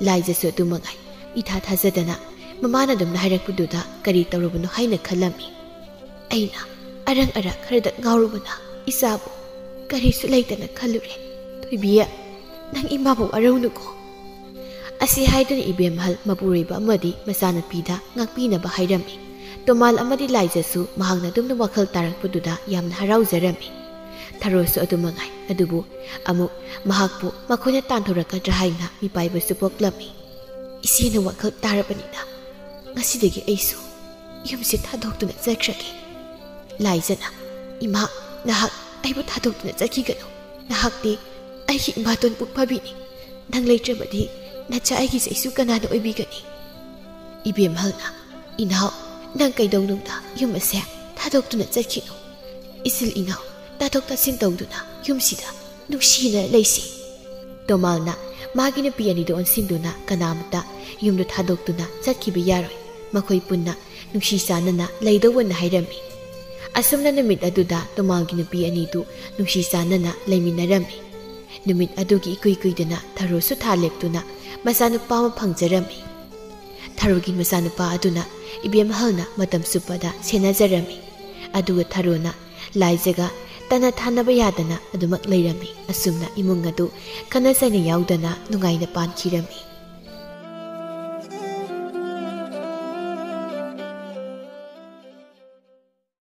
ꯂꯥꯏꯖꯁꯨ ꯑꯗꯨ ꯃꯉꯥꯏ, ꯏꯊꯥ ꯊꯥꯖꯗꯅ ꯃꯃꯥꯅ ꯑꯗꯨꯝꯅ ꯍꯥꯏꯔꯛꯄꯗꯨꯗ ꯀꯔꯤ ꯇꯧꯔꯕꯅꯣ ꯍꯥꯏꯅ ꯈꯜꯂꯝꯃꯤ꯫ "ꯑꯩꯅ ꯑꯔꯪ ꯑꯔꯥꯛ ꯈꯔꯗ ꯉꯥꯎꯔꯨꯕꯅ ꯏꯆꯥꯕꯨ ꯀꯔꯤꯁꯨ ꯂꯩꯇꯅ ꯈꯜꯂꯨꯔꯦ꯫ ꯊꯣꯏꯕꯤ, ꯅꯪ ꯏꯃꯥꯕꯨ ꯋꯥꯔꯧꯅꯨꯀꯣ꯫" ꯑꯁꯤ ꯍꯥꯏꯗꯨꯅ ꯏꯕꯦꯝꯍꯜ ꯃꯄꯨꯔꯣꯏꯕ ꯑꯃꯗꯤ ꯃꯆꯥꯅꯨꯄꯤꯗ ꯉꯥꯛꯄꯤꯅꯕ ꯍꯥꯏꯔꯝꯃꯤ꯫ ꯇꯣꯃꯥꯜ ꯑꯃꯗꯤ ꯂꯥꯏꯖꯁꯨ ꯃꯍꯥꯛꯅ ꯑꯗꯨꯝꯅ ꯋꯥꯈꯜ ꯇꯥꯔꯛꯄꯗꯨꯗ ꯌꯥꯝꯅ ꯍꯔꯥꯎꯖꯔꯝꯃꯤ꯫ ꯊꯔꯣꯁꯨ ꯑꯗꯨ ꯃꯉꯥꯏ꯫ ꯑꯗꯨꯕꯨ ꯑꯃꯨꯛ ꯃꯍꯥꯛꯄꯨ ꯃꯈꯣꯏꯅ ꯇꯥꯟꯊꯣꯔꯛꯀꯗ꯭ꯔꯥ ꯍꯥꯏꯅ ꯃꯤꯄꯥꯏꯕꯁꯨ ꯄꯣꯛꯂꯝꯃꯤ꯫ "ꯏꯆꯦꯅ ꯋꯥꯈꯜ ꯇꯥꯔꯕꯅꯤꯅ ꯉꯁꯤꯗꯒꯤ ꯑꯩꯁꯨ ꯌꯨꯝꯁꯦ ꯊꯥꯗꯣꯛꯇꯨꯅ ꯆꯠꯈ꯭ꯔꯒꯦ꯫" ꯂꯥꯏꯖꯅ, "ꯏꯃꯥ, ꯅꯍꯥꯛ ꯑꯩꯕꯨ ꯊꯥꯗꯣꯛꯇꯨꯅ ꯆꯠꯈꯤꯒꯅꯨ꯫ ꯅꯍꯥꯛꯇꯤ ꯑꯩꯒꯤ ꯏꯃꯥꯇꯣꯟ ꯄꯨꯛ ꯐꯥꯕꯤꯅꯤ꯫ ꯅꯪ ꯂꯩꯇ꯭ꯔꯕꯗꯤ ꯅꯆꯥ ꯑꯩꯒꯤ ꯆꯩꯁꯨ ꯀꯅꯥꯅ ꯑꯣꯏꯕꯤꯒꯅꯤ?" ꯏꯕꯦꯝꯍꯜꯅ, "ꯏꯅꯥꯎ, ꯅꯪ ꯀꯩꯗꯧꯅꯨꯡꯗ ꯌꯨꯝ ꯑꯁꯦ ꯊꯥꯗꯣꯛꯇꯨꯅ ꯆꯠꯈꯤꯅꯨ꯫ ꯏꯆꯤꯜ ꯏꯅꯥꯎ ꯇꯥꯊꯣꯛ ꯇꯥꯁꯤꯟ ꯇꯧꯗꯨꯅ ꯌꯨꯝꯁꯤꯗ ꯅꯨꯡꯁꯤꯅ ꯂꯩꯁꯤ꯫" ꯇꯣꯃꯥꯜꯅ ꯃꯥꯒꯤ ꯅꯨꯄꯤ ꯑꯅꯤꯗꯨ ꯑꯣꯟꯁꯤꯟꯗꯨꯅ ꯀꯅꯥꯃꯠꯇ ꯌꯨꯝꯗꯨ ꯊꯥꯗꯣꯛꯇꯨꯅ ꯆꯠꯈꯤꯕ ꯌꯥꯔꯣꯏ꯫ ꯃꯈꯣꯏ ꯄꯨꯟꯅ ꯅꯨꯡꯁꯤ ꯆꯥꯟꯅꯅ ꯂꯩꯗꯧꯕꯅ ꯍꯥꯏꯔꯝꯃꯤ꯫ ꯑꯁꯨꯝꯅ ꯅꯨꯃꯤꯠ ꯑꯗꯨꯗ ꯇꯣꯃꯥꯜꯒꯤ ꯅꯨꯄꯤ ꯑꯅꯤꯗꯨ ꯅꯨꯡꯁꯤ ꯆꯥꯟꯅꯅ ꯂꯩꯃꯤꯟꯅꯔꯝꯃꯤ꯫ ꯅꯨꯃꯤꯠ ꯑꯗꯨꯒꯤ ꯏꯀꯨꯏ ꯀꯨꯏꯗꯅ ꯊꯔꯣꯁꯨ ꯊꯥ ꯂꯦꯞꯇꯨꯅ ꯃꯆꯥꯅꯨꯄꯥ ꯑꯃ ꯐꯪꯖꯔꯝꯃꯤ꯫ ꯊꯔꯣꯒꯤ ꯃꯆꯥꯅꯨꯄꯥ ꯑꯗꯨꯅ ꯏꯕꯦꯝ ꯑꯍꯜꯅ ꯃꯇꯝ ꯆꯨꯞꯄꯗ ꯁꯦꯟꯅꯖꯔꯝꯃꯤ꯫ ꯑꯗꯨꯒ ꯊꯔꯣꯅ ꯂꯥꯏꯖꯒ ꯇꯅ ꯊꯥꯅꯕ ꯌꯥꯗꯅ ꯑꯗꯨꯃꯛ ꯂꯩꯔꯝꯃꯤ꯫ ꯑꯁꯨꯝꯅ ꯏꯃꯨꯡ ꯑꯗꯨ ꯈꯠꯅ ꯆꯩꯅ ꯌꯥꯎꯗꯅ ꯅꯨꯡꯉꯥꯏꯅ ꯄꯥꯟꯈꯤꯔꯝꯃꯤ꯫